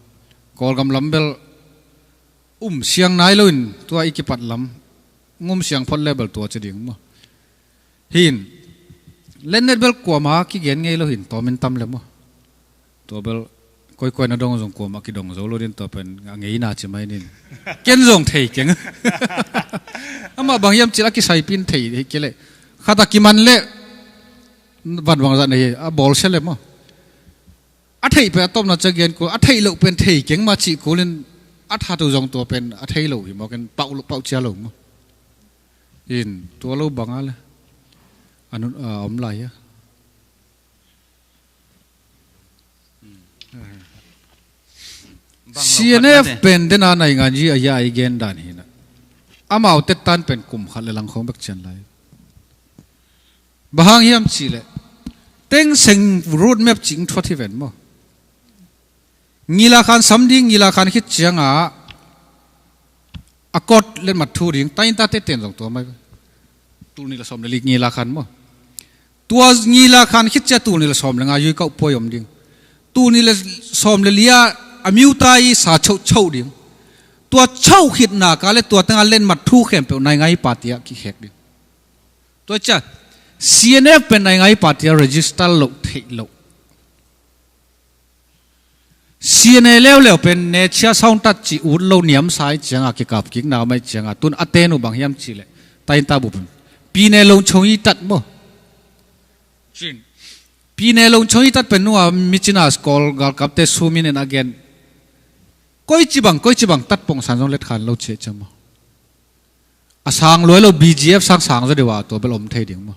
Kawlgam lam bel um siang nai lo in, tua i kipat lam hong um siang phot le bel tua ci ding maw. Hin, letnet bel kuamah kigen ngei lo hin, tawm in tam le maw. Tua bel koikoi na dong zong kuamah kidong zo lo ding, tua pen a ngeina ci mai ning. Ken zong thei keng. Amah bang hiam cih leh a kisaipi in thei hi kei leh. Khat a kiman leh van bangzah nei hi, a bawlsia le maw. A theih pen a tawpna ciang gen kul, a theih loh pen thei keng mah cih kul in, a that uh zong tua pen a thei lo hi maw, ken pauh lo, pauh cia lo maw. In tua lo bang a le a nun a om lai a. Bang lo C N F khat na ne. Pen den a naingan ji a hia i gen dan hi na. Amau tettan pen kum khat le lang khawng bek cian lai. Bang hang hiam cih leh, Thein Sein road map cih thuat hi ven maw. Ngilakhan sam ding, ngilakhan khit ciang a, a kot letmat thu ding, tainta te ten zong tua mai. Tul nih le sawm le li ngilakhan maw. Tua ngilakhan khit ciang tul nih le sawm le nga yui kauh puai om ding. Tul nih le sawm le li a, a miuta i sa choh choh ding. Tua choh khit nak a le tua teng a letmat thu khempeuh naingai party ah kikhek ding. Tua ciang C N F pen naingai party ah register loh theih loh. C N A leuleu pen ne chia sawn tat cih ut lo niamsa i ciang a, kikap kik na mai ciang a, tun a ten uh bang hiam cih leh, tainta bup in Pyine Longchong i tat maw. Cin. Pyine Longchong i tat pen nung a mi cina skol galkapte sum in en a gen. Koici bang, koici bang tat pongsan zong letkhan lo ciah ciang maw. A sang luai lo, B G F sang sang zaw deuh a tua bel om thei ding maw.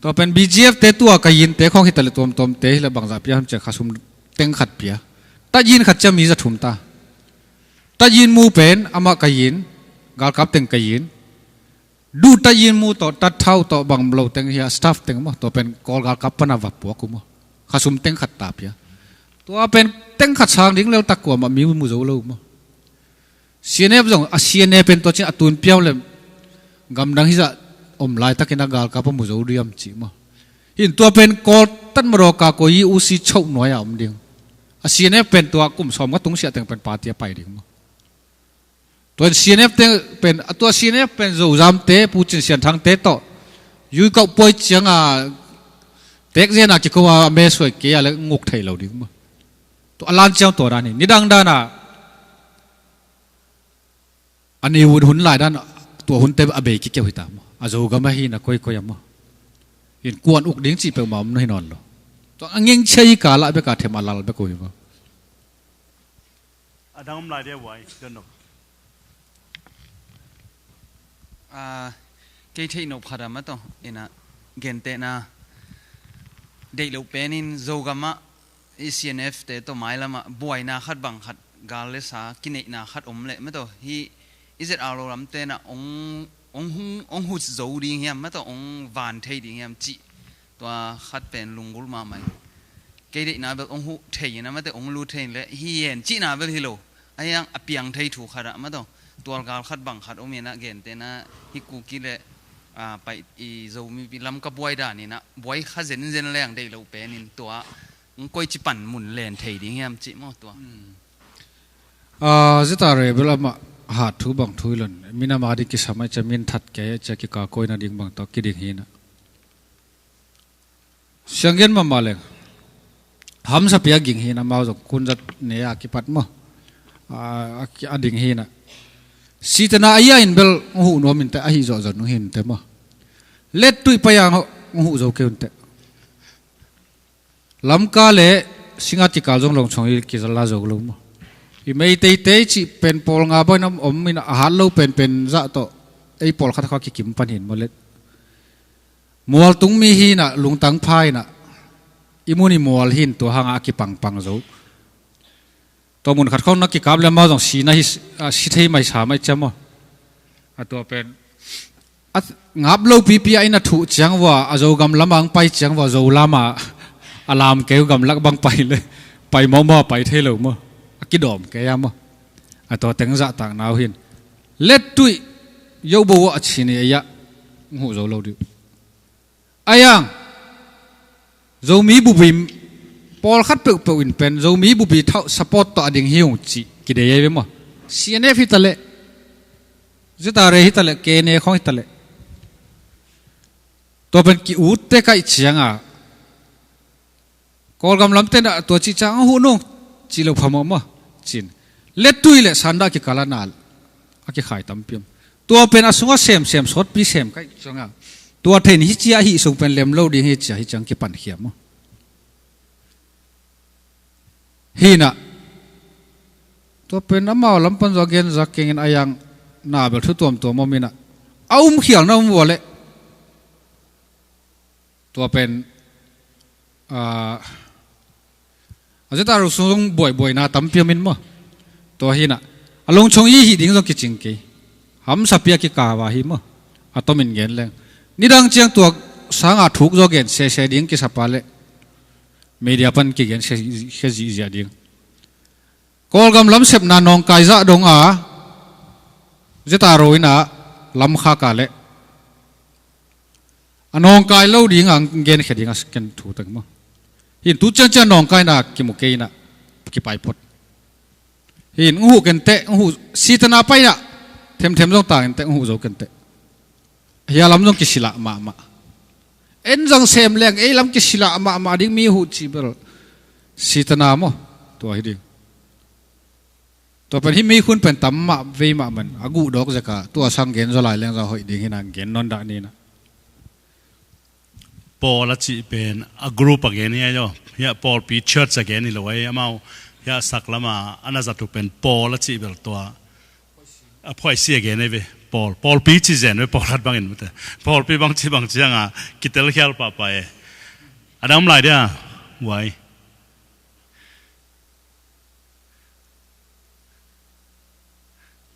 Tua pen B G F te tua ka yin te khawng hi ta leh tuamtuam te hi leh bangzah pia ham ciah kha sum teng khat pia. Tat yin khat ciah mi za thum ta. Tat yin mu pen amah ka yin, galkap teng ka yin. Duh ta yin mu tawh, ta thau tawh, bang lo teng hi a, staff teng maw, tua pen Kawl galkap pana va puak uh maw. Khasum teng khat ta pia. Tua pen teng khat sang ding lel tak kuamah mi mu zo lo maw. C N F zong a C N A pen tua cin a tun piau le gamdang hizah om laitakin a galkap a mu zo diam cih maw. Hin tua pen Kawl tan madawka ko yi U C choh nuai a om ding. A C N F pen tua kum sawm ka tung siah teng pen party a pai ding maw. Tua in C N F te pen, a tua C N F pen Zozamte, Pu Cin Sian Thangte tawh, yui kauh puai cianga, tekzena kiko a mesuai kei a le nguk thei lo ding maw. Tua a lan ciang tua dan hi, nidang dana, a ni hun hun lai dan, tua hunte a bei kikeu hita maw. A Zogam ahi na koikoi a maw. Hin kuan uk ding cih peuhmah om na hi nawn lo. Tua a ngeng cia i kala beka them a lal bek uh hi maw. A dang om lai dia uai, don't know. Ah, kei theih nop khat a ma tawh, ina, gentehna, deih loh penin Zogamah, i C N F te tawh mailamah, buaina khat bang khat, gal le sa, kineihna khat om leh, ma tawh, hi, i Z R lo lamte na, ong, ong hung, ong hut zo ding hiam, ma tawh, ong van thei ding hiam, cih, tua khat pen lunggulh mahmah hi. Kei deihna bel ong huh thei ina mate ong lut thei le hi hen cihna bel hi lo. A hiang a piang thei thu khat ah ma tawh. Tualgal khat bang khat om ina gentehna hi Kuki le, ah, pai i Zomi pi Lamka buai dan ina buai kha zenzen leng deih lo penin tua. Ong koi ci pan mun len thei ding hiam cih maw tua. Ah, zeta rebel amah hat thu bang thu i lon. Min ama ding kisam ai cia min that kei ai cia kika koina ding bang tawh kiding hi na. Sianggen mahmah leng. Hamsapi a ging hi na mau zong kunzat ne a kipat maw. A, a, a ding hi na. Sitena a ia in bel nguhu nuam in te ahi zawh zawh nung hi in te maw. Let tuih pai ang ho nguhu zo keu in te. Lamka le singa tikal zong longchong i kizala zo lo maw. I mei teitei cih pen pawl nga bawn om in a hat lo penpen zah tawh. Ei pawl khat kha kikim pan hin maw let. Mual tung mi hi na, lungtang pha hi na, i mun i mual hin tua hanga a kipangpang zo. Tua mun khat khong na kikap le amau zong si na hi, a, si thei mai sa mai cia maw. A tua pen. A ngap lo pipi a ina thuh ciang vua, a Zogam lama ang pai ciang vua, Zo lama a lam keu gamlak bang pai le. Pai maw maw, pai thei lo maw. A kidawm kei a maw. A tua teng zahtak nau hin. Let tuih, yobo a chini a iah. Nguh zo lo dih. Ayang, Zomi bubi, pawlkhat peuhpeuh in pen, Zomi bubi thauh support tawh a ding hi ung cih, kidei ei ve maw. C N F hi taleh, Z R A hi taleh, K N A khong hi taleh. Tua pen ki-ut te kaih cianga. Kawlgam lamte na tua cih ciang a huh nung, cih lo phamawh maw. Cin. Lettui le sanda kikala na, a kikhai tampi om. Tua pen a sunga semsem sawtpi sem kaih cianga. Tua thein hi cia hi sung pen lem lo ding hi cia hi ciang kipankhia maw. Hina. Tua pen amau lampan zaw gen zak kengin ayang na bel thu tuamtuam om ina. A um khial na um vua le. Tua pen, ah, a zeta ru sung buaibuaina tampi om in maw. Tua hina. A lungchong i hih ding zong kicing kei. Hamsapi a kikava hi maw. A tomin gen leng. Nidang ciang tua sanga thuk zaw gen sese ding kisapa le. Media pan kigen se, se zihziah ding. Kawlgam lam sepna nawngkai zah dong a. Zeta ru ina lam khaka le. A nawngkai lo dinga ngen khe dinga ken thu teng maw. Hin tu ciancian nawngkaina kimu keina kipai phot. Hin nguhu kente, nguhu sitana paina. Themthem zong tangente, nguhu zo kente. Hia lam zong kisilah mahmah. En zong sem leng, ei lam kisilah mahmah ding mi huh cibel. Sitana maw, tua hi ding. Tua pen hih mi khun pen tam mah vei mah man a guh dawk zeka tua sang gen zaw lai leng zaw hoih ding hina gen nawn dah nina. Pawl a cih pen a group a gen hi ahi aw. Hiah pawlpi church a gen hi lo ahi amau. Hiah sak lama a na zat uh pen pawl a cih bel tua. A phuaisi a gen ahi ve. Pawl. Pawlpi cih zen ve pawlkhat bangin mute. Pawlpi bang cih bang cianga kitel khial pahpah e. A dang om lai dia. Uai.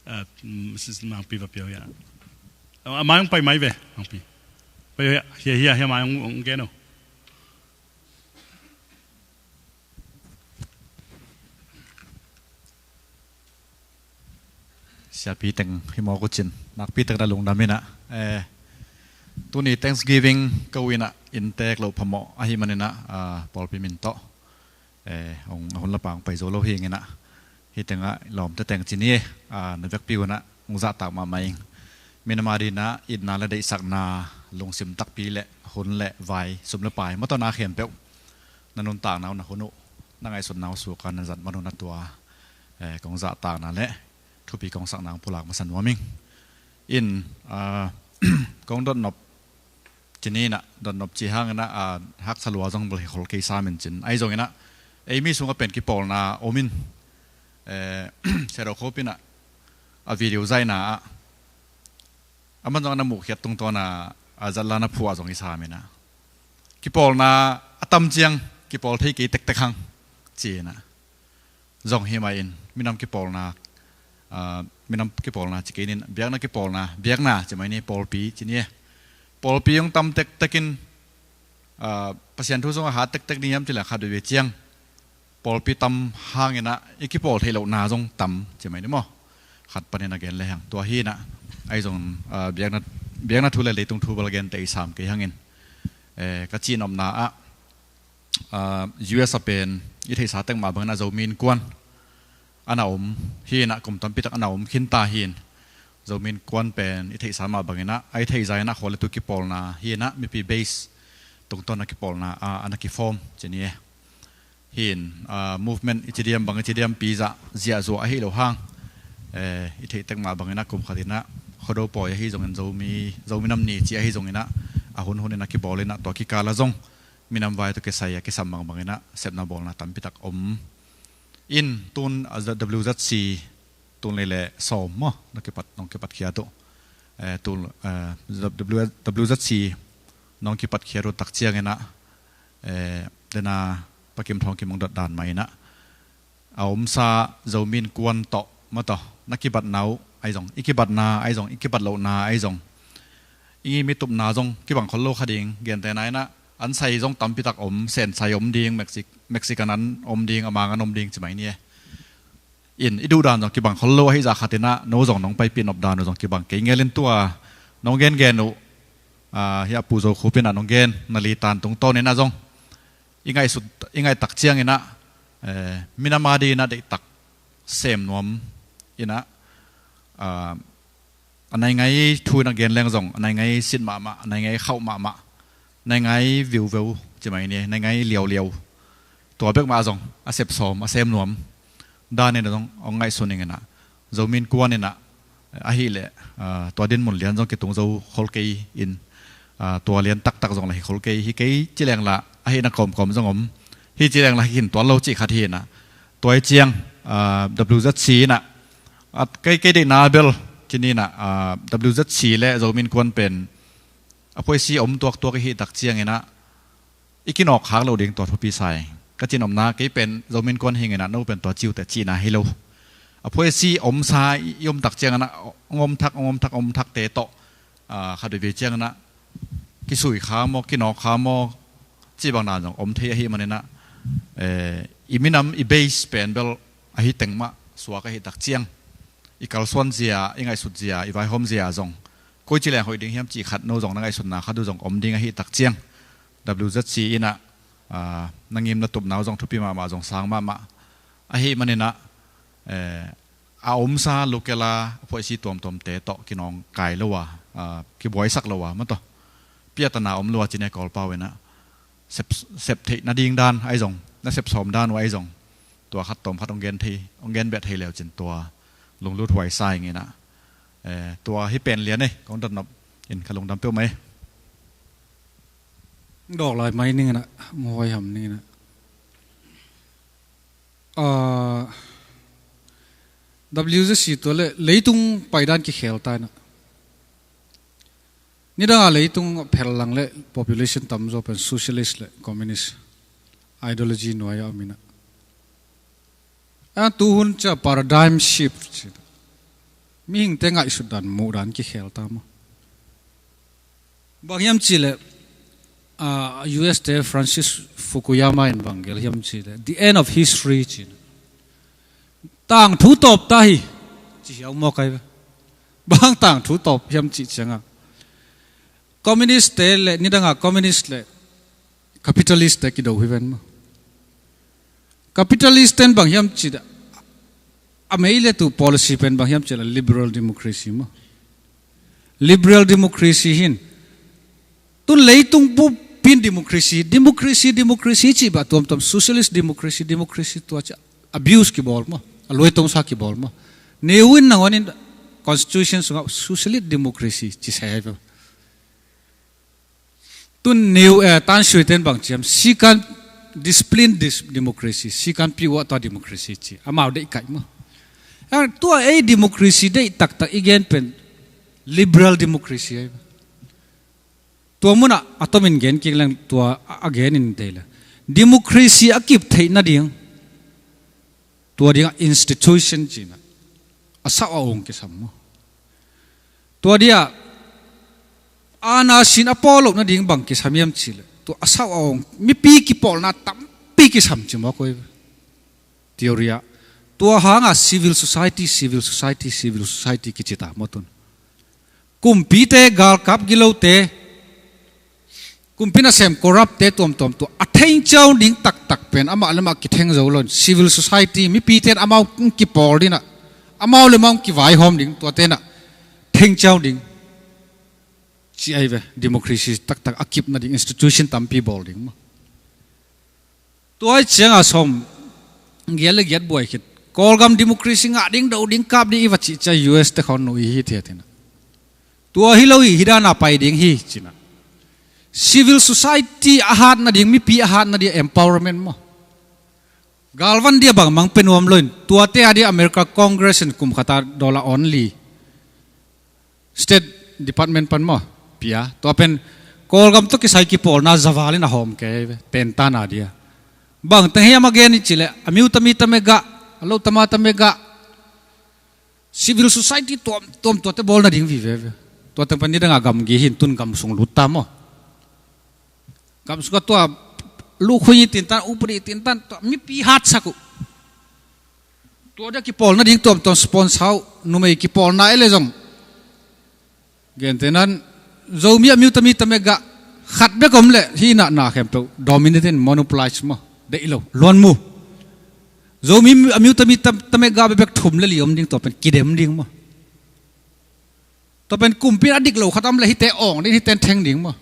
Ah, mm, sis mangpi va piau ya. A mai hong pai mai ve, hong pi. Pai hia, hia, hia mai hong, hong gen o. Siapi teng hi mawk uh cin, nakpi teng na lungdam inah. Eh, tuni Thanksgiving ko inah inntek loh phamawh ahih maninah, ah, pawlpi min tawh, eh, hong, a hun la pang pai zo lo hi inginah. Hih tengah lawmte teng cin hi, ah, na vekpi unah hong zahtak mahmah ing. Minam a dinah itna le deihsakna, lungsim takpi le hun le vai, sum le pai, mawtaw na khempeuh na nuntakna uh, na hun uh, na ngaihsutna uh suka na zat man unah tua, eh, kong zahtakna le thupi kong sakna hong pulak masa nuam ing. In, ah, kong dotnop cin inah, dotnop cih hanginah, ah, haksa lua zong bel hi khol kei sam in cin. Ahi zonginah, ei mi sungah pen kipawlna om in, eh, Sia Do Khop inah a video zaina ah, a man zong a na muhkhiat tungtawn a, a zatla na phuah zong i sam inah, kipawlna a tam ciang kipawl thei kei tektek hang ci inah. Zong hi mah in, minam kipawlna, ah, minam kipawlna ci kei ning, biakna kipawlna, biakna ci mai ni, pawlpi ci ni. Pawlpi hong tam tektek in, ah, Pasian thu zong a hat tektek ni hiam ci leng khat veve ciang pawlpi tam hanginah i kipawl theih lohna zong tam ci mai ni maw. Khat panin a gen le hang. Tua hi inah, ahi zong, ah, biakna, biakna thu le leitung thu bel genteh i sam kei hangin, eh, ka cihnopna ah, ah, U S a pen i theihsa tek mah bangin a Zomi Innkuan a na om hi inah, kum tampi tak a na om khinta hi in. Zomi Innkuan pen i theihsa mah bangin ah, a i theihsa inah khua le tu kipawlna hi inah, mipi base tungtawn a kipawlna a, a na kiform ci ni e. Hi in, ah, movement i ci diam bang, i ci diam pi zah ziahzuah ahi lo hang, eh, i theih tek mah bangin ah kum khat inah Khuado pawi ahi zongin, Zomi, Zomi Nam Ni ci ahi zonginah, a hun hun inah kibawl inah, tua kikal ah zong minam vai tawh kisai a kisam bangbang inah sepna bawlna tampi tak om. In tun, ah, W Z C tun lei le sawm maw, nong kipat, nong kipatkhiat uh. Eh, tun, eh, W-, W Z C nong kipatkhiat uh tak cianginah, eh, dena Pa Kim Thawng Kim hong dot dan mah inah, a omsa Zomi Innkuan tawh, mawtaw, na kibatna uh ahi zong, i kibatna ahi zong, i kibat lohna ahi zong, i ngim i tupna zong kibang khol lo kha ding. Gentehna inah, an sai zong tampi tak om, Sen sai om ding, Mexi-, Mexican an om ding, a mang an om ding ci mai ni e. In i duhdan zong kibang khol lo ahi zah khat inah, no zong nong paipih nop dan uh zong kibang kei ngel in, tua nong gengen uh, ah, hia Pu Zo Khup inah nong gen na litan tungtawn inah zong i ngaihsut, i ngaihtak cianginah, eh, minam a dinah deihtak sem nuam inah, ah, a naingai thu inah gen leng zong, a naingai sit mahmah, a naingai khauh mahmah, naingai viuveu ci mai ni, naingai liauliau. Tua bek mah zong a sep sawm, a sem nuam dan inah zong hong ngaihsun inginah, Zomi Innkuan inah, ahih leh, ah, tua dinmun lian zong kitung zo khol kei in, ah, tua lian taktak zong la hi khol kei, hi kei ci leng la, ahihna kawmkawm zong om, hi ci leng la hi khin tuan lo cih khat hi inah. Tua hi ciang, ah, W Z C inah, at kei, kei deihna bel ci ni inah, ah, W Z C le Zomi Innkuan pen a phuaisi om tuaktuak i hih tak cianginah, i kinawkkhak loh ding tua thupi sa ing. Ka cihnopna, kei pen Zomi Innkuan hi inginah, no pen tua ci uh teh cihna hi lo. A phuaisi omsa i, i om tak cianginah, hong om thak, hong om thak, hong om thakte tawh, ah, khat veve cianginah kisui kha maw, kinawk kha maw, cih bang dan zong om thei ahih maninah, eh, i minam, i base pen bel ahi teng mah suak ahih tak ciang, i kalsuan zia, i ngaihsut zia, i vaihawm zia zong, koi ci leng hoih ding hiam cih khat, no zong na ngaihsutna khat uh zong om ding ahih tak ciang, W Z C inah, ah, na ngim na tupna uh zong thupi mahmah, zong sang mahmah ahih maninah, eh, a omsa local a phuaisi tuamtuamte tawh kinawngkai lo a, ah, kibuaisak lo a, mawtaw, piatana om lo a ci ni e, Kawlpau inah sep, sep theih nading dan ahi zong, na sep sawm dan uh ahi zong, tua khat tawm khat hong gen thei, hong gen beh thei leu cin tua lunglut huai sa inginah. Eh, tua hi pen lian e, kong dotnop in ka lungdam peuhmah e. Dawk lai mai ning inah, hong huaiham ning inah. Ah, W Z C tua le leitung paidan kikhel ta inah. Nidang a leitung phel lang le population tamzaw pen socialist le communist ideology nuai a om inah. A tuhun ciah paradigm shift ci. Mihingte ngaihsut dan, muh dan kikhel ta maw. Bang hiam cihleh, ah, U S te Francis Fukuyama in bang gelh hiam cihleh, the end of history ci-in, tangthu tawp ta hi, ci hiau maw kai ve. Bang tangthu tawp hiam cih ciangah, communist te le nidangah communist le capitalist te kido hi ven maw. Capitalist ten bang hiam cih, a mei le tu policy pen bang hiam cih le liberal democracy maw. Liberal democracy hin tun leitung pupin democracy, democracy, democracy cih bah tuamtuam, socialist democracy, democracy tua ci abuse kibawl maw, a luai tongsa kibawl maw. Neu in nangawn in constitution sungah socialist democracy ci sai hai ve. Tun Neu, eh, Tan Shwe ten bang ciam, sikan discipline dis-, democracy, sikan piuah tua democracy ci, amau deih kaih maw. Ah, tua ei democracy deih taktak i gen pen liberal democracy ai. Tua munah a tomin gen kik leng tua a, a gen in dei le. Democracy a kip theih nading, tua dingah institution cihna a sauh a ung kisam maw. Tua dia aana sin a pawl loh nading bang kisam hiam cihleh, tua a sauh a ung, mipi kipawlna tampi kisam ci maw koi. Theory ah. Tua hangah civil society, civil society, civil society kici ta maw tun. Kumpite, galkap gilote, kumpi nasem corrupt te tuamtuam tua a thengciau ding taktak pen amah le amah kitheng zo lo in civil society, mipite in amau kipawl dinah, amau le amau kivaihawm ding, tua tenah thengciau ding ci ai ve. Democracy taktak a kip nading institution tampi bawl ding maw. Tua ai ciangah sawm giat le giat buai khit, Kawlgam democracy ngah ding, do ding, kap ding i va cih ciang U S te khawng nu i hi thiat hinah. Tua hi lo hi, hi dana pai ding hi cinah. Civil society a hat nading, mipi a hat nading empowerment maw. Galvan dia bangmang pe nuam lo in, tuate a dia America Congress in kum khata dollar only State Department pan maw pia, tua pen Kawlgam tawh kisai kipawlna zavalin a hawm kei ve, tentana dia. Bang teng hiam a gen i cihleh, a miu tami tame gah, a lo tama tame gah, civil society tuam, tuam tuate bawl nading vive ve. Tua teng pan nidangah gamgi hin tun gamsung lut ta maw. Gamsung ah tua lukhui i tintan, upadi i tintan, tua mipi hatsak uh. Tua dia kipawl nading tuamtuam sponsor uh, numei kipawlna ei le zong. Gentehnan, Zomi a miu tami tame gah khat bek om leh hinah na khempeuh dominate in monopolize maw, deih lo, luan mu. Zomi a miu tami tam-, tame gah bebek thum le li om ding, tua pen kidem ding maw. Tua pen kumpi in a dik lo khat om leh hite awng ding, hiten theng ding maw.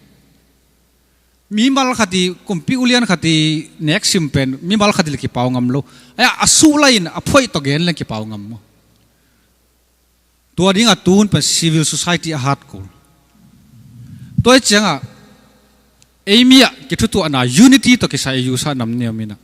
Mimal khat i, kumpi ulian khat i nek sim pen mimal khat i le kipau ngam lo. Ai, a suh lai in a phoih tawh gen le kipau ngam maw. Tua dingah tun pen civil society a hat kul. Tua i ciangah ei mi ah kithutuahna unity tawh kisai a yusa nam niam inah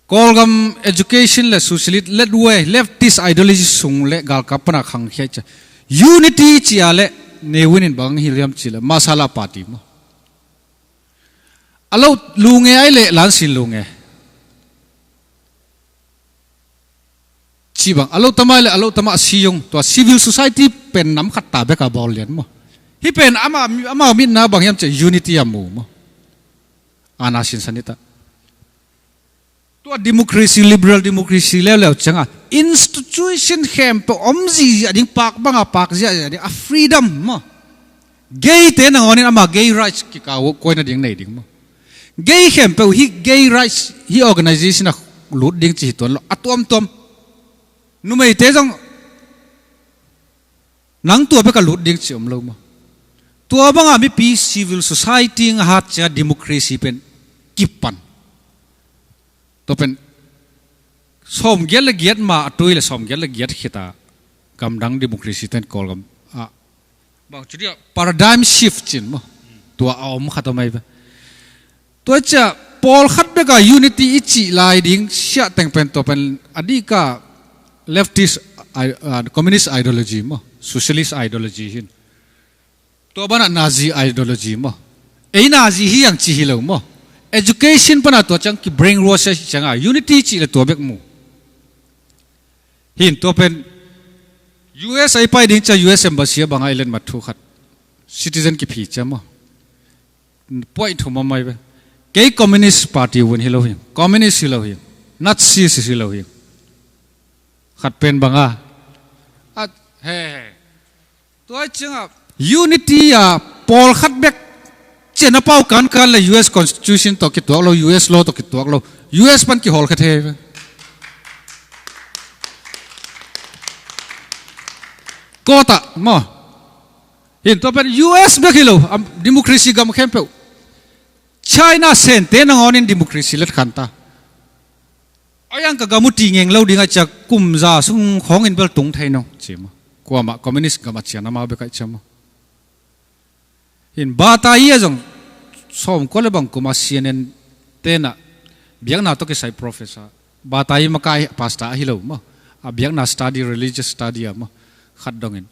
Kawlgam education le socialist led way, leftist ideology sung le galkap pana khangkhia i cia. Unity cia le Nehru in bang hilh hiam cih le masala party maw. A lo lunge ai le lansin lunge. Ci bang, a lo tamai le a lo tamah siyung, tua civil society pen nam khat ta beka bawl lian maw. Hi pen ama, ama mitna bang hiam cih unity a mu maw. Ana sinsan i ta. Tua democracy, liberal democracy leuleu ciangah institution khempeuh om zihziah ding, pak banga pak ziahziah ding, a freedom maw. Gay te nangawnin ama gay rights kikau kuaina ding nei ding maw. Gay khempeuh hi, gay rights hi organization a lut ding ci hi tuan lo, a tuamtuam. Numeite zong nang tua beka lut ding ci om lo maw. Tua banga mipi civil society nga hat cia democracy pen kipan. Tua pen sawm giat le giat ma a tui le sawm giat le giat khita gamdang democracy ten Kawlgam ah bang cu dia paradigm shift cin maw. Tua a om khat om ai ve. Tua cia pawlkhat beka unity i cih lai ding siah teng pen tua pen a dika leftist i-, ah, communist ideology maw, socialist ideology hin. Tua banah Nazi ideology maw. Ei Nazi hi ang ci hi lo maw. Education pana tua ciang ki brainwash a hi cianga unity cih le tua bek mu. Hin tua pen U S a i pai ding cia U S embassy a banga i letmat thu khat. Citizen kiphi cia maw? Puai thum a mai ve. Kei Communist Party vun hi lo hi. Communist hi lo hi. Nazi si hi lo hi. Khat pen banga. At he he. Tua cianga unity a pawlkhat bek cian a pau kankan le U S Constitution tawh kituak lo, U S law tawh kituak lo, U S pan kihawl khat he. Kawta maw? Hin tua pen U S bek hi lo, democracy gam khempeuh. China sente nangawnin democracy let khan ta. A yang ka gam uh ti ngeng lo ding a cia kum za sung khawngin bel tung thei nong ci maw? Kuamah communist gam a cian amau bek a cia maw? Hin Batai a zong sawm kua le bang kuma C N N tenah biakna tawh kisai professor, Batai makai pastor ahi lo maw? A biakna study, religious study a maw? Khat dongin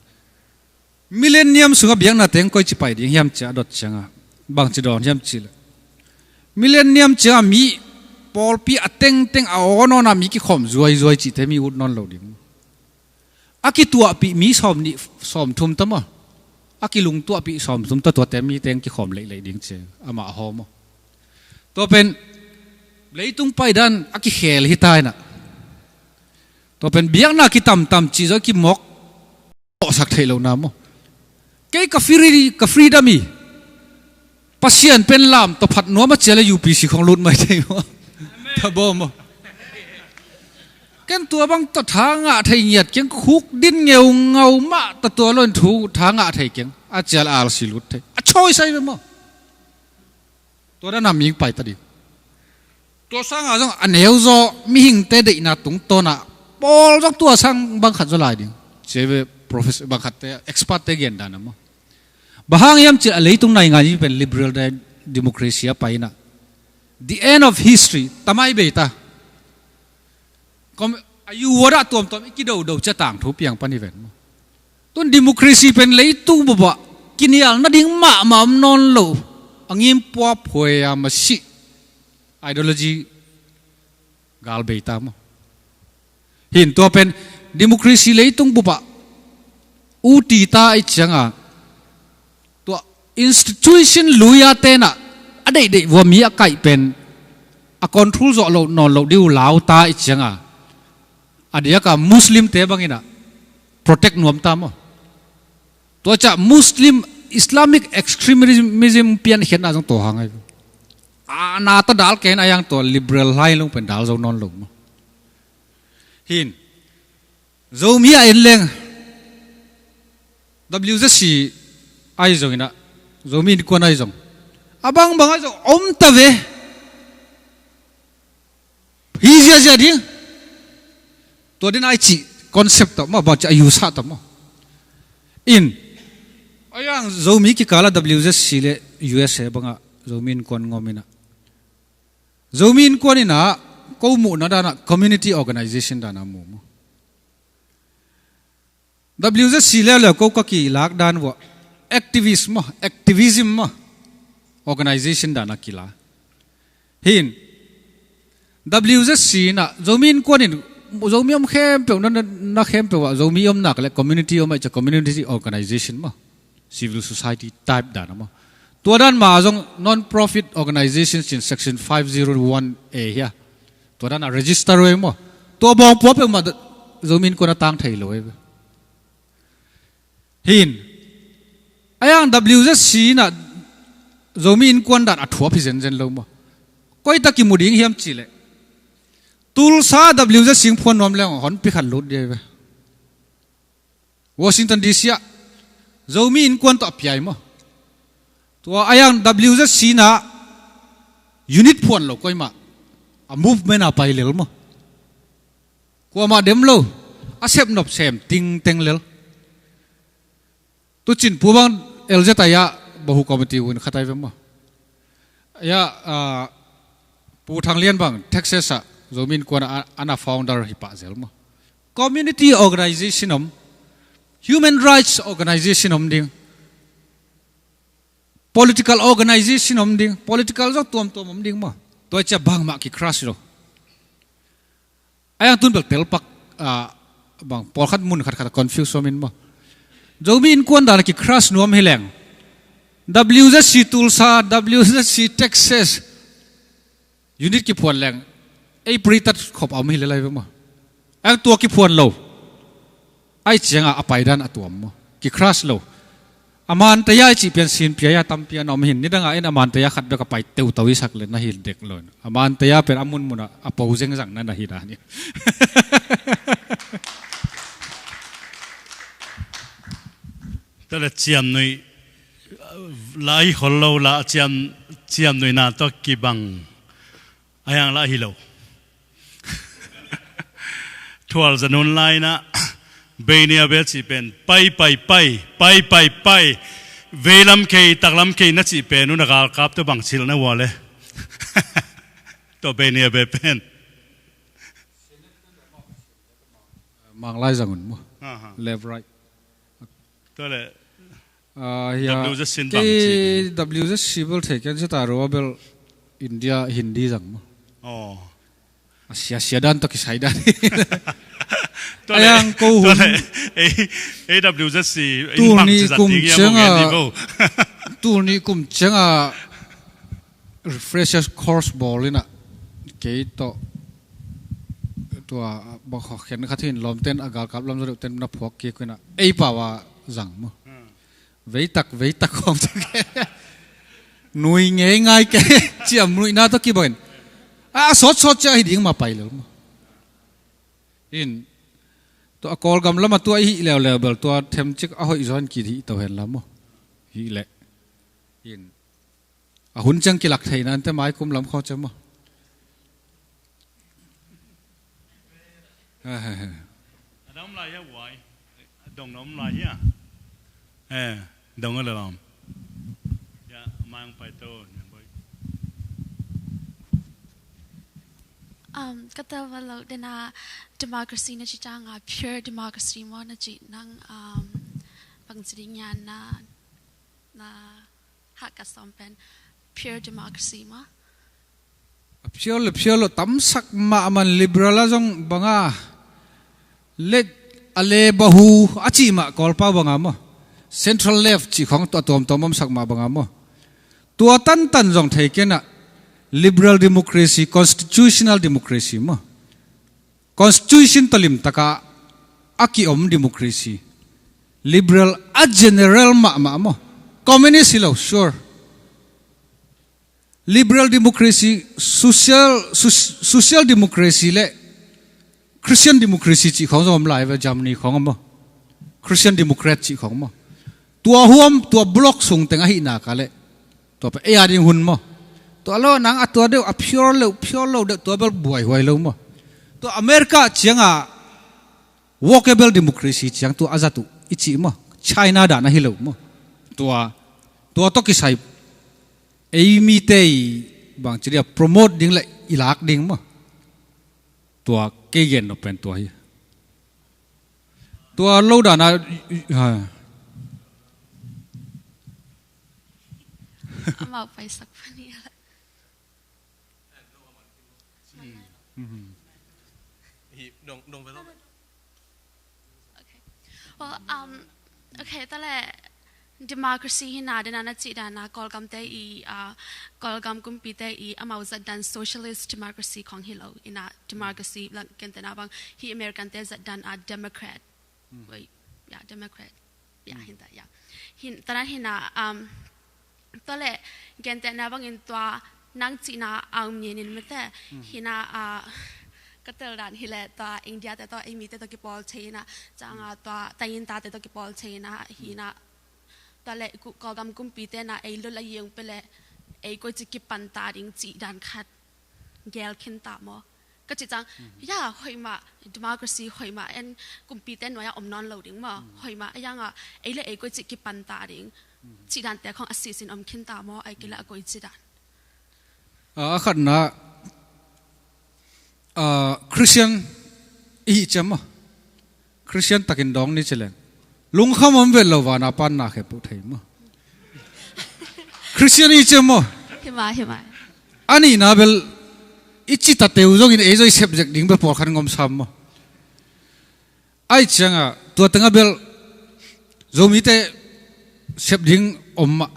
Millennium sungah biakna teng koi ci pai ding hiam cia a dot cianga bang ci dawn hiam ci le Millennium cianga mi pawlpi a tengteng a awn awna mi kikhawm zuaizuai cihte mi ut nawn lo ding. A kituahpih mi sawm nih sawm thum ta maw? A kilungtuahpih sawm thum ta tuate mi teng kikhawm leilei ding ci amah a hawm aw. Tua pen leitung paidan a kikhel hi ta inah. Tua pen biakna kitamtam cih zaw kimawk awhsak theih lohna maw? Kei ka free, ka freedom hi. Pasian pen lam tawh phat nuam a cia le U P C khong lut mai thei maw? Tha baw maw? Ken tua bang tawh tha ngah thei ngiat keng, khuk din ngeungau mah ta tua lo in thu tha ngah thei keng. A cia le R C lut thei a chawi sai ve maw? Tua dana mi pai ta ding. Tua sanga zong a neu zaw mihingte deihna tungtawnah pawl zong tua sang bangkhat zaw lai ding. Cia ve professor bangkhatte, expert te gen dana maw? Bang hang hiam cih a leitung naingan i pen liberal de-, democracy a paina. The end of history tamai bei ta. Kom-, a yu wadah tuamtuam i kidodo cia tangthu piang pan i ven maw? Tun democracy pen leitung bubah kinial nading mahmah om nawn lo. A ngim puaphuai a masih ideology galbei ta maw? Hin tua pen democracy leitung bupah uti ta i cianga tua institution luia tenah a deihdeih vua mi a kaih pen a control zawh loh nawn loh diu lau ta i cianga a diaka Muslim te banginah protect nuam ta maw? Tua ciah Muslim Islamic extremism piankhiatna zong tua hang ahi. A nata dal ken a yang tua liberal lai lung pen dal zo nawn lo maw? Hin Zomi a en leng W Z C ahi zong inah Zomi innkuan ahi zong a bangbang ahi zong om ta ve. Hi ziazia ding. Tua din ai cih concept tawh maw, bang ci a yusa tawh maw? In a yang Zomi kikala W Z C le U S A bangah Zomi innkuan ngawm inah Zomi innkuan inah ko muhna danah community organization danah mu maw? W Z C leuleu ko ka kilak dan vua activist maw, activism maw, organization dana kila. Hin W Z C inah Zomi innkuan in Zomi om khempeuh na, na, na khempeuh ah Zomi om nak le community om ah ica community organization maw, civil society type dana maw? Tua dan ma zong non-profit organizations in section five zero one A hia. Tua dan a register uh ei maw? Tua bawngpua peuhmah Zomi innkuan a tang thei lo ei ve. Hin a yang W Z C inah Zomi innkuan dan a thuap hi zenzen lo maw? Koita kimu ding hiam cihleh Tulsa W Z C phuan nuam leng honpi khat lut dia ei ve. Washington D C ah Zomi innkuan tawh a piai maw? Tua a yang W Z C inah unit phuan lo koimah a movement a pai lel maw? Kuamah dem lo a sepnop sem tingteng lel. Tucin pu bang L Z I ah bahu committee un khatai ve maw? Ya, ah, Pu Thang Lian bang Texas ah Zomi innkuan a, ana founder hi pah zel maw? Community organization om, human rights organization om ding, political organization om ding, political zong tuamtuam om ding maw? Tua cia bangmah ki crush lo. A yang tun bel telpak, ah, bang pawlkhat mun khatkhat a confuse om in maw? Zomi innkuan dana ki crush nuam hi leng W Z C Tulsa, W Z C Texas, unit kiphuan leng ei pre-tat khop a om hi le lai ve maw. Ang tua kiphuan lo. Ai cianga a paidan a tuam maw. Ki-crush lo. A mantaya i cih pian sin piaya tampi a na om hin. Nidanga in a mantaya khat bek a pai teuto i sak le na hi dek lo. A mantaya pen a munmuna a po zengzang na na hi dan hi. Tua le ciamnuih la hi khol lo la ciam, ciamnuihna tawh kibang a hiang la hi lo. Thual zanun laina beinia bel cih pen pai pai pai pai pai pai veilam kei taklam kei na cih pen una galkap tua bang cilh na ua le. Tua beinia bel pen Manglai zang un maw? Aha. Left, right. Tua le Ah, hiah, W Z C in bang ci? Kei W Z C bel thei ken sita rua bel India Hindi zang maw? Oh. A sia sia dan tawh kisai dan. Tua le, ayang ko tua le, hun. A, A W Z C in bang ci zat ding ia maw ngen ni bo. Tul nih kum cianga refreshers course bawl inah kei tawh tua bang khen khat hin lawmten a galkap lam zaw deuhten na phuak kik inah ei pau a zang maw. Hmm. Veitak veitak khawng tak nui ngei ngai ke ciam nuihna tawh kibangin a sawtsawt cia hi ding ma pai lel maw. In tua a Kawlgam lamah tua i hih leuleu bel tua themcik a hoih zaw in kihih to hen la maw. Hih leh in a hun ciang kilak theihna ante mai kum lam khaw ciang maw. A dang om lai hia uai? A dong na om lai hia? Eh, dong a le lam. Ya, mai ang pai to, Niang Boy. Um, ka tel va lo dena democracy na ci cianga pure democracy maw na ci nang, um, bang ci ding ia na, na hak ka sawm pen pure democracy maw? A pure le pure lo tamsak mah man liberal a zong banga le a le bahu a cih mah Kawlpau banga maw. Central left cih khawng tua tuamtuam omsak mah banga maw. Tua tantan zong thei kenah liberal democracy, constitutional democracy maw. Constitution tawh limtaka a kiom democracy. Liberal a general mahmah maw. Communist hi lo, sure. Liberal democracy, social, soc-, social democracy le Christian democracy cih khawng zong om lai ve, Germany khawng maw. Christian Democrat cih khawng maw. Tua huam, tua bloc sung teng ahih nak leh tua pen ei a ding hun maw. Tua lo nang a tua deuh a pure lo, pure lo deuh tua bel buaihuai lo maw. Tua America cianga walkable democracy ciang tua a zat uh i cih maw. China dan ahi lo maw. Tua, tua tawh kisai ei mite i bang ci dia promote ding le i lak ding maw. Tua kei gen nop pen tua hi. Tua lo dan a, ha. Amau paisak pani a. Mhm. Hi, dong, dong, dong. Okay. Well, um, okay, tua le democracy hi na dena na cih dana Kawlgam te i, uh, Kawlgam kumpi te i amau zat dan socialist democracy khawng hi lo ina democracy lang kentena bang hi American te zat dan a democrat. Mm. Wait, yeah, democrat. Yeah, mm. Hinta, yeah. Hin, tanan hina, um, tua le, gentena bangin tua nang cihna ang minin mete, mm. Hina, uh, ka tel dan hi le tua India te tua, ei mite tua kipawl thei hina, canga tua tayin ta te tua kipawl thei hina, hina, tua le ku-, Kawlgam kumpi te na ei lul a yeng pe le, ei koi ci kipan ta ding cih dan khat, gel khin ta maw. Ka cih cang, mhm. Ya, hoih mah, democracy hoih mah, en kumpi te nuai a om nawn lo ding maw. Mhm. Hoih mah, a yanga, ei le ei koi cih kipan ta ding. Mhm. Cih dan te khawng a sisin om khin ta maw, ei kei le a koi cih dan. Ah, a khatna, ah, Christian i hih ciam maw. Christian takin dawng ni ci leng. Lungkham om vet lo vana pan na khep uh thei maw. Christian i ci maw. Hi ma, hi ma. A nihna bel i ci ta teu zongin ei zong i sep zek ding bel pawlkhat ngom sam maw. Ai cianga tua tengah bel Zomite sep ding om mah.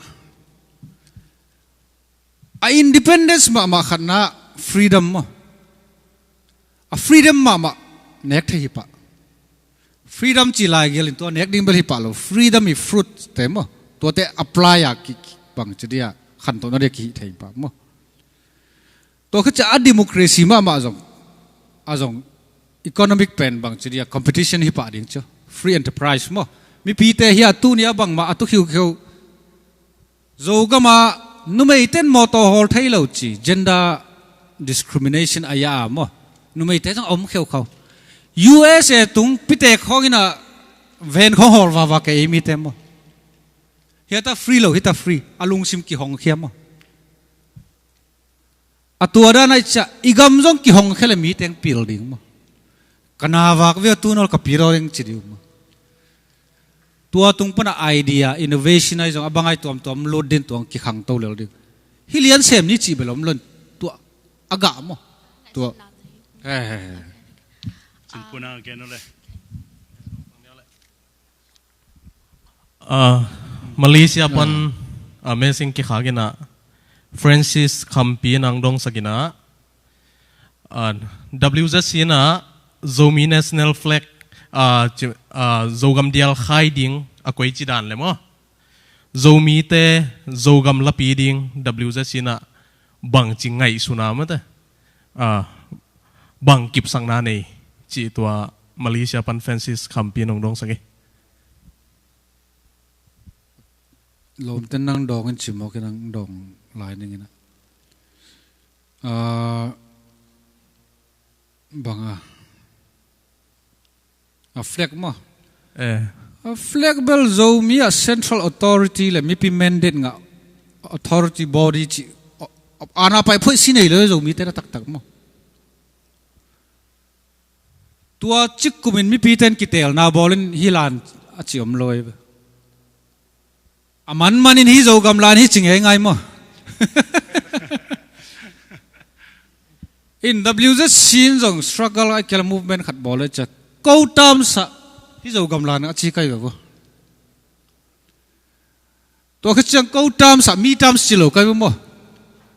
A independence mahmah khatna freedom maw? A freedom mahmah nek thei hi pah. Freedom ci lai gel in tua nek ding bel hi pah lo. Freedom i fruit te maw? Tuate apply a ki, ki bang ci dia khantohna dia kihih thei hi pah maw? Tua khat ciah a democracy mahmah zong, a zong economic pen bang ci dia competition hi pah ding cia. Free enterprise maw? Mipite hi a tuni a bangmah a tu khiukheu. Zogam ah numeiten mawtaw hawl thei lo ci, gender discrimination a ya a maw? Numeite zong a om kheukhau. U S A tung pitek khawng in a ven khawng hawl vava kei ei mite maw? Hiata free lo, hita free. A lungsim kihong khia maw? A tua dan a i ciah i gam zong kihong khia le mi teng pil ding maw? Ka na vak ve a tu nawl ka pil ding ci ding maw? Tua tung pana idea, innovation ai zong a bangai tuamtuam lut din tuang kikhangto lel ding. Hi lian sem ni cih bel om lon tua a gah maw? Tua. He, he, he. Sin puna gen le. Ah, Malaysia pan, ah, message kikhak in a Francis Khampi in hong dongsak in a, ah, W Z C in a Zomi National Flag, ah, ci, ah, Zogam dial khai ding a koici dan le maw? Zomite Zogam lapi ding W Z C in a bangci ngaihsutna mate, ah, bang kipsakna nei cih tua Malaysia pan Francis Khampi in hong dongsak hi. Lawmte nang dawng in cimawk in nang dawng lai ning in a. Ah, bang a. A flag maw? Eh. A flag bel Zomi a central authority le mipi mandate ngah authority body ci, a, a, ana pai phoih si nei lo Zomite na taktak maw? Tua cikkumin mipiten kitelna bawlin hi lan a ci om lo ei ve. A manmanin hi Zogam lan hi ci ngeingai maw? In W Z C in zong struggle a kila movement khat bawl le ciat ko tamsah hi Zogam lan a ci kai ve vo. Tua khit ciang ko tamsah mi tam si lo kai maw?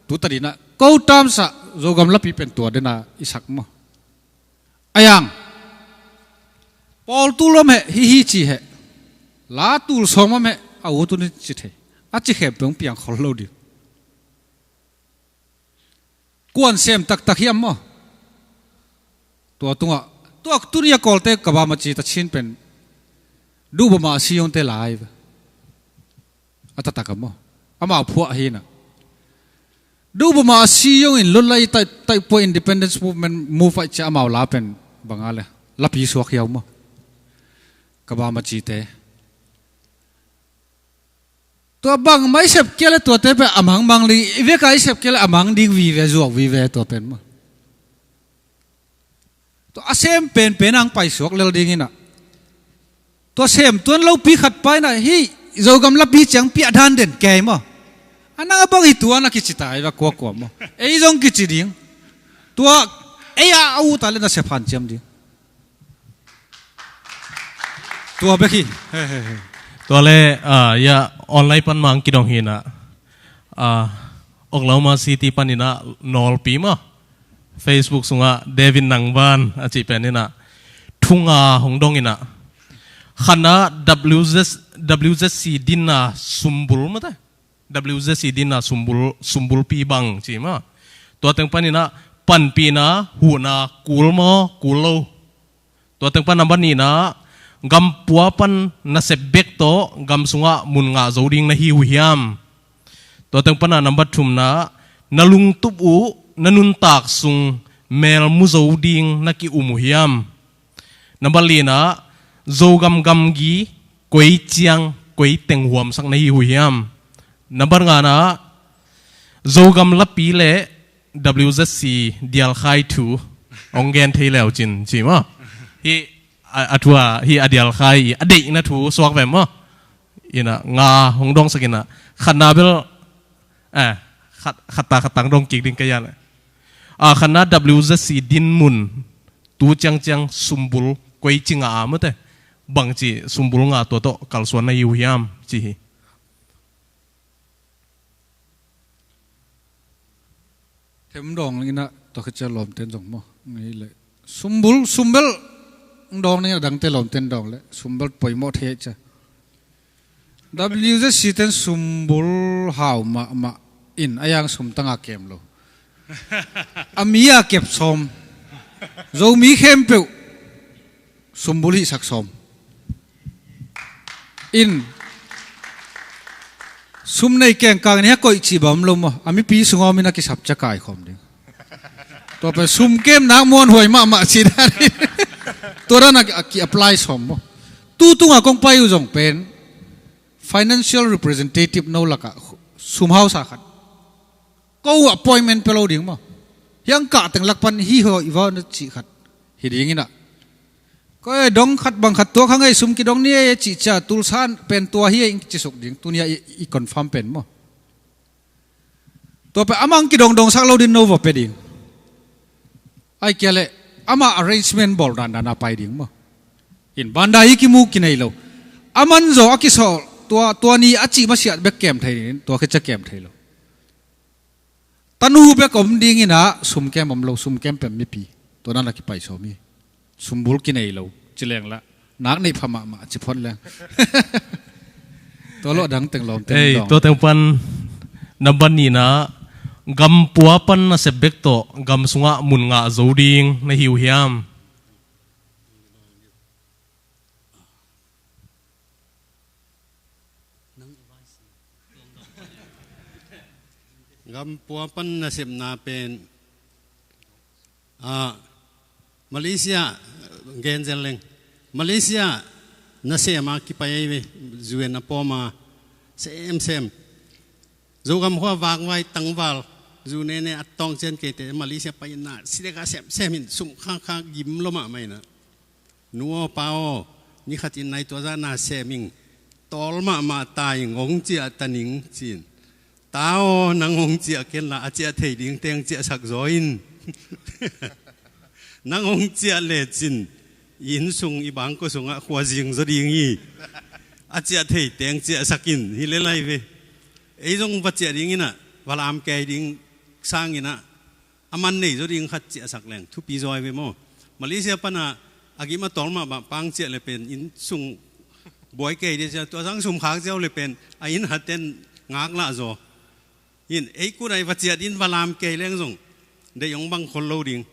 Tu tadina ko tamsah Zogam lapi pen tua dena i sak maw? A yang pawl tul om he hi hi ci he. La tul sawm om he a u tu ni ci thei. A ci khempeuh piang khol lo ding. Kuan sem taktak hiam maw? Tua tungah tua tuni a kawlte ka bama ci ta chin pen duh bama a si yongte lai ve. A taktak a maw? Amau phuah hi na. Duh bama a si yongin lutlai tai, tai pua independence movement move ai cia amau la pen banga le lapi suak hiau maw? Ka bama cite. Tua bangmah i sep kei le tuate pen a mangmang ding, i veka i sep kei le a mang ding vive, zuak vive tua pen maw? Tua a sem penpen ang paisuak lel ding inah. Tua sem tuan lopi khat pa inah hih Zogam lapi ciang piah dan den kei maw? A nang a bang hi tuan a kici ta hi va kuakua maw? Ei zong kici ding. Tua ei a a ut a le na sep hanciam ding. Tua bek hi. Tua le, ah, ya, online pan mang kidong hi na. Ah, Oklahoma City pan ina nawlpi ma. Facebook sunga David Nangban a cih pen ina. Thunga hong dong ina. Khana W Z, W Z C dinna sumbul mate. W Z C dinna sumbul, sumbulpi bang ci ma. Tua teng pan ina panpina huhna kul maw, kul lo. Tua teng pan number nihna gampua pan nasep bek tawh gam sungah mun ngah zo ding na hi uh hiam? Tua teng pana number thumna na lungtup uh na nuntak sung mel mu zo ding na ki-um uh hiam? Number lina Zogam gamgi koi ciang koi teng huamsak na hi uh hiam? Number ngana Zogam lapi le W Z C dialkhai thu hong gen thei leu cin ci maw? Hi a, a thu a, hi a dialkhai i a deihna thu suak ve maw? Ina nga hong dongsak ina khatna bel, eh, khat, khatta khattang dong kik ding ka ya le. A khatna W Z C din mun tu ciangciang sumbul koi ci nga a mate bangci sumbul nga tua tawh kalsuan na hi uh hiam ci hi. Tem dawng inah tua khit cia lawmten zong maw ngei le sumbul sumbel dawng ning a dangte lawmten dawng le sumbel poimawh thei cia. W Z C ten sumbul hau mahmah in a yang sum tanga kem lo. A mi a kep sawm. Zomi khempeuh sumbul hihsak sawm. In sum nei kengkang in hia koih cih bawm lo maw? A mipi sungawm in a kisap cia kaikhawm ding. Tua pen sum kem nak muanhuai mahmah cih dan in tua dan a ki-apply sawm maw? Tu tunga kong pai uh zong pen financial representative no lakah sum hausa khat ko uh appointment pe lo ding maw? Hiang kah teng lak pan hi hawh i vaw na cih khat hi ding inah ko e dong khat bang khat tua kha ngei sum kidong ni e cih cia tulsan pen tua hi e in kicisuk ding tuni a i, i confirm pen maw? Tua pen amang kidong dong sak lo din no vaw pe ding. Ai kia le ama arrangement bawl dandan a pai ding maw? In banda i kimu kinei lo. Aman zaw a kisawl tua tua ni a cih masiat bek kem thei ding tua khit cia kem thei lo. Tanu bek om ding inah sumkem om lo sumkem pem mipi tua dan a kipai sawm hi. Sumbul kinei lo ci leng lah nak neih pha mahmah ci phot leng. Tua lo a dang teng lawmten ei dawng. Tua teng pan nambat nihna gampua pan nasep bek tawh gam sungah mun ngah zo ding na hi uh hiam? Gampua pan nasepna pen ah, Malaysia genzel leng Malaysia nasema kipai ei ve. U N a pawma semsem Zogam khua vakvai tangval zu nene a tawng cian keite Malaysia pai inah sideka semsem in sum khangkhang gim lo mahmah inah nu aw pa aw ni khatin nai tua zah na sem ing tawl mahmah ta ing hong ciah ta ning cin. Ta aw nang hong ciah kenla a ciah thei ding teng ciahsak zaw in. Nang hong ciah lecin i inn sung i bangkua sungah khua zing zaw ding hi. A ciah thei teng ciahsak in hi le lai ve. Ei zong va ciah ding inah va lam kei ding sang inah a man nei zaw ding khat ciahsak leng thupi zaw ai ve maw? Malaysia pana a gim a tawl mah bah pang ciah le pen inn sung buai kei dia cia tua sang sum khak ziau le pen a inn haten ngak lah zaw. In ei kunai va ciat in va lam kei leng zong deih hong bang khol lo ding.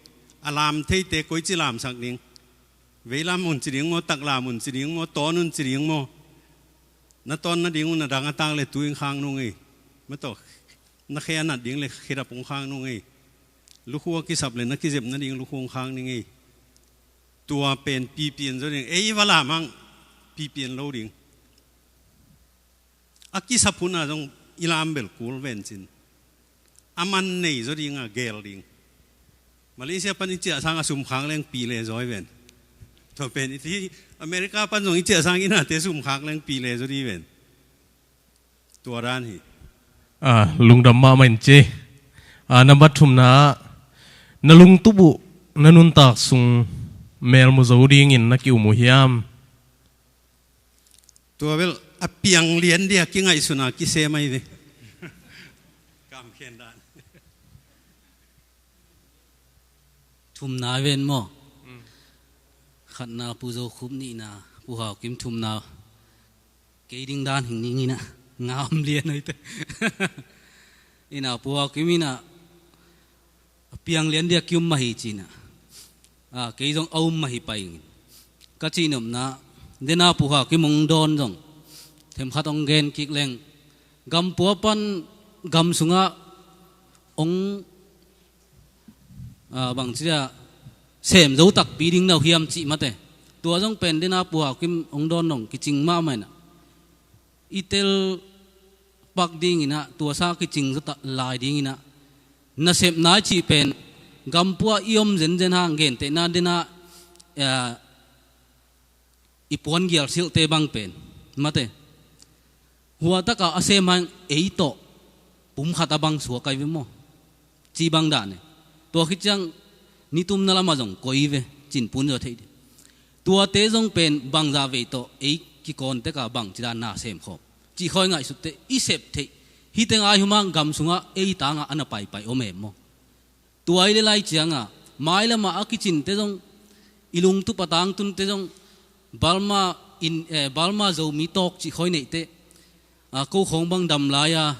A lam theite koici lamsak ding. Veilam un ci ding maw taklam un ci ding maw tawn un ci ding maw? Na tawn nading un a dang a tak le tu in khang nung ei. Mataw na khe a nat ding le khedap hong khang nung ei. Lukhu a kisap le na kizep nading lukhu hong khang ning ei. Tua pen pipian zo ding ei va lam hang pipian lo ding. A kisap hun a zong i lam bel kul ven cin. A man nei zaw ding a gel ding. Malaysia pan i ciah sang a sum khak leng pi le zaw i ven. Tua pen i ti America pan zong i ciah sang i nate sum khak leng pi le zaw ding i ven. Tua dan hi. A lungdam mahmah in ci. A nambat thumna na lungtup uh na nuntak sung melmu zo dingin na ki-um uh hiam? Tua bel a piang lian dia kingaihsuna kisem ahi ve. Kamkhen dan. Thumna ven maw? Khatna Pu Zo Khup, nihna Pu Hau Kim, thumna kei ding dan hing ning inah ngam lian hoite. Inah Pu Hau Kim inah a piang lian dia kium mah hi cinah. A kei zong a um mah hi pai ingin ka cihnopna dena Pu Hau Kim hong dawn zong themkhat hong gen kik leng gampua pan gam sungah hong a bangcia sem zo takpi ding na uh hiam cih mate. Tua zong pen dena Pu Hau Kim hong dawn nong kicing mahmah inah i tel pak dinginah tua sa kicing zo lai dinginah nasep nai cih pen gampua i om zenzen hang gentehna dena i puan gial silhte bang pen mate. Hua taka a sem hang ei tawh pumkhat a bang suak ai ve maw? Ci bang dahne tua khit ciang nitumna lamah zong koi ve cin pun zaw thei dih. Tuate zong pen bangzah vei tawh ei kikawn teka bang cidan na sem khawm cih khawi ngaihsutte i sep theih. Hite ngai humang gam sungah ei tangah a na paipai om em maw? Tua i le lai ciangah mailamah a kicinte zong, i lungtup a tangtunte zong, Burma in, eh, Burma Zomi tawk cih khoi neihte, ah, ko khawng bang dam lai-a,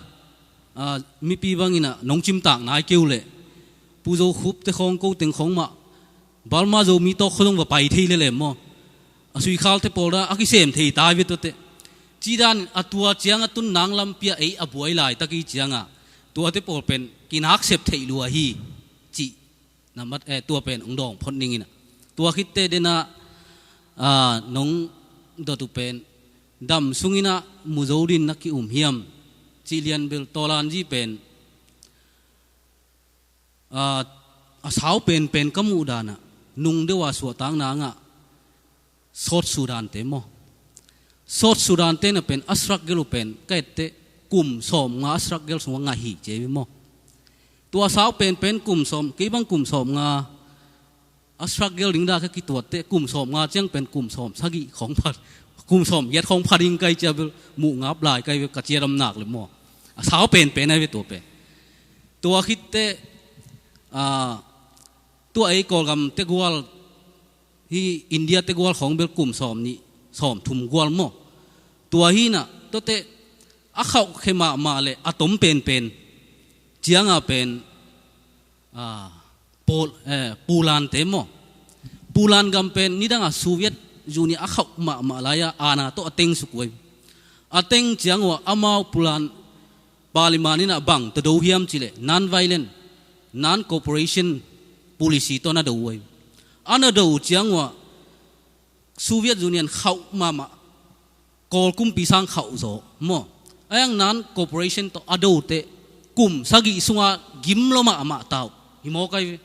ah, mipi banginah nong cimtak nai keu leh Pu Zo Khupte khawng, ko teng khawng mah Burma Zomi tawk khua zong va pai thei lelem maw? A suikhalte pawl dah a kisem thei tai ve tuate. Cidan a tua ciang a tun nang lampi-ah ei a buai laitak i ciangah tuate pawl pen kinaksep theih lua hi cih na mat, eh, tua pen hong dawng phot ning inah. Tua khitte denah, ah, nong dot uh pen dam sunginah mu zo din na ki-um hiam cih lian bel tawlanzi pen, ah, a sau penpen ka muh danah nung deuh a suahtakna ngah South Sudan-te maw? South Sudan-te na pen a struggle uh pen ka etteh kum sawmnga a struggle sungah ngah hi ci ei maw? Tua sau penpen kum sawm, kei bang kum sawmnga a struggle ding dah ka kituatteh kum sawmnga ciang pen kum sawm sagih khawng pha, kum sawm giat khawng pha ding kai cia bel muh ngap lai kai bel ka ciadam nak le maw? A sau penpen ai ve tua pen. Tua khitteh, ah, tua ei Kawlgam tegual, hih India tegual khawng bel kum sawm nih, sawm thum gual maw? Tua hinah tuate a khauhkhe mahmah le a tom penpen cianga pen, ah, Pol-, eh, Pulante maw? Pulan gam pen nidangah Soviet Union a khauh mahmah lai-a ana tawh a teng suk uh ai. A teng ciang uh ah amau Pulan Parliament inah bang tawh do hiam cileh non-violent, non-cooperation policy tawh na do uh ai. A na do uh ciang uh ah Soviet Union khauh mahmah, Kawl kumpi sang khauh zaw maw? A iang non-cooperation tawh a do teh kum sagih sungah gim lua mahmah ta uh hi maw kai ve?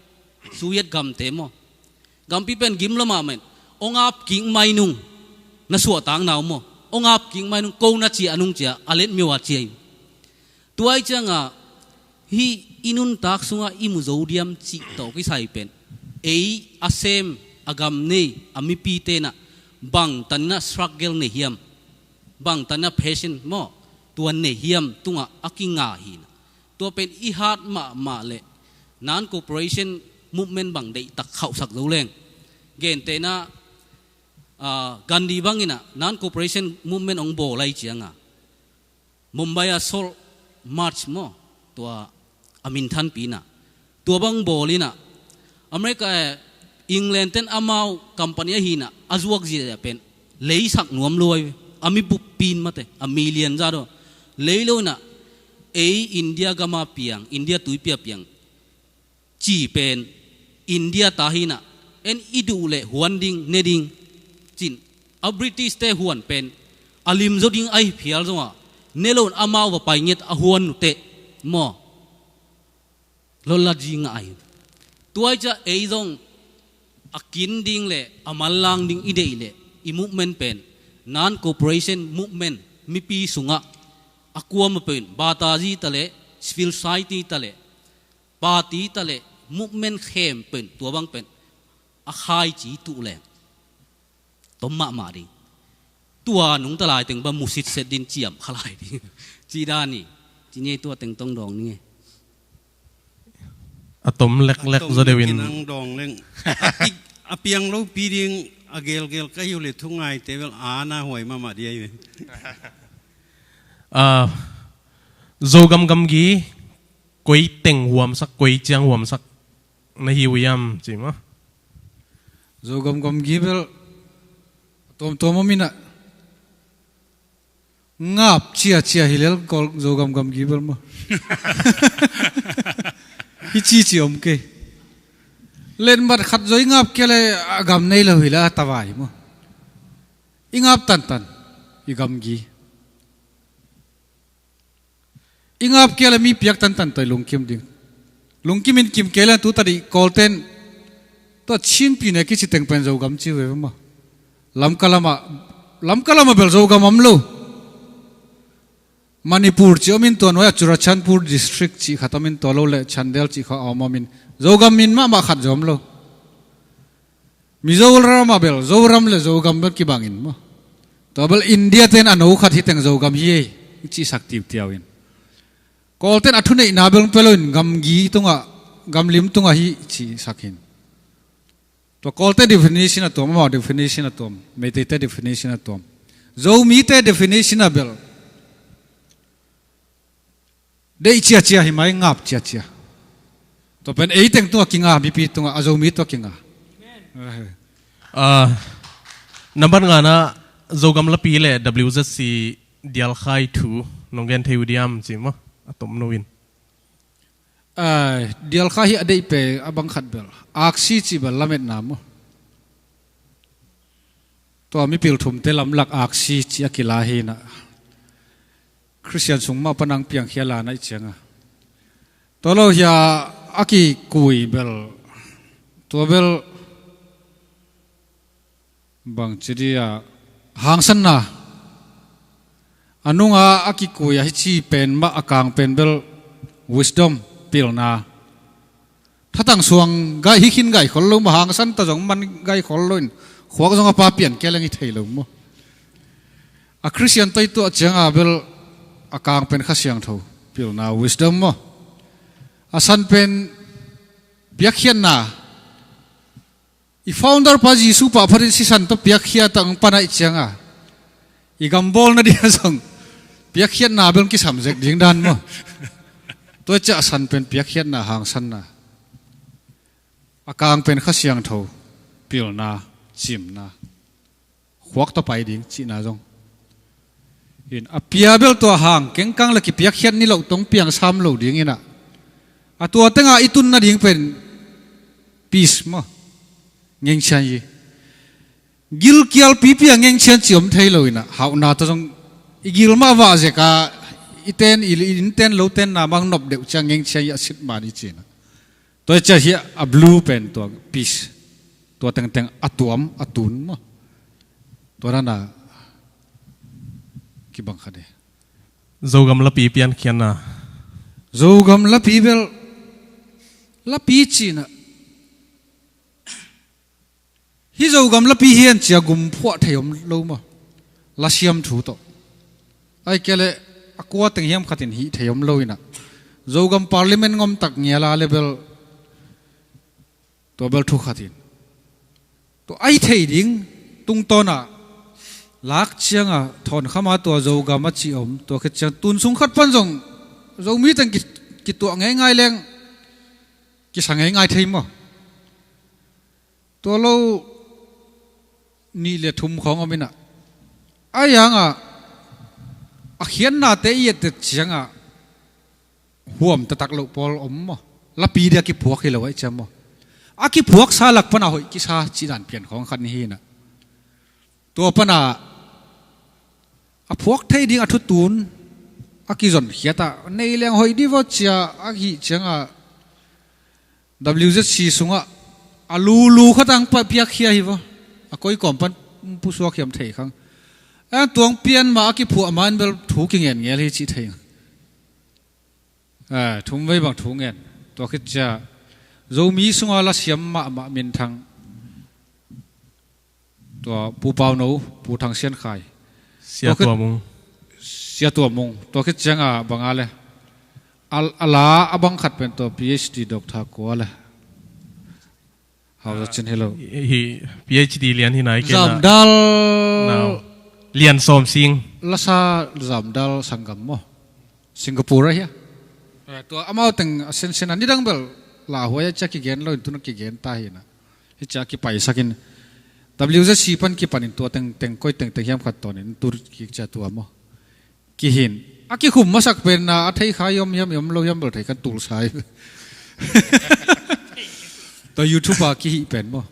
Soviet gamte maw? Gampi pen gim lua mahmah in, ong ap kik mai nung, na suahtakna uh maw? Ong ap kik mai nung, ko na ciah nung cia a let myo a ciah hi. Tua i ciangah hih i nuntak sungah i mu zo diam cih tawh kisai pen ei a sem, a gam nei a mipite nah bangtaninah struggle nei hiam, bangtaninah passion maw, tua nei hiam tungah a kinga hinah. Tua pen i hat mahmah le non-cooperation movement bang deihtak khauhsak zo leng. Gentehnah, ah, Gandhi banginah non-cooperation movement hong bawl ai cianga Mumbai a Salt March maw, tua a minthanpi inah, tua bang bawl inah America, eh, England ten amau company ahinah a zuak zia pen leisak nuam lo ai ve. A mi buppi in mate, a million zah daw lei lo inah ei India gama piang, India tuipi a piang ci pen India ta hinah en i duh leh huan ding, ne ding cin, a British-te huan pen a lim zo ding ahi phial zongah ne lo in amau va pai ngiat a huan uh teh maw? Lollat zi ngah ahi. Tua i ciah ei zong a kin ding le a manlang ding i deih leh i movement pen non-cooperation movement, mipi sungah a kuama pen batazi ta leh, civil society ta leh, party ta leh movement khempeuh in tua bang pen a khaici tuh leng tom mahmah ding. Tua nungta laiteng bang musit set din ciam kha lai ding. Ci dan hi. Ci ni ei, tua teng tong dawng ning ei. A tom leklek zaw deuhin. Kinang dawng leng. A piang lopi ding a gelgel ka hi uh le thu ngaite bel a na huai mahmah di ai ve. Ah, Zogam gamgi koi teng huamsak, koi ciang huamsak na hi uh hiam ci maw? Zogam gamgi bel tuamtuam om inah ngap ciacia hi lel Kawl Zogam gamgi bel maw? Hi cici om kei. Letmat khat zaw i ngap kei le a gam nei lo hi le a tavai maw? I ngap tantan i gamgi. I ngap kei le mi piak tantan tawh i lungkim ding. Lungkim in kim kei le tu tadih Kawlten tua Chinpi ne kici teng pen Zogam ci uh ve maw? Lamka lamah, Lamka lamah bel Zogam om lo. Manipur ci om in tua nuai-ah Churachandpur district ci khat om in tua lo le Chandel ci kha om om in Zogam min mahmah khat zaw om lo. Mizoram ah bel Zoram le Zogam bel kibangin maw? Tua bel India ten a no khat hi teng Zogam hi ei, i cihsak tiutiau in. Kawlten a thuneihna bel pia loin gamgi tungah gamlim tungah hi cihsak hin. Tua Kawlte definition a tuam, amau definition a tuam, Meiteite definition a tuam, Zomite definition a bel deih ciacia hi mai, ngap ciacia. Tua pen ei teng tungah kinga, mipi tungah, a Zomi tungah kinga. Ah, nambat ngana, Zogam Lapi le W Z C Dialkhai thu nong gen thei uh diam ci maw, a tomno in. Ah, Dialkhai hi a deih pen a bang khat bel aksi cih bel lametna maw. Tua mipil thumte lamlak aksi cih a kila hi inah, Khristian sung mah pan ang piangkhia la na ih cianga, tua lo hia a kikui bel, tua bel bangci dia, hangsanna. A nunga a kikui a hici pen mah a kang pen bel wisdom, pilna. Thatang suang gai, hi khin gai khol lo maw, hangsan ta zong man gai khol lo in, khuak zong a pa pian kei leng hi thei lo maw. A Khristian tawh i tuah cianga bel a kang pen Kha Siangtho, pilna, wisdom maw. A san pen piakkhiatna. I founder pa Jesu pah phatin sisan tawh piakkhiat ang pana ih cianga, i gambawl na dia zong piakkhiatna bel kisam zek ding dan maw. Tua ciah san pen piakkhiatna, hangsanna. A kang pen Kha Siangtho, pilna, cimna. Khuak tawh pai ding cihna zong in, a pia bel tua hang kengkang le kipiakkhiat ni loh tong piang sam lo ding inah, a tua tenga i tun nading pen peace maw, ngengchian hi. Gilkial pipi a ngengchian ci om thei lo inah, hauhna tawh zong i gil mah vah zeka, i ten, i, i innten loten na mang nop deuh ciang ngengchian hi a sit man i cinah. Tua i ciah hi a blue pen tua peace, tua tengteng a tuam a tun maw. Tua dana kibang kha de. Zogam Lapi piankhiatna. Zogam Lapi bel, Lapi cinah, hi Zogam Lapi hian cia gum phuah thei om lo maw. Lasiam thu tawh, ai kei le a kua teng hiam khatin hih thei om lo inah, Zogam Parliament ngomtak ngiala le bel, tua bel thu khatin, tua ai thei ding tungtawnah lak cianga thawnkhama tua Zogam a ci om, tua khit ciang tun sung khat pan zong Zomi teng ki, kituah ngeingai leng kisa ngeingai thei maw. Tua lo nih le thum khawng om inah, a yangah a khiatnate i ettet ciangah huam taktak loh pawl om maw. Lapi dia kiphuak hi lo aih ciam maw. A kiphuaksa lak pana hoih kisa cihdan pian khawng khat ni hi inah, tua pana a phuak thei ding a thutun a kizonkhiatah nei leng hoih dih vaw cia a hih ciangah, W Z C sungah a lulu khatang pah piakkhia hi vaw. A koi kawm pan pusuak hiam thei khang. A tuang pian mah a kiphuah man bel thu kingen ngel hi cih thei. A, thum vei bang thu ngen. Tua khit cia Zomi sunga lasiam mahmah minthang, tua Pu Pauno, Pu Thang Sian Khai, Sia Tua khit Tua Mung. Sia Tua Mung. Tua khit cianga banga le, a, a la a bang khat pen tua P H D Doctor Kua le, hauza cin hi lo. Hi, P H D lian hi nai kena. Zamdal. Nau. Lian Sawm Sing. Lasa Zamdal Sanggam maw. Singapore ah hia. Eh, tua amau teng a sensen a nidang bel lauhuai a cia kigen lo in tuna kigen ta hi inah. Hi cia kipaisakin W Z C pan kipanin tua tengteng koi tengteng hiam khat tawnin tur kik cia tua maw. Kihin a kikhum masak penna a thei kha i om hiam i om lo hiam bel thei kan tulsai. Tua YouTube a kihih pen maw.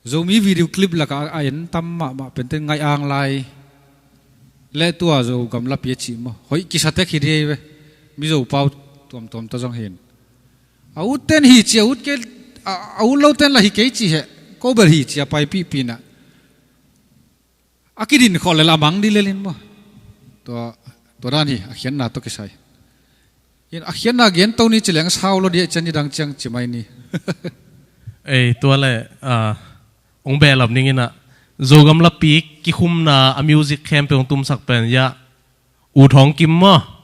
Zomi video clip lakah a en tam mahmah pente Ngaih Ang Lai le tua Zogam Lapi a cih maw. Hoih kisa tek hi dei ve. Mizo pau tuamtuam ta zong hin. A utten hi cia ut kei, a, a ut loten la hi kei cih heh. Ko bel hi cia paipihpih inah, a kidin khawh le la a mang dih lelin maw. Tua, tua dan hi a khiatna tawh kisai. In a khiatna gen to ni ci leng sau lo dih a, cian nidang ciang ci mai ni. Ei, tua le, ah, ong behlap ning inah, Zogam Lapi kikhumna a music khempeuh ong tumsak pen ya U Thawng Kim maw.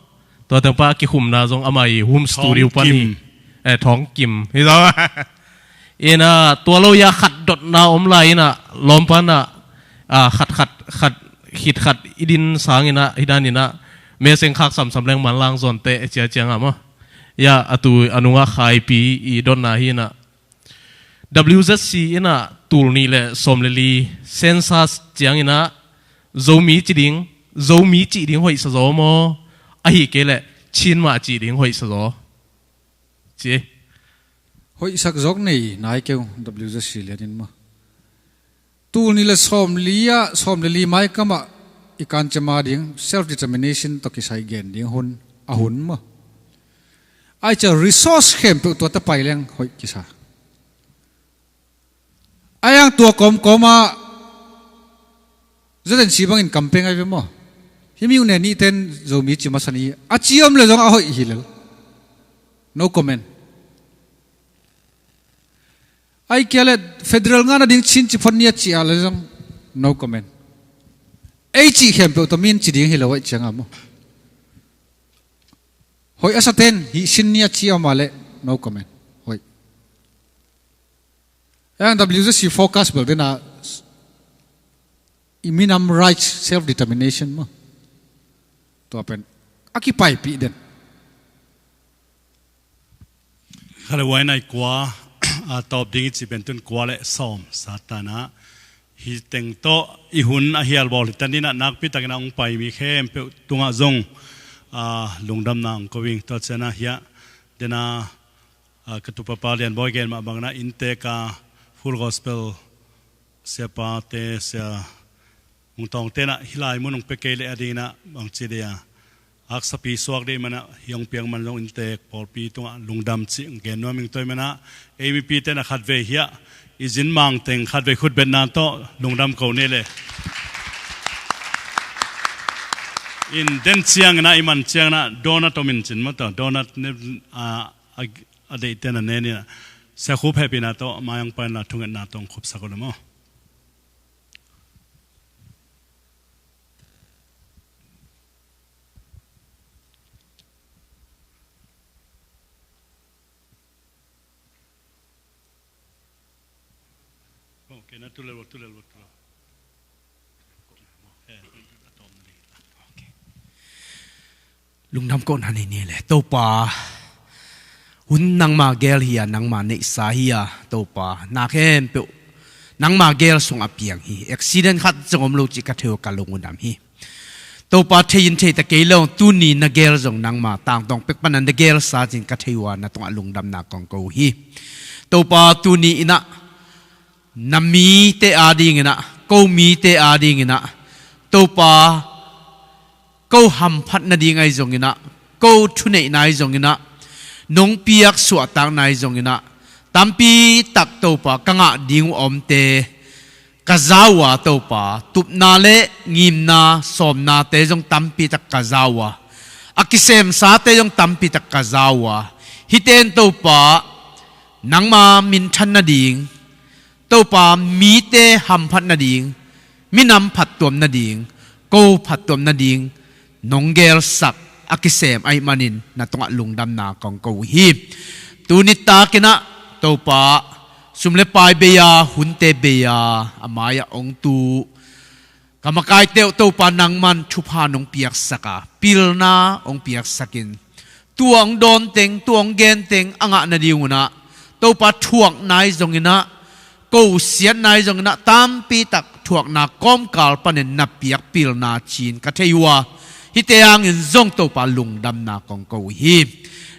Tua tengpa a kikhumna zong amah i home studio pan hi. eh, Thawng Kim hi zaw. Ina tua lo ia khat dotna om lai ina lawmpa ina, ah, khat khat khat khit khat i din sang ina hi dan ina meseng khak samsam leng manlang zonte e cia cianga maw. Ia a tu a nunga khaipi i dotna hi ina W Z C ina tul nih le sawm le li census ciang ina Zomi ci ding, Zomi ci ding hoih sa zaw maw, ahi kei le Chin mah ci ding hoih sa zaw? Ci. Hoihsak zawk nei nai keu W Z C lianin maw. Tul nih le sawm li ah, sawm le li mai kamah i kancema ding self determination tawh kisai gen ding hun a hun maw. Ai cia resource khempeuh tua ta pai leng hoih kisa. Ai ang tua kawmkawmah Z N C bangin campaign ai ve maw. Himi uh ne nihten Zomi ci masa ni a ci om le zong a hoih hi lel. No comment. Ai kia le federal ngana ding Chin ci phot ni a ci a le zong no comment. Ei ci khempeuh tawh min ci ding hi lo aih cianga maw. Hoih a saten hi sin ni a ci a ma le no comment. Hoih. Ang W Z C focus bel dena i minam rights self determination maw. Tua pen a kipaipih den. Khale uai nai kua a tawp ding i ci pen tun kua le sawm satana hi teng tawh i hun a hial bawl hi taninah nakpi takinah hong pai mi khempeuh tungah zong a lungdamna hong ko ing. Tua cianah hiah dena a ka tupapa Lianbawi gen mah banginah inntek a Full Gospel siapate sia Mung Tawng tenah hih lai mun hong pia kei leh a dinginah bangci dei a haksapi suak dei manah hi hong piang man zong inntek pawlpi tungah lungdam cih gen nuam ing. Tua manah ei mipi tenah khatvei hiah i zin mangteng khatvei khutbetna tawh lungdam ko ni le. In den cianginah i man cianginah donut om in cin maw tawh donut ne a a deihte na nen inah sia khup hehpihna tawh mai hong painla thungetna tawh hong khupsak uh le maw. Lungdam kohna nei ni le Topa, hun nangma gel hi a, nangma neihsa hi a Topa, na khempeuh nangma gel sungah piang hi. Accident khat zong om lo cih ka thei uh a ka lungdam hi. Topa, thei in thei ta kei lo, tuni na gel zong nangma tangtawng pek pana na gelsa cin ka thei uh a, na tungah lungdamna kong ko uh hi. Topa, tuni inah na mite adinginah, ko mite adinginah Topa, ko hamphat nading ahi zonginah, ko thuneihna ahi zonginah, nong piak suahtakna ahi zonginah tampitak Topa ka ngah ding uh a omte ka za uh a Topa, tupna le ngimna sawmnate zong tampitak ka za uh a, a kisemsate zong tampitak ka za uh a, hihte in Topa nangma minthan nading, Topa mite hamphat nading, minam phattuam nading, ko phattuam nading nong gelsak a kisem ahih manin na tungah lungdamna kong ko uh hi. Tuni takinah Topa, sum le pai bei-a, hunte bei-a a mai-ah hong tu ka makaite uh Topa nangman thupha nong piaksak a, pilna hong piaksakin, tua hong dawnteng, tua hong genteng a ngah nadingunah Topa thuakna ahi zonginah, ko siatna ahi zonginah tampitak thuakna kawmkal panin na piak pilna cin ka thei uh a, hihte hangin zong Topa lungdamna kong ko uh hi.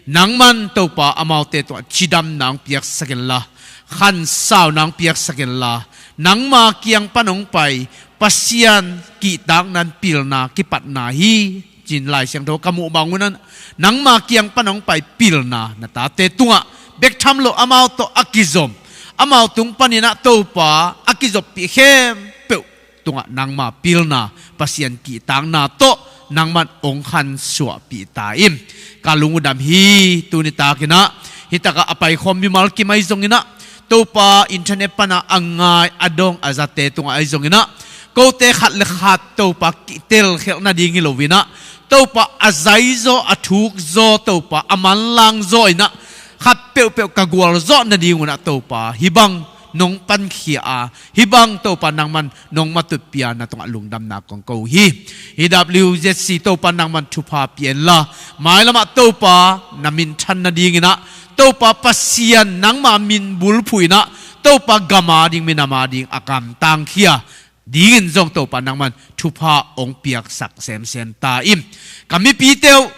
Nangman Topa amaute tungah cidamna hong piaksak inla, khansauna hong piaksak inla, nangma kiang pan hong pai Pasian kihtakna in pilna kipatna hi. Cin Lai Siangtho ka muh bangunah nangma kiang pan hong pai pilna na tate tungah bek tham lo amau tawh a kizom, amau tung paninah Topa a kizoppih khempeuh tungah nangma pilna, Pasian kihtakna tawh nangman hong khansuahpih ta in ka lung uh dam hi. Tuni takinah hitakah a paikhawm mimal kim ahi zonginah Topa internet pana a ngai a dong a zate tungah ahi zonginah kote khat le khat Topa kitelkhelh nading hi loinah Topa a zaizaw, a thukzaw, Topa a manlangzaw inah khat peuhpeuh ka gualzawh nadingun ah Topa, hih bang nong pankhia a, hih bang Topa nangman nong matutpih a, na tungah lungdamna kong ko uh hi. Hih W Z C Topa nangman thupha pia inla, mailamah Topa na minthan nadingin ah, Topa Pasian nangma min bulphuh in ah, Topa gam ading minam ading a gamtang khia dingin zong Topa nangman thupha hong piaksak semsem ta in. Ka mipite uh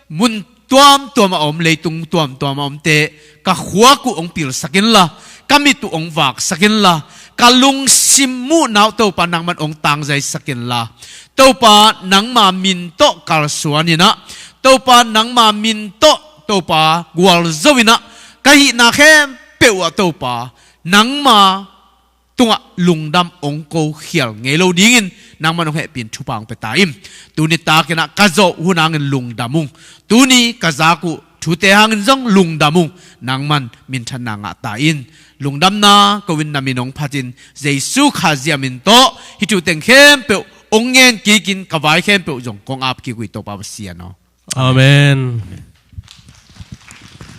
mun tuamtuam a om, leitung tuamtuam a omte, ka khuak uh hong pilsak inla, ka mit uh hong vaksak inla, ka lungsim muhna uh Topa nangman hong tangzaisak inla, Topa nangma min tawh kalsuan in ah, Topa nangma min tawh Topa gualzo in ah, ka hihna khempeuh ah Topa nangma tungah lungdam hong ko khial ngei lo dingin nangman hong hehpih in thupha hong pia ta in. Tuni takin ah ka zawh hun hangin lungdam ung. Tuni ka zak uh thute hangin zong lungdam ung. Nangman minthanna ngah ta in. Lungdamna ko in, na min hong phat in, Jesu Khazih min tawh hih thu teng khempeuh hong ngen kikin ka vai khempeuh zong kong ap kik uh hi, Topa Pasian aw. Amen.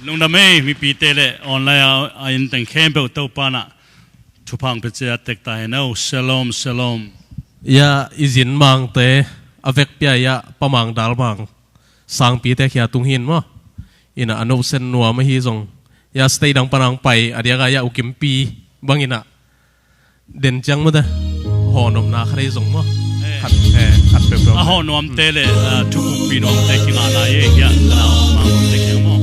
Lungdam ei, mipite le online a, a inn teng khempeuh Topa in ah thupha hong pia ciat tek ta hen aw. Shalom, shalom. Ya, i zin mangte a vekpi-a ya, Pa Mang Dal Mang, sangpite khia tung hi in maw. In ah a nosen nuam ahi zong, ya, stage dang pan hong pai a diak a ya, U Kimpi bang in ah den ciang mawte, hawh nopna khat ei zong maw. Eh. Khat, eh, khat peuhpeuh. A hawh nuamte le, ah, thupukpi nuamte kingah lai ei, hiah, ah, ma nuamte kiang maw.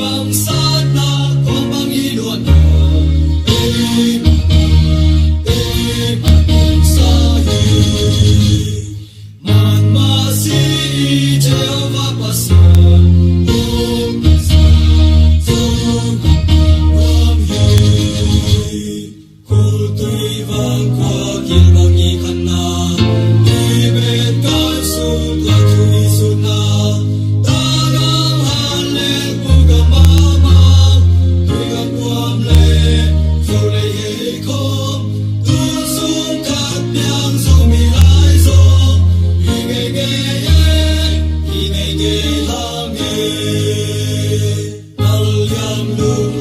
Bang satna kong bang i luatna. Ei, ei, sa hi. Man masi i Jehovah Pasian. Om Pasian, Jehovah Pasian. Kultui vang kua kilbang i khanna, i bet kai sut la tui sutna, tanang han le puka mama, tui gam kuam le, zo lei hei khom, tun sung khat piang zo mi lai zo, i ngei ngei e, i ngei ngei hang e. Al liam lung